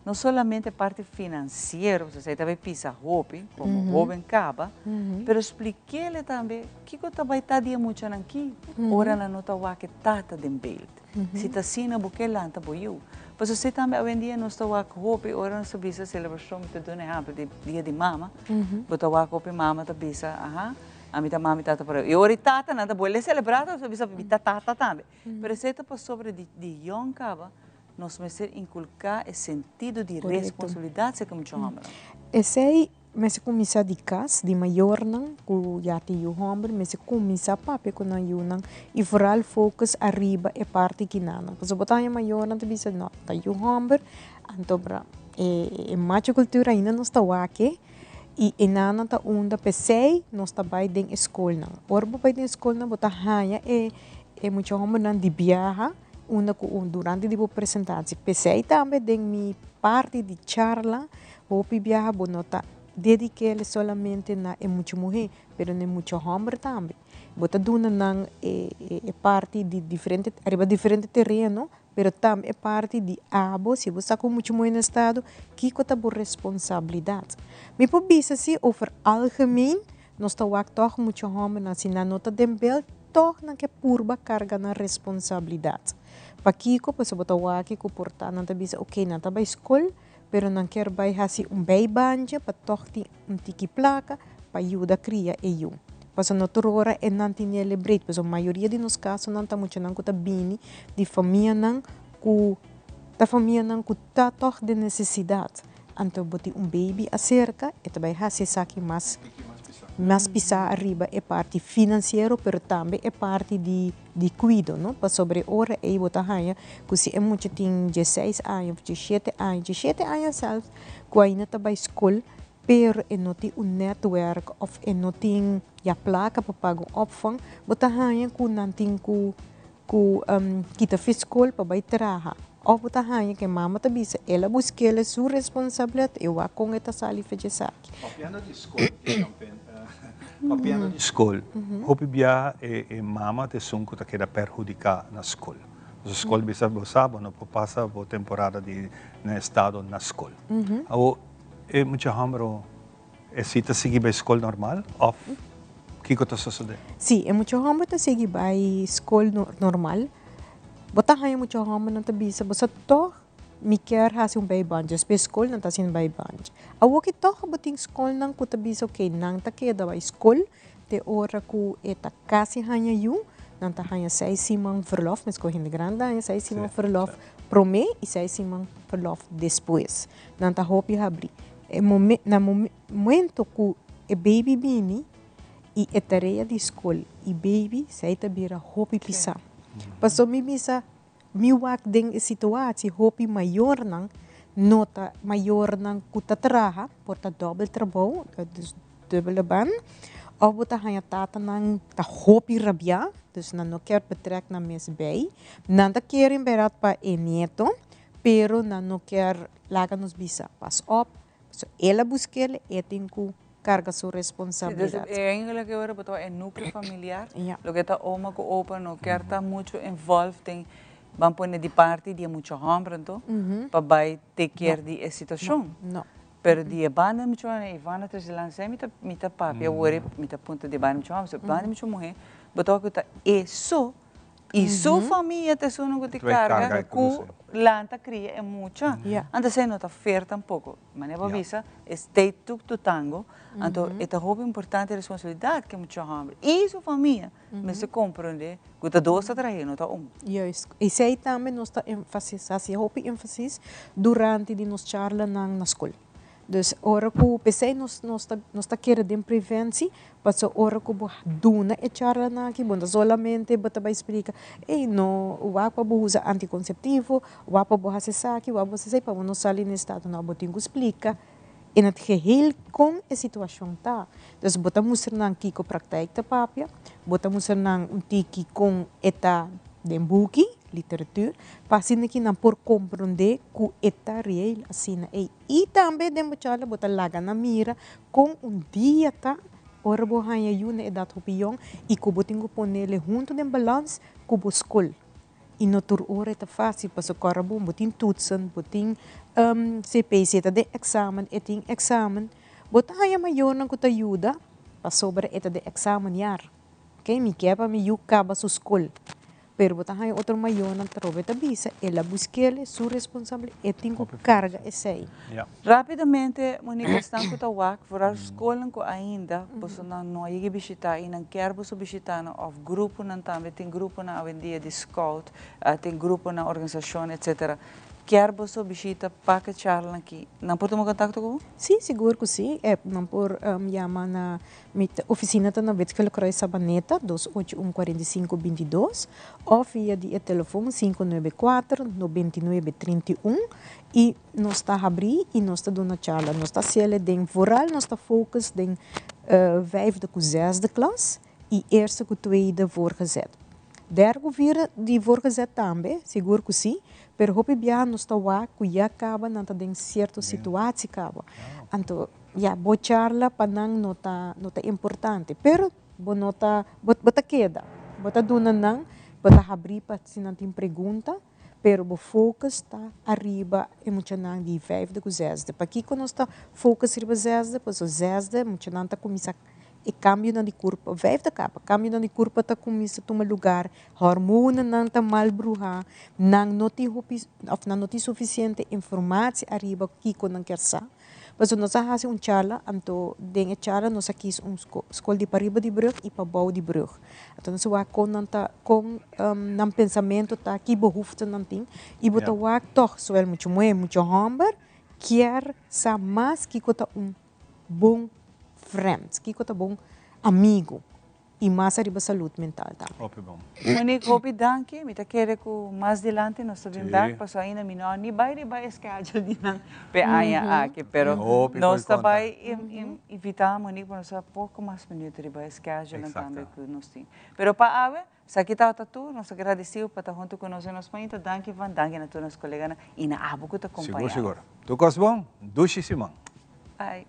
No solamente parti financiero, pasobra esei ta bay pisa hopi, como hoben caba, pero spliquele tambe kico ta bay ta di e muchanan ki ora nan no ta wak e tata den beeld. Si ta asina bo ke lanta bo yiu. Pasobra esei tambe awendia nos ta wak hopi ora nos ta bisa celebracion, mi ta duna ehempel di dia di mama, bo ta wak hopi mama ta bisa, aha, ami ta mama y tata por ahí. Y ora e tatanan ta bolbe celebra ta bisa mi ta tata tambe. Pero esei ta pasobra di yong caba Nos mester inculca e sentido di responsabilidad cerca mucha hombernan. Esey mester cuminsa di cas, di mayornan cu ya tin yu homber mester cuminsa papia cu nan yunan y vooral focus ariba e parti kinanan. Pasobra bo ta haña mayornan ta bisa no ta yu homber anto bra e macho cultura ainda nos ta wak e y e nannan ta unda p'esey nos ta bay den e scolnan. Ora bo bay den e scolnan bo ta haña e mucha hombernan di biaha. Unda ku un durante di bo presentatie. P'esei tambe den mi parti di charla hopi biaha bo no ta dedik'el solamente na e mucha muhé, pero na e mucha hòmber tambe. Bo ta duna nan e e parti di diferente ariba diferente tereno, pero tambe e parti di abo, si bo sa ku un mucha muhé na estado, kiko ta bo responsabilidat. Mi por bisa si over algemeen nos ta wak tòg mucha hòmbernan si nan no ta den bèlt, Tòg nan ke purba karga nan responsabilidat. Pakiko? Pasobra bo ta wak ku por ta nan ta bisa oke nan ta bai skol pero nan kier bai hasi un bijbaantje pa tòg tin un tiki plaka pa yuda kria e yu. Pasobra no tur ora e nan tin e lebreed pasobra mayoria di nos kasonan ta muchanan ku ta bini di famianan ku ta famianan ku ta tòg den nesesidat. Anto bo tin un baby aserka, e ta bai hasi esaki mas mas pisá ariba e parti finansiero, pero tambe e parti di di kuido, no? Pasobra e ora ei bo ta haña ku si e mucha tin dieseis aña òf diesshete aña, diesshete aña sèlfs ku ainda ta bai skol, pero e no tin un nètwèrk òf e no tin ya plaka pa paga un opvang, bo ta haña ku nan tin ku ku kita fi skol pa bai traha. Òf bo ta haña ku e mama ta bisa el a busk'el e su responsabilidat e wak kon e ta sali fe djesaki. Papiando di skol, papiando di skol, hopi biaha e mama ta esun ku ta keda perhudiká na skol. Pasobra skol bisa bo sa bo no por pasa bo temporada di na estado na skol. Awor e mucha hòmber e si ta sigui bai skol normal òf? Kiko ta sosodé? Sí, e mucha hòmber ta sigui bai skol normal. Bo ta haña mucha hòmbernan ta bisa, bo sa tòg mi kier hasi un bijbaantje. Despues skol nan ta hasi un bijbaantje. Awoki tòg bo tin skolnan ku ta bisa oke nan ta keda bai skol te ora ku e ta kasi haña yu, nan ta haña seis siman verlòf, meskos hende grandi ta haña seis siman verlòf promé i seis siman verlòf despues. Nan ta hopi habrí. E na momento ku e baby bini i e tarea di skol i baby esei ta bira hopi pisá. Pasobra mi bisa mi wak den e situatie hopi mayornan no ta mayornan ku ta traha por ta dòbel trabou, dus dubbele baan, òf bo ta haña tatanan ta hopi rabiá, dus nan no kier betrek nan mes bij. Nan ta kere en bèrdat pa e nieto, pero nan no kier laga nos bisa pas op, pasobra el a busk'el, e tin ku karga su responsabilidat. Sí, dus eigenlijk e ora bo ta e núcleo familiar, loke ta oma ku opa no kier ta mucho involved den, ban pone di parti di e mucha hòmber anto, pa bai take care di e situashon. No. Pero di e banda di mucha hòmber, Ivana Tresilan sei mi ta mi ta papia awor mi ta punta di e banda di mucha hòmber, so banda di mucha muhé bo ta wak ku ta e so I su famia ta esun ku tin karga ku lanta kria e mucha. Anto esei no ta fair tampoko. Manera bo a bisa, e state took to tango. Anto e ta hopi importante e responsabilidat ku e mucha hòmber i su famia mester komprondé ku ta dos ta trahe, no ta un. Juist. Esei tambe nos ta enfasis, hasi hopi enfasis durante di nos charlanan na skol. Dus ora ku p'esei nos nos ta nos ta kere den preventie, paso ora ku bo duna e charlanan aki bo no solamente bo ta bai splika ey no wak pa bo usa antikonseptivo, wak pa bo hasi esaki, wak pa bo hasi esei pa bo no sali na estado. No, bo tin ku splika in het geheel kon e situashon ta. Dus bo ta mustra nan kiko praktijk ta papia, bo ta mustra nan un tiki kon e ta den buki, literatuur, pa asina ki nan por komprondé ku e ta real asina ey. I tambe den bo charla bo ta laga nan mira kon un dia ta ora bo haña yu na edat hopi yòn i ku bo tin ku ponele huntu den balans ku bo skol. I no tur ora e ta fásil pasobra kòrda bon bo tin toetsen, bo tin CPC ta den èksamen, e tin èksamen. Bo ta haña mayornan ku ta yuda pasobra e ta den èksamenjaar. Oke, mi ke pa mi yu kaba su skol. Pero bo ta haña otro mayornan trobe ta bisa el a busk'el, su responsabilidad, e tin ku karga esei. Rápidamente, Monique, esnan ku ta wak, vooral skolnan ku ainda bosonan no a yega bishitá i nan kier boso bishitá nan òf gruponan tambe, tin gruponan awendia di scout, tin gruponan, organisashon, etcetera, kier boso bishita pa ke charlanan aki, nan por tuma kontakto ku bo? Sí, sigur ku sí. Nan por yama na Mi oficina ta na Witgele Kruis Sabaneta, dos ocho un cuarenta y cinco binti dos, of via di e telefon cinco nuebe cuater, nobenta y nuebe trinta y un, y nos ta habri y nos ta duna charla. Nos ta haciele den vooral nos ta focus den vijfde cu zesde klas y eerste cu tweede voorgezet. Derde cu vierde di voorgezet tambe, sigur cu si, pero hopi biaha nos ta wak cu ya caba nan ta den cierto situatie caba. Anto Ya, bo charla pa nan no ta no ta importante, pero bo no ta bo bo ta keda, bo ta duna nan, bo ta habrí pa si nan tin pregunta, pero bo focus ta ariba e muchanan di vijfde ku zesde. Pakiko nos ta focus riba zesde? Pasobra zesde muchanan ta kuminsá e kambionan di kurpa, vijfde kaba, kambionan di kurpa ta kuminsá tuma lugar, hormonanan ta mal bruhá, nan no tin hopi òf nan no tin sufisiente informatie ariba kiko nan kier sa. Pasobra nos a hasi un charla, anto den e charla nos a kis un skol di pariba di brug i pabou di brug. Anto nos a wak kon nan ta, kon nan pensamentu ta, ki behoefte nan tin, i bo ta wak tòg zowel mucha muhé, mucha hòmber kier sa mas kiko ta un bon frènt, kiko ta bon amigu. Y mas ariba salud mental tambe. Hopi bon. Monique, hopi danki. Mi ta kere ku mas dilanti nos ta bin bek, pasobra ainda mi no a ni bai riba e schedule di nan p'e aña aki. Pero nos ta bai invita Monique pa nos sa poko mas minuut riba e schedule tambe ku nos tin. Pero pa awe, esaki tabata tur. Nos ta gradisiu pa ta huntu ku nos den nos mainta. Danki Van, danki na tur nos koleganan i na abo ku ta kompaña. Sigur, sigur. Tur kos bon. Dushi siman. Bye.